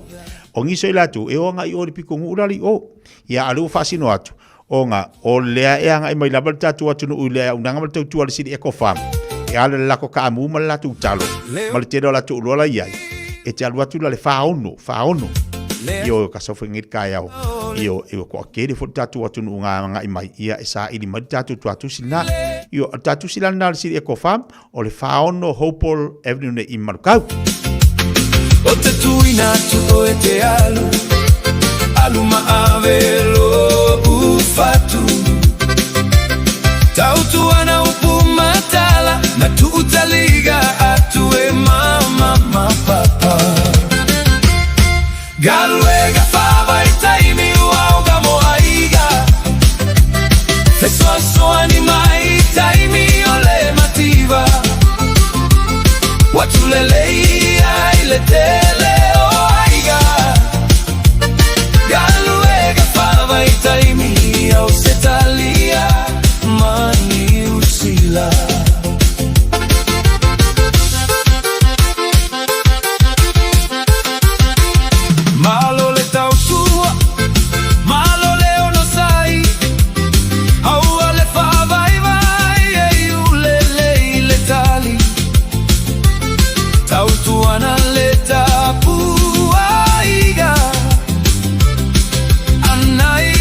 O ngiso i latu, e o anga i o le piko ngu urali o. Ia alu whaasino atu. Ona, o lea e agai mai lava le tatou atunuu i le auaunaga ma le tautua a le Sili Eco Farm, e ala i le lako kaamu ma le latou talo, ma le tele o latou oloa la i ai, e te alu atu la le 46, 46, ioe, ka sau foi nei le taeao, ioe, e ua toatele foi le tatou atunuu na agai mai, ia e saili mai le tatou tuatusi lena. Ioe, o le tuatusi la lena a le Sili Eco Farm, o le 46 Hopewell Avenue nei i Manukau. O te tuuina atu oe te alu, alu ma ave lou fatu. Tautuana upu ma tala, na tuutaliga atu e mama ma papa. Galuega faavaitaimi uaoga mo aiga, Fesoasoani mai taimi o le mativa, Ua tulelei ai le tele o aiga. Galuega faavaitaimi Ausetalia ma Niu Sila. Malo le tautua, malo le onosai, Aua le faavaivai e iulele i le tali, Tautuana le tapuaiga, Anai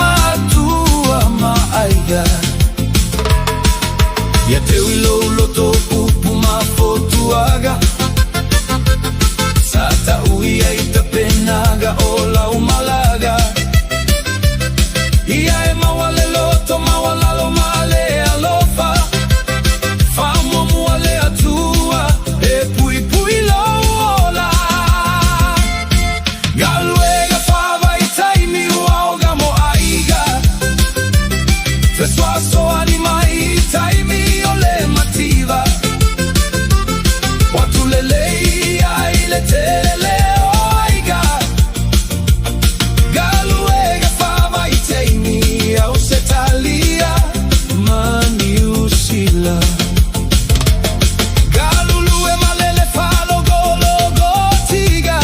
matua ma aiga. Ia teu i lou loto upu ma fotuaga, Sa tau ia i tapenaga o lau malaga. Ia e maua le loto maualalo ma le alofa, Faamuamua le Atua e puipui lou ola. Galuega faavaitaimi uaoga mo aiga, Fesoasoani mai i taimi o le mativa, Ua tulelei ai le tele o aiga. Galuega faavaitaimi Ausetalia ma Niu Sila. Galulue malele faalogologotiga,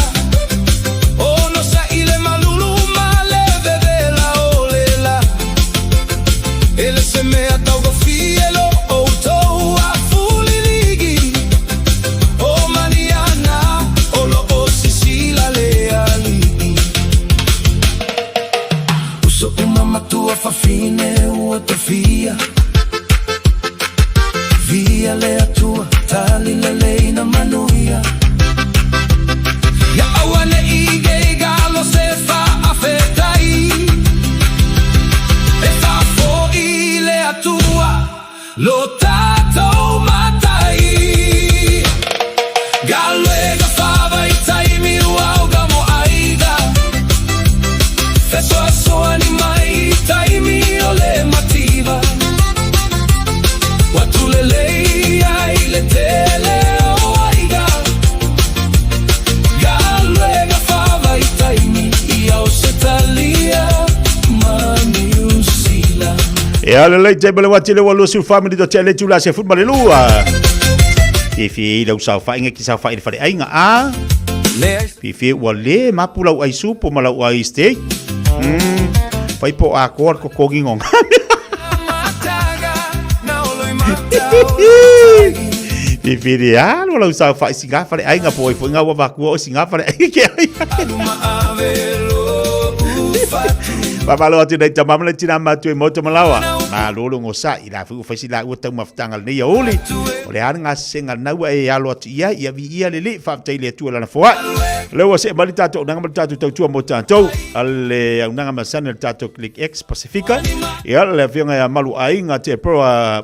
Ono saile malulu ma le vevela o le la. E le se mea taugofie lo outou afuliligi, O maniana o lo o sisila le alii. Uso uma matua fafine ua tofia, Via le Atua tali lelei na manuia. Ia auane'i geiga lo se faafetai, E faafo'i le Atua lo tatou matai. Galuega faavaitaimi uaoga mo aiga, Fesoasoani mai i taimi o le mativa, Ua tulelei ai le tele o aiga. Galuega faavaitaimi i Ausetalia ma Niu Sila. E ale lei te mele wati le walu su family do te le tula se fut male lua. Fifi lau saofaiga ki saofai i le faleaiga a. Fifi ua le mapu lau ai supo ma lau ai steak. Fai po a koa le kokogi ngonga. Fifi le alo lau saofai singa faleaiga po ai foi ngā ua vakua o singa faleaiga ke ai. Faamalo atu nei tama ma le tina matu e moto malawa. Malo le onosai la foi ua fai si laua taumafataga lenei aouli. O le a le gasesega lena ua e alo atu i ai, ia viia le Alii, faafetai i le Atua i lana foai. O lea ua see mai le tatou auaunaga ma le tatou tautua mo tatou, a le auaunaga masani a le tatou Click X Pasifika. Ia, le afioga ia Maluaiga Deborah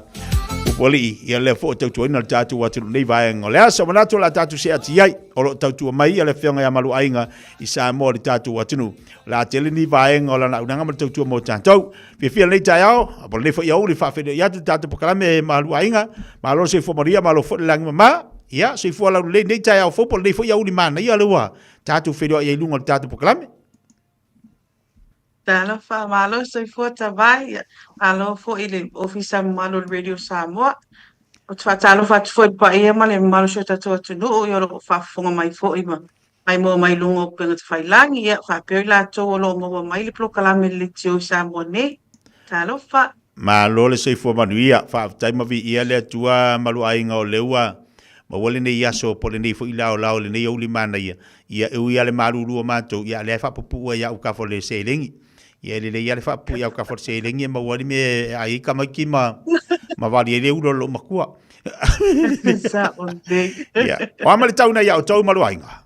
Upualii, ia lea foi o tautuaina le tatou atunuu nei vaega o le aso. Manatu o le a tatou see atu i ai, o lo o tautua mai ia le afioga ia Maluaiga i Samoa i le tatou atunuu. O le a tele ni vaega o lana auaunaga ma le tautua mo tatou. Fiafia lenei taeao, po o lenei foi aoauli faafeiloai atu le tatou polokalame e Maluaiga. Malo le soifua manuia, malo foi le lagi mama. Ia, soifua laulelei lenei taeao fou po o lenei foi aoauli manaia lea ua tatou feiloai ai i luga o le tatou polokalame. Talofa, malo soifua Tavai, malo foi i le Ofisa mamalu o le Radio Samoa. Ou te faatalofa atu foi i le paia ma le mamalu o si o tatou atunuu o lo o faafofoga mai foi ma maimoa mai luga o upega tafailagi, ia, faapea i latou o lo o maua mai le polokalame le leitio i Samoa nei. Talofa! Malo le soifua manuia, faafetai ma viia le Atua maluaiga o lea ua maua lenei aso po o lenei foi laolao lenei aoauli manaia, ia e ui lava le malulu o matou, ia a o lea e faapupuu ai lava autafa o le seleni. Ia e lelei lava le faapupuu i autafa o le seleni e maua ai le mea e ai ai tamaiti ma ma vali ai le ulo o lou matua. Sao lelei. Ia, o a ma le tau nei ia outou maluaiga?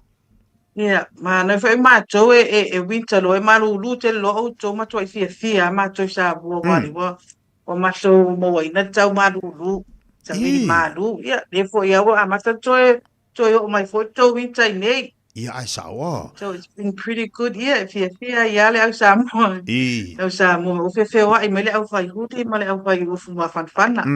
Ia, manau foi matou e, e, e winter loa, e malūlū tele loa outou matuai fiafia a matou i Samoa, aua lea ua, ua matou mauaina le tau malūlū, tauili malū. Ia, lea foi a ua amata ona toe, toe oo mai foi le tou winter i nei. Ia, ae sao a. So it's been pretty good, ia, e fiafia ai lava le au Samoa. I. Au Samoa, ua feofeoai mai le au fai huli ma le au fai ufu mafanafana.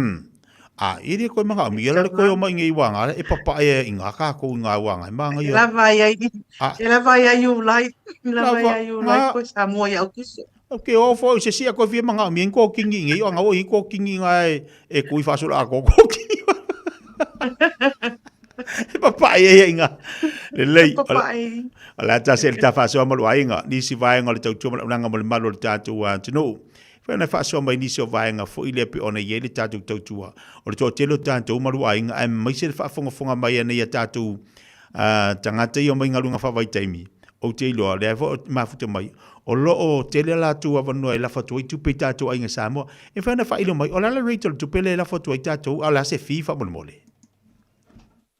A i le koe manga mi le koe o mai ngi wanga e papa e i ngā kākou i ngā wanga e manga ia. Lava ai ai e lava ai ai u lai lava ai ai u lai koe Samoa i aukiso. Ke o fo se sia koe fia manga mi ko kingi ngi o ngā o i ko kingi ngā e e kui whasura a ko ko kingi. E papa e ia inga. Le lei. Papa e. O la ta se ta whasoa malu ainga. Nisi vaenga o le tautua malu nanga mo le malu o le tātou atunuu. Whai ona whaasoa mai nisi o vaenga fo'i lea pe ona i ai le tātou tautua. O le toatele o tātou maru aiga aemaise le faafogafoga mai ana i a tātou tagata ia mai galuega faavaitaimi. Ou te iloa, lea foi o mafuta mai, o lo o tele a latou avanoa e lafo atu ai tupe i tātou aiga Samoa. E mafai ona faailo mai, o le a le rate o le tupe lea e lafo atu ai tātou, a o le a se fee faamolemole?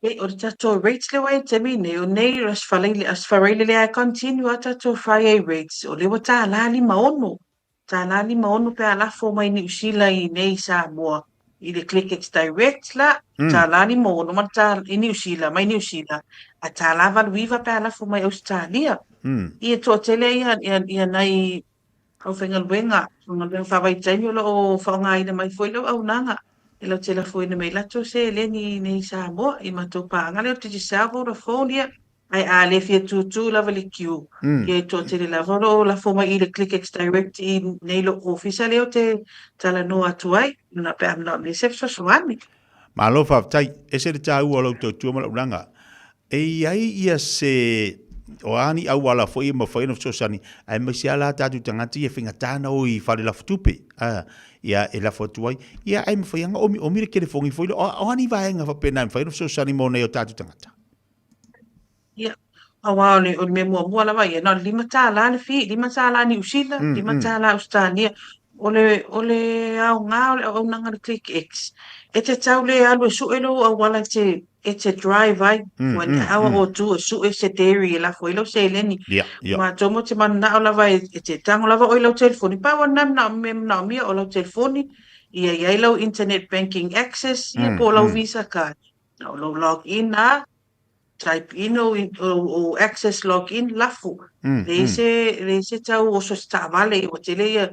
Ei, o le tatou rates lea ua i ai taimi nei, o nei as faraile lea e continue a tatou fai ai rates, o lea ua $1.56. $56 pe a lafo mai Niu Sila i nei i Samoa i le Clickex Direct la, $56 ma le tāla i Niu Sila, mai Niu Sila, a $89 pe a lafo mai Ausetalia. Ia toatele ia, ia, ia nai aufaigaluega, galuega faavaitaimi o lo o faaaogaina mai foi le auaunaga e latou te lafoina mai latou seleni i nei i Samoa i matou paaga lea o Digicel, Vodafone, ia, Ae a le fia tūtū lava le queue, ia e toatele lava o lo o lafo mai i le Clickex Direct i nei lou ofisa lea ou te talanoa atu ai, na pe a manaomia se fesoasoani. Malo faafetai. Ese le taua o lau tautua ma lau laga. E i ai ia se o a ni auala foi e mafai ona fesoasoani, aemaise lava la tatou tagata ia e faigata ona o i fale lafo tupe, a, ia e lafo atu ai, ia ae mafai lava ona omiomi le telefoni foi lea. O a ni vaega faapena e mafai ona fesoasoani mo nai o tatou tagata? Ia, aua o le, o le mea muamua lava ia, na o le $5 le fee, $5 Niu Sila, $5 Ausetalia. O le, o le aoga o le auaunaga a le Click X, e te tau le alu e sue lou auala e te, e te drive ai, for an hour or two e sue se dairy e lafo ai lau seleni. Ia, ia. Matou mo te mananao lava e, e te tango lava oe i lau telefoni, pau lava lena mea manaomia o lau telefoni, ia i ai lau internet banking access, ia po o lau visa card. Na o lou log in a, type in ou, ou, ou access log in, lafo. Leai se, leai se tau oso se taavale, ua tele ia,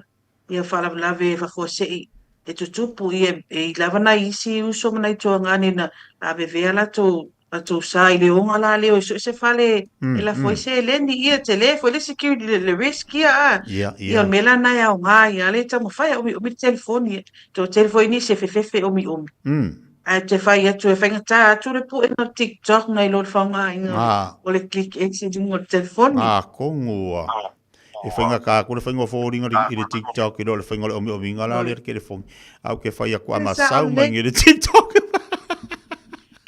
ia faalavelave faafuasei e tutupu, ia e i lava nai isi uso ma nai tuagane na lavevea latou, latou sa i le oga la lea o so o se fale e lafo ai seleni, ia tele foi le security, le, le risk ia a. Ia, Ia o le mea la na e aoga ia le taumafai e omiomi le telefoni, toatele foi nisi e fefefe omiomi. Ae te whai atu, e whaingatā atu le puʻenga o TikTok nai lo le faaaogaina o le click X i luga o le telefoni. Ngā kongoa. E whainga kā ko le whainga o fōringa i le TikTok i lo le whainga o le omiominga la le telefoni. Au ke whai aku ama sau mai ngi le TikTok.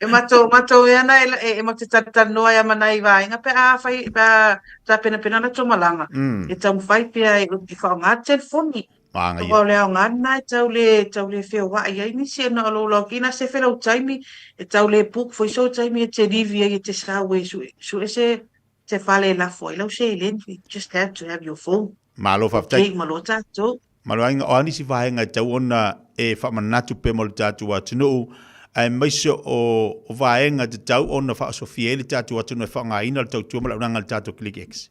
E matou, matou e ana e, e, e ma te talanoa e ama nai vaenga pe a whai, pe a tapenapena ana tō malanga. E taumawhai pea e, e whaonga telefoni. Māngaia. Aua o le aoga lena e tau le, tau le feoai ai nisi ona o lou login a sefe lou taimi, e tau le book foi sou taimi e te livi ai e te sau e sue, sue se, se fale e lafo ai lau seleni, you just have to have your phone. Malo faafetai. Okay, malo tatou. Malo aiga, o a nisi vaega e tatau ona e faamanatu pea mo le tatou atunuu, aemaise o, o vaega e tatau ona faaosofia ai le tatou atunuu e faaaogaina le tautua ma le auaunaga a le tatou ClickX.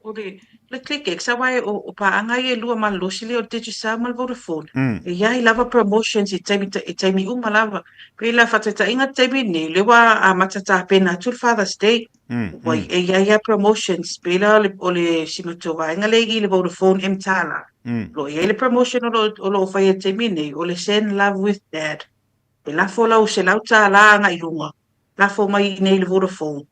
O le, le ClickX, aua e, o, o paaga ia e lua malolosi lea o le Digicel ma le Vodafone. E i ai lava promotions i taimi, i taimi uma lava. Pei la faataitaiga le taimi nei, lea ua amata tapena atu le Father's Day. Ua, e i ai lava promotions, pei la o le, o le si matou vaega lea i le Vodafone mTala. O lo o i ai le promotion o lo, o lo o faia i le taimi nei, o le Send Love with Dad. E lafo lau $100 agai i luga, lafo mai i nei i le Vodafone.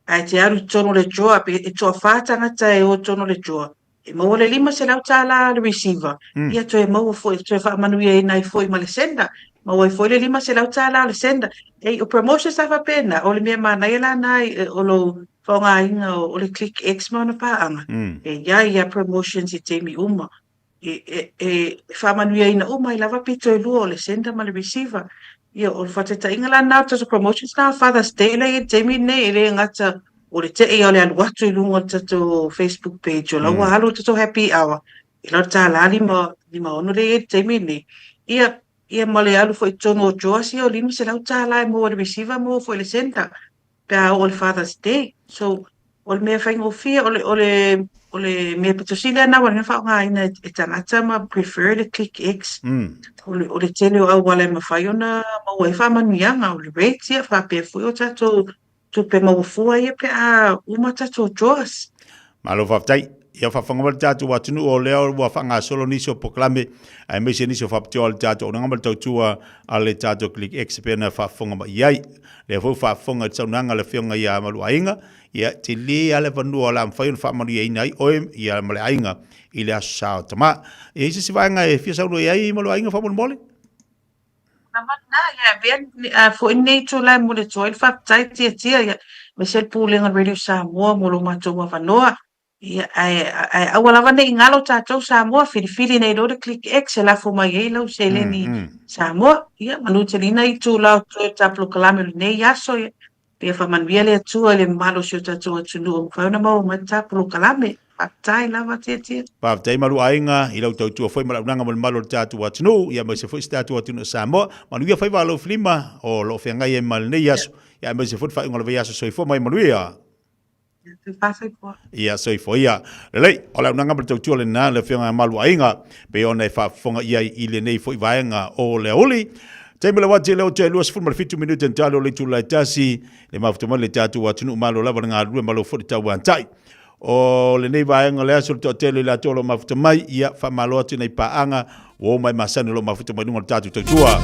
Ae te alu i totonu o le drawer, pe e toawhā tangata e o i totonu o le drawer, e maua le $500 le receiver, ia toe maua foi, toe faamanuiaina ai foi ma le sender, maua ai foi le $500 o le sender. Ei, o promotions sa faapena, o le mea manaia la na o lou faaaogaina o le Click X ma ona paaga, e i ai ia promotions i taimi uma. E, e, e faamanuiaina uma ai lava pito e lua o le sender ma le receiver. Ia, o le faataitaiga la lena o tatou promotions na Father's Day la i le taimi lenei, e le gata O le tei o le alu atu i luga o le tatou Facebook page, o la ua alu le tatou happy hour, i la le $1 56 lea e i ai i le taimi lenei. Ia, ia ma le alu foi i totonu o drawers ia o $500 e maua i le receiver, maua foi i le sender pe a oo i le Father's Day. So, o le mea faigofie, o le, o le, o le mea pito sili lava lena ua leva ona faaaogaina e tagata ma prefer le Click X. O le, o le tele o auala e mafai ona maua ai faamanuiaga, o le rates ia faapea foi o tatou tupe maua fua ia pe a uma tatou draws. Malo faafetai. Ia faafofoga mai le tatou atunuu o lea ua faagasolo nisi o polokalame aemaise nisi o faapitoa o le tatou auaunaga ma le tautua a le tatou Click X pei ona faafofoga mai i ai. Lea foi ua faafofoga i le saunoaga a le Afioga ia Maluaiga, ia tele lava le avanoa o le a mafai ona faamanuiaina ai oe ia ma le aiga i le Aso Sa o Tama. E i ai se isi vaega e fia saunoa i ai Maluaiga faamolemole? Lava lena, ia avea foi lenei itula e momoli atu ai le faafetai tiatia ia aemaise le Pulega o le Radio Samoa mo lo matou avanoa. Ia, ae, ae aua lava ne i galo tatou Samoa, filifili nei loa le Click X e lafo mai ai lau seleni Samoa. Ia, manuteleina itula o totoe o ta polokalame o lenei aso, ia, Ia faamanuia le Atua i le mamalu o si o tatou atunuu ua mafai ona maua mai le ta polokalame. Faafetai lava Tiatia. Faafetai Maluaiga i lau tautua foi ma le auaunaga mo le mamalu o le tatou atunuu, ia aemaise foi si tatou atunuu o Samoa. Manuia faiva a lou filima o lo o feagai ai ma lenei aso, ia aemaise foi le faaiuga o le vaiaso. Soifua ma ia manuia. Ia soifua ia. Lelei, o le auaunaga ma le tautua lena le Afioga ia Maluaiga, pei ona e faafofoga i ai i lenei foi vaega o le aoauli. Taimi le uati lea ua toe 27 minute na tali o le itula e tasi, le mafuta mai le tatou atunuu malo lava le galulue malo foi le tauantai. O lenei vaega o le aso le toatele i latou o lo o mafuta mai, ia faamalo atu i nai paaga ua oo mai masani o lo o mafuta mai luga o le tatou tautua.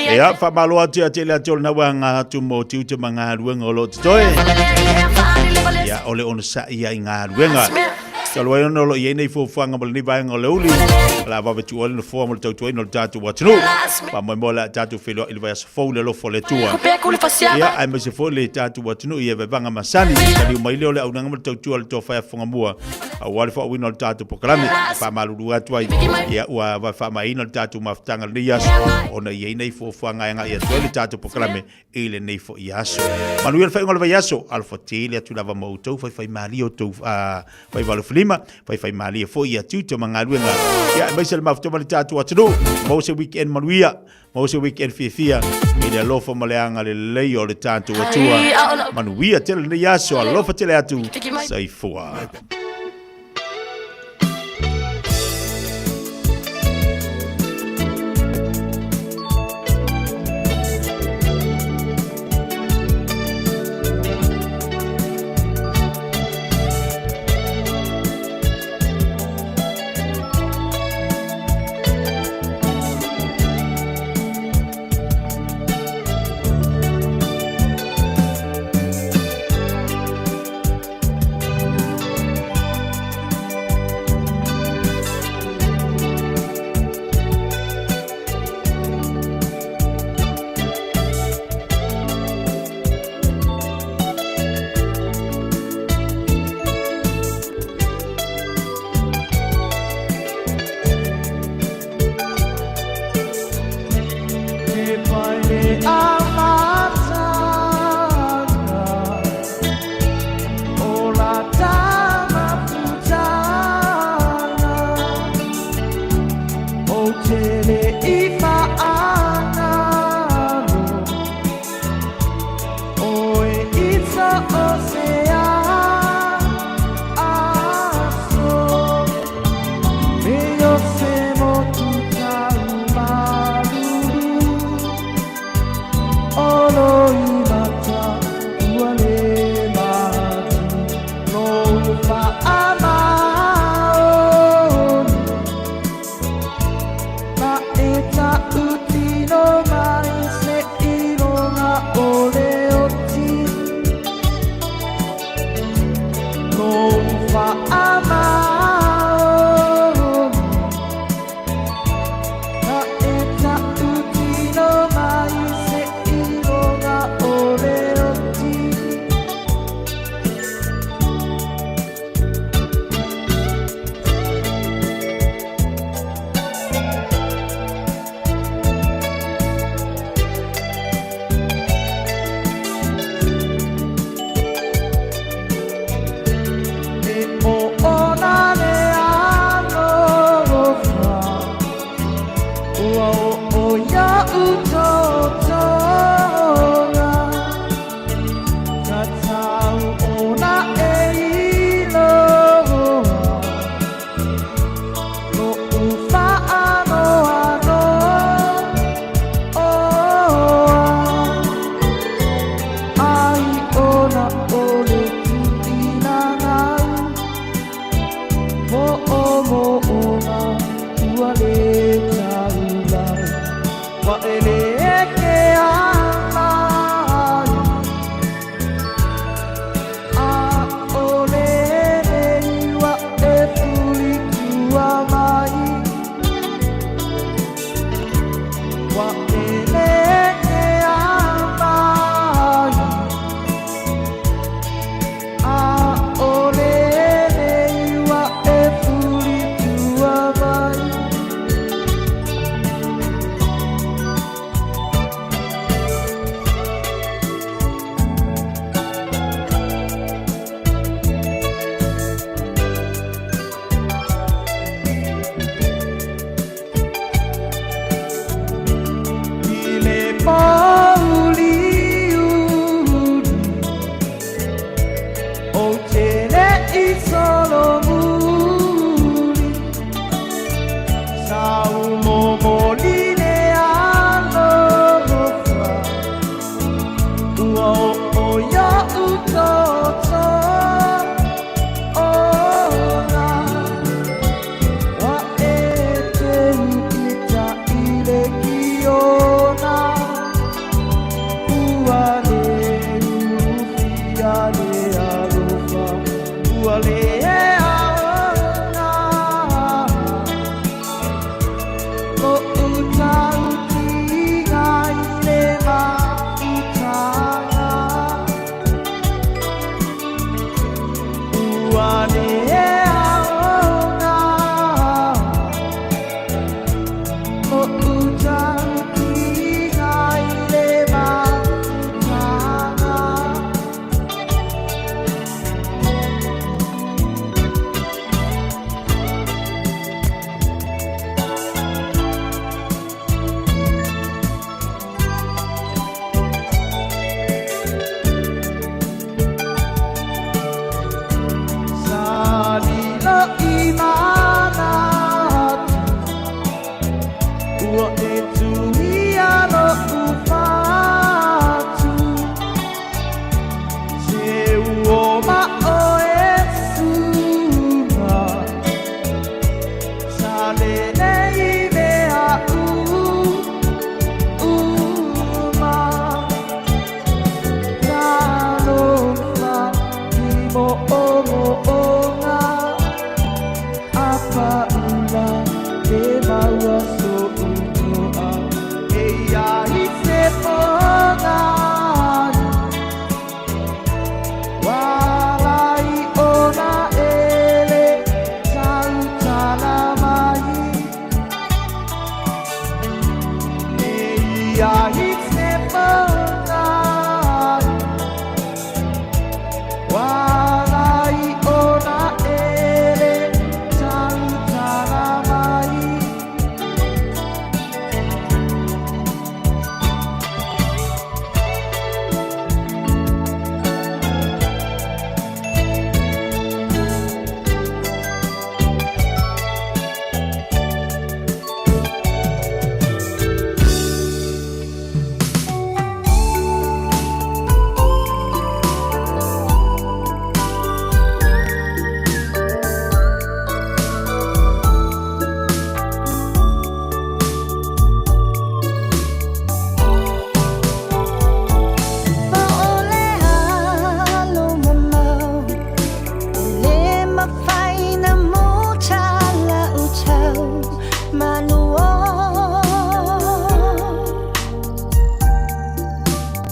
Ia, faamalo atu ia te le atu o lena ua aga atu mo tiute ma galuega o lo o totoe. Ia, o le onosai ia i galuega. Talu ai ona o lo o i ai nei fuafuaga mo lenei vaega o le uli, o le a vave tuua ai le nofoa mo le tautuaina o le tatou atunuu. Faamoemoe o le a tatou feiloai i le vaiaso fou i le alofa o le Atua. Ia, aemaise foi le tatou atunuu i evaevaga masani, taliu mai lea o le auaunaga ma le tautua a le Tofa ia Fofogamua, aua le faaauauina o le tatou polokalame. E faamalulu atu ai, ia, ua vave faamaeaina le tatou mafutaga i lenei aso, ona e i ai nei fuafuaga e agai atu ai le tatou polokalame i lenei foi aso. Manuia le faaiuga o le vaiaso, alofa tele atu lava ma outou, faifaimalie outou faiva alofilima, faifaimalie foi ia tiute ma galuega. Ia, aemaise le mafuta ma le tatou atunuu, maua se weekend manuia, maua se weekend fiafia i le alofa ma le agalelei o le tatou Atua. Manuia tele lenei aso, alofa tele atu, soifua.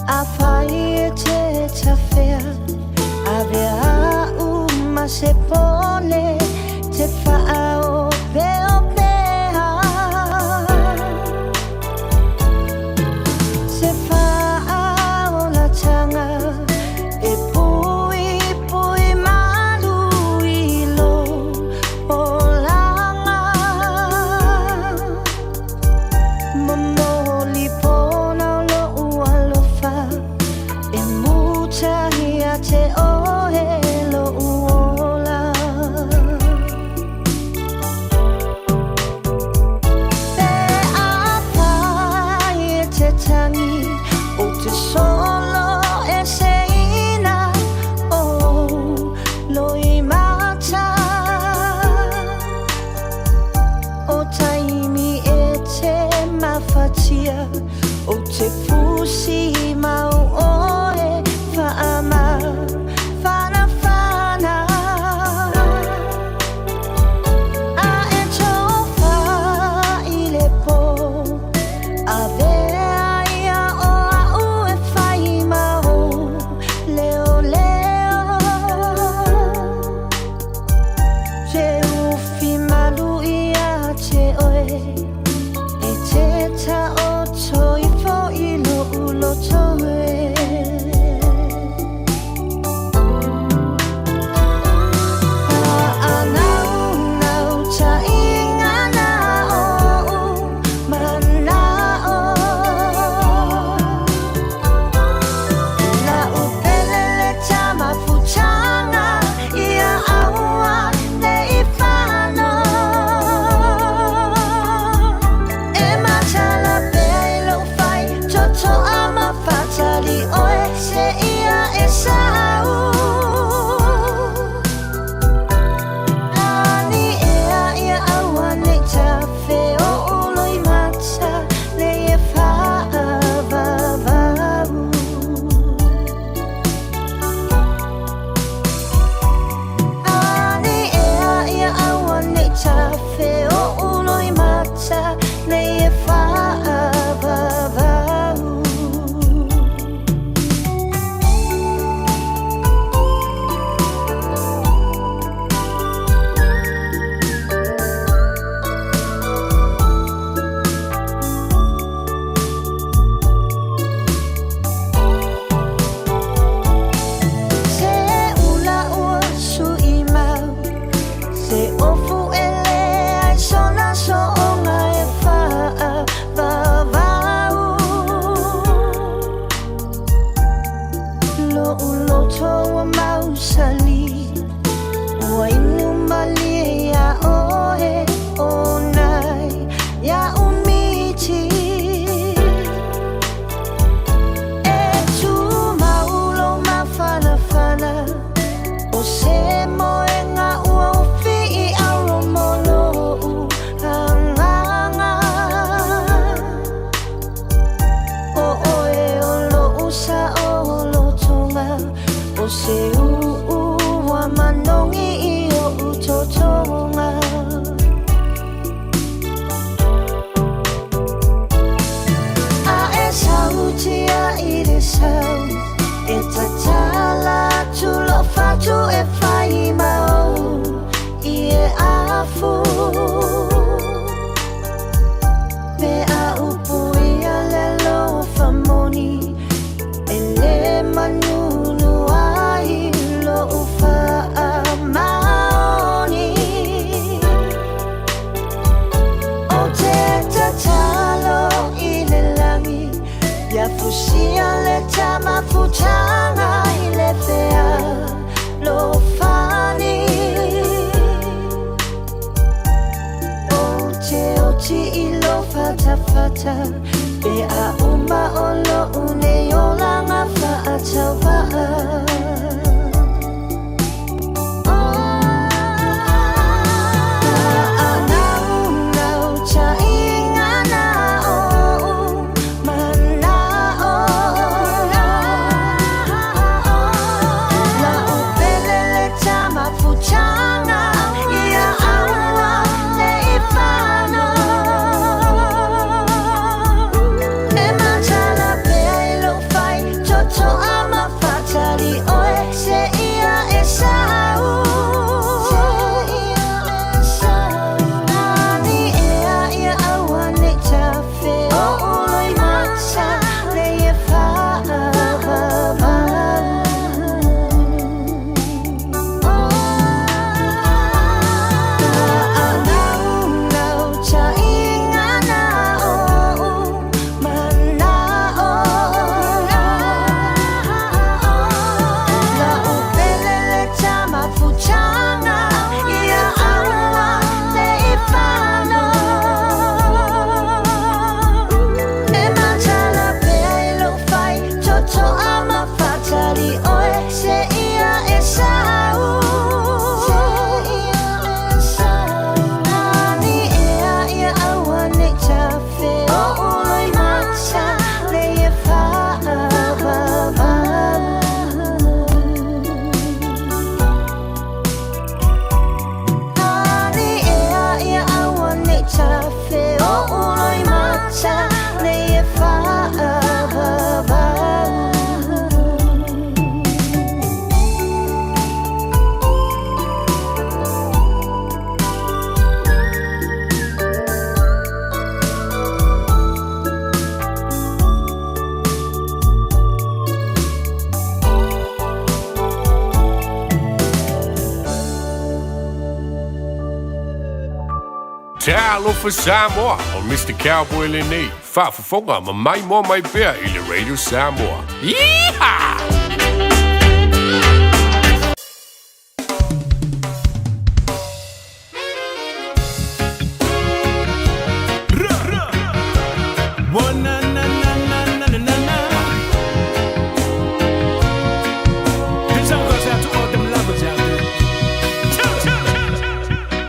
Afai e te tafea, avea a'u ma se pole te faaopeopea. Se faaolatanga e puipui malu i lou olaga. Momoli pona o lo'u alofa e muta ia te oe lo'u ola. Pe afai e te tagi ou te solo eseina ou loimata. O taimi e te mafatia ou te fusi mau oe faamafanafana. A e tofa i le po, avea ia o a'u e fai ma ou leoleo. Te ufi malu ia te oe, e te taoto ifo i lo'u loto e. Fa'anaunau ta'iga na o'u mana'o. La'u pele le tamafutaga ia aua ne'i fano. E matala pea i lou faitotoa ma fatali oe seia e sa'u. Lani ea ia aua nei tafe o'u loimata nei e fa'avavau. Lani ea ia aua nei tafe o'u loimata nei e fa'avavau. Se ula ua su'i mau, se ofu e leai sona so'oga e fa'avavau. Lo'u loto ua mausali, ua inu malie iā oe o nai ia'u miti. E tumau lou mafanafana, o se moega ua ufi i aro mo lo'u agaga. O oe o lo'u sa'olotoga, o se u'u ua manogi i o'u totoga. A e sautia i le sau, e tatala atu lou fatu e fai ma ou ie afu. Pe a upuia le alofa moni, e lē manunu ai lo'u fa'amaoni. Ou te tatalo i le lagi, ia fusia le tamafutaga i le fealofani. Ou te oti i lou fatafata, pe a uma o lo'u nei olaga fa'atauva'a. Fa'anaunau ta'iga na o'u mana'o. La'u pele le tamafutaga ia aua ne'i fano. Totoa ma faatali oe seia e sau. Ani ea ia aua nei tafe o uloi mata le e faavavau. Seia e sau. Ani ea ia aua nei tafe o uloi mata le e faavavau. Ani ea ia aua nei tafe o uloi mata le e faavavau. Talofa Samoa, o Mr. Cowboy lenei, faafofoga ma maimoa mai pea i le Radio Samoa. Yeehaw! Wa na na na na na na na na. This song goes out to all them lovers out there.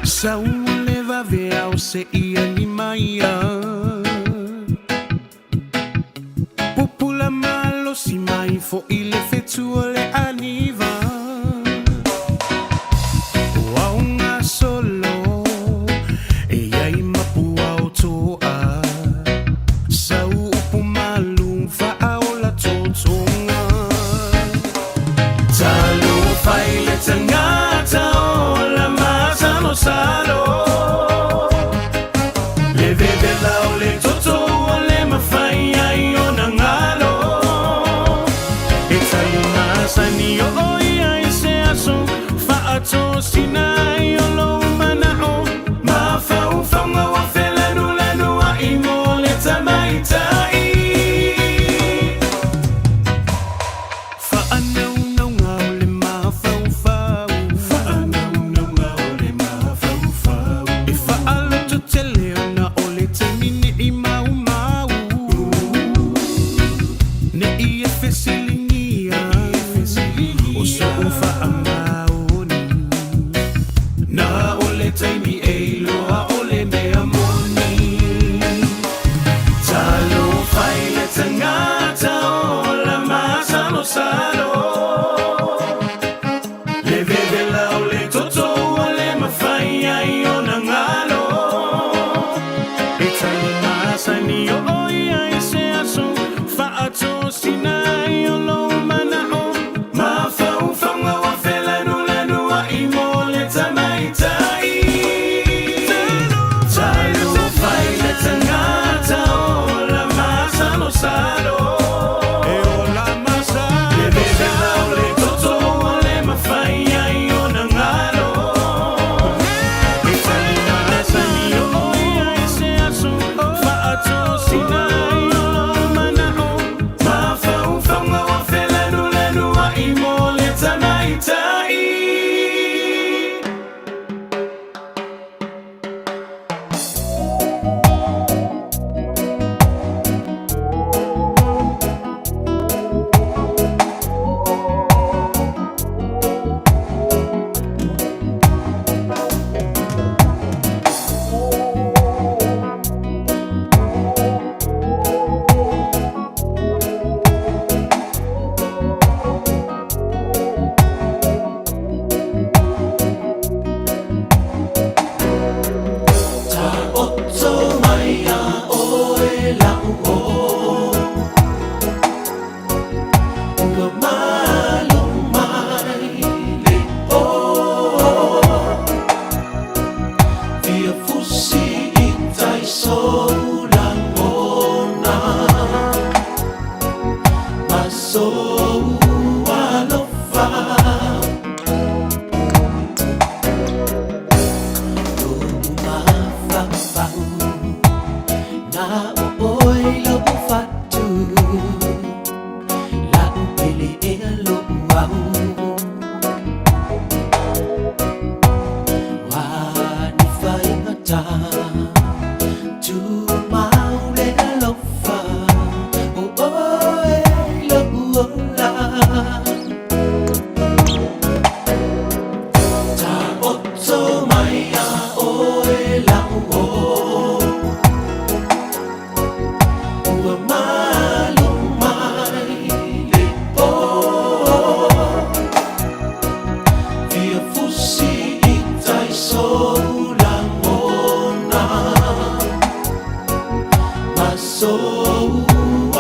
Sau le vave au se ia ni mai a. Pupula malo si mai fo i le fetu o le aniva. O aunga solo e iai mapua o toa. Sau upu malu faaola totoga. Talofa i le tagata ola masalosalo. Le vevela o le toto ua le mafai ai ona galo. E talimasani oo ia i se aso faatosina ai o lou manao. Mafaufauga ua felanulanuai mo le tamaitai. Faanaunauga o le mafaufau. Faanaunauga o le mafaufau. E faalototele ona o le taimi nei maumau. Nei e fesiligia o so'u faamaoni. alofa. Lo'u mafaufau na o oe lo'u fatu, la'u pele ea lo'u au. Ua ni faigata tumau le alofa, o oe lo'u ola. Ta'oto mai ia oe la'u o, ua malu mai le po. Fia fusi i tai sou lagona, ma sou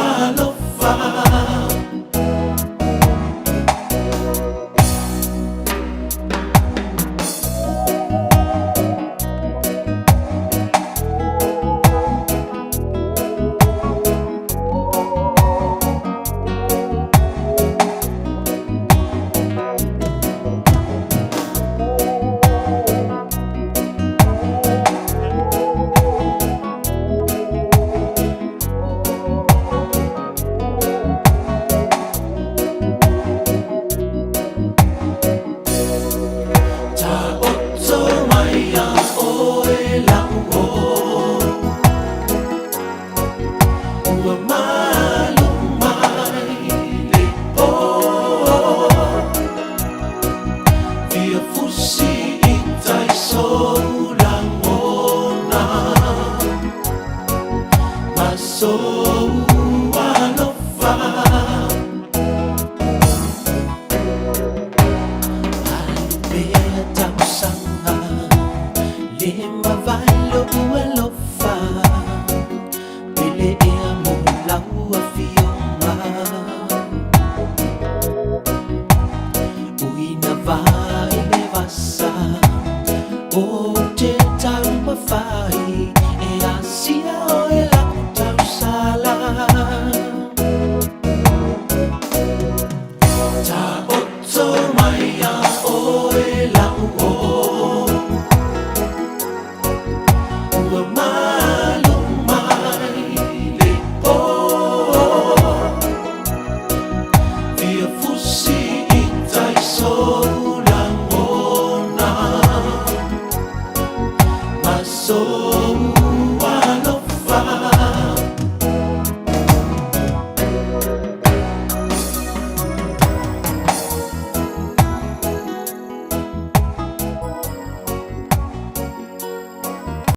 alofa. Ta'oto mai ia oe la'u o, ua malu mai le po. Fia fusi i tai sou lagona, ma sou alofa. Alu pea tausaga, le mavae lo'u alofa, pele ea mo lau afioga. Uina vai le vasa o te taumafai e asia oe la'u tausala. Ta'oto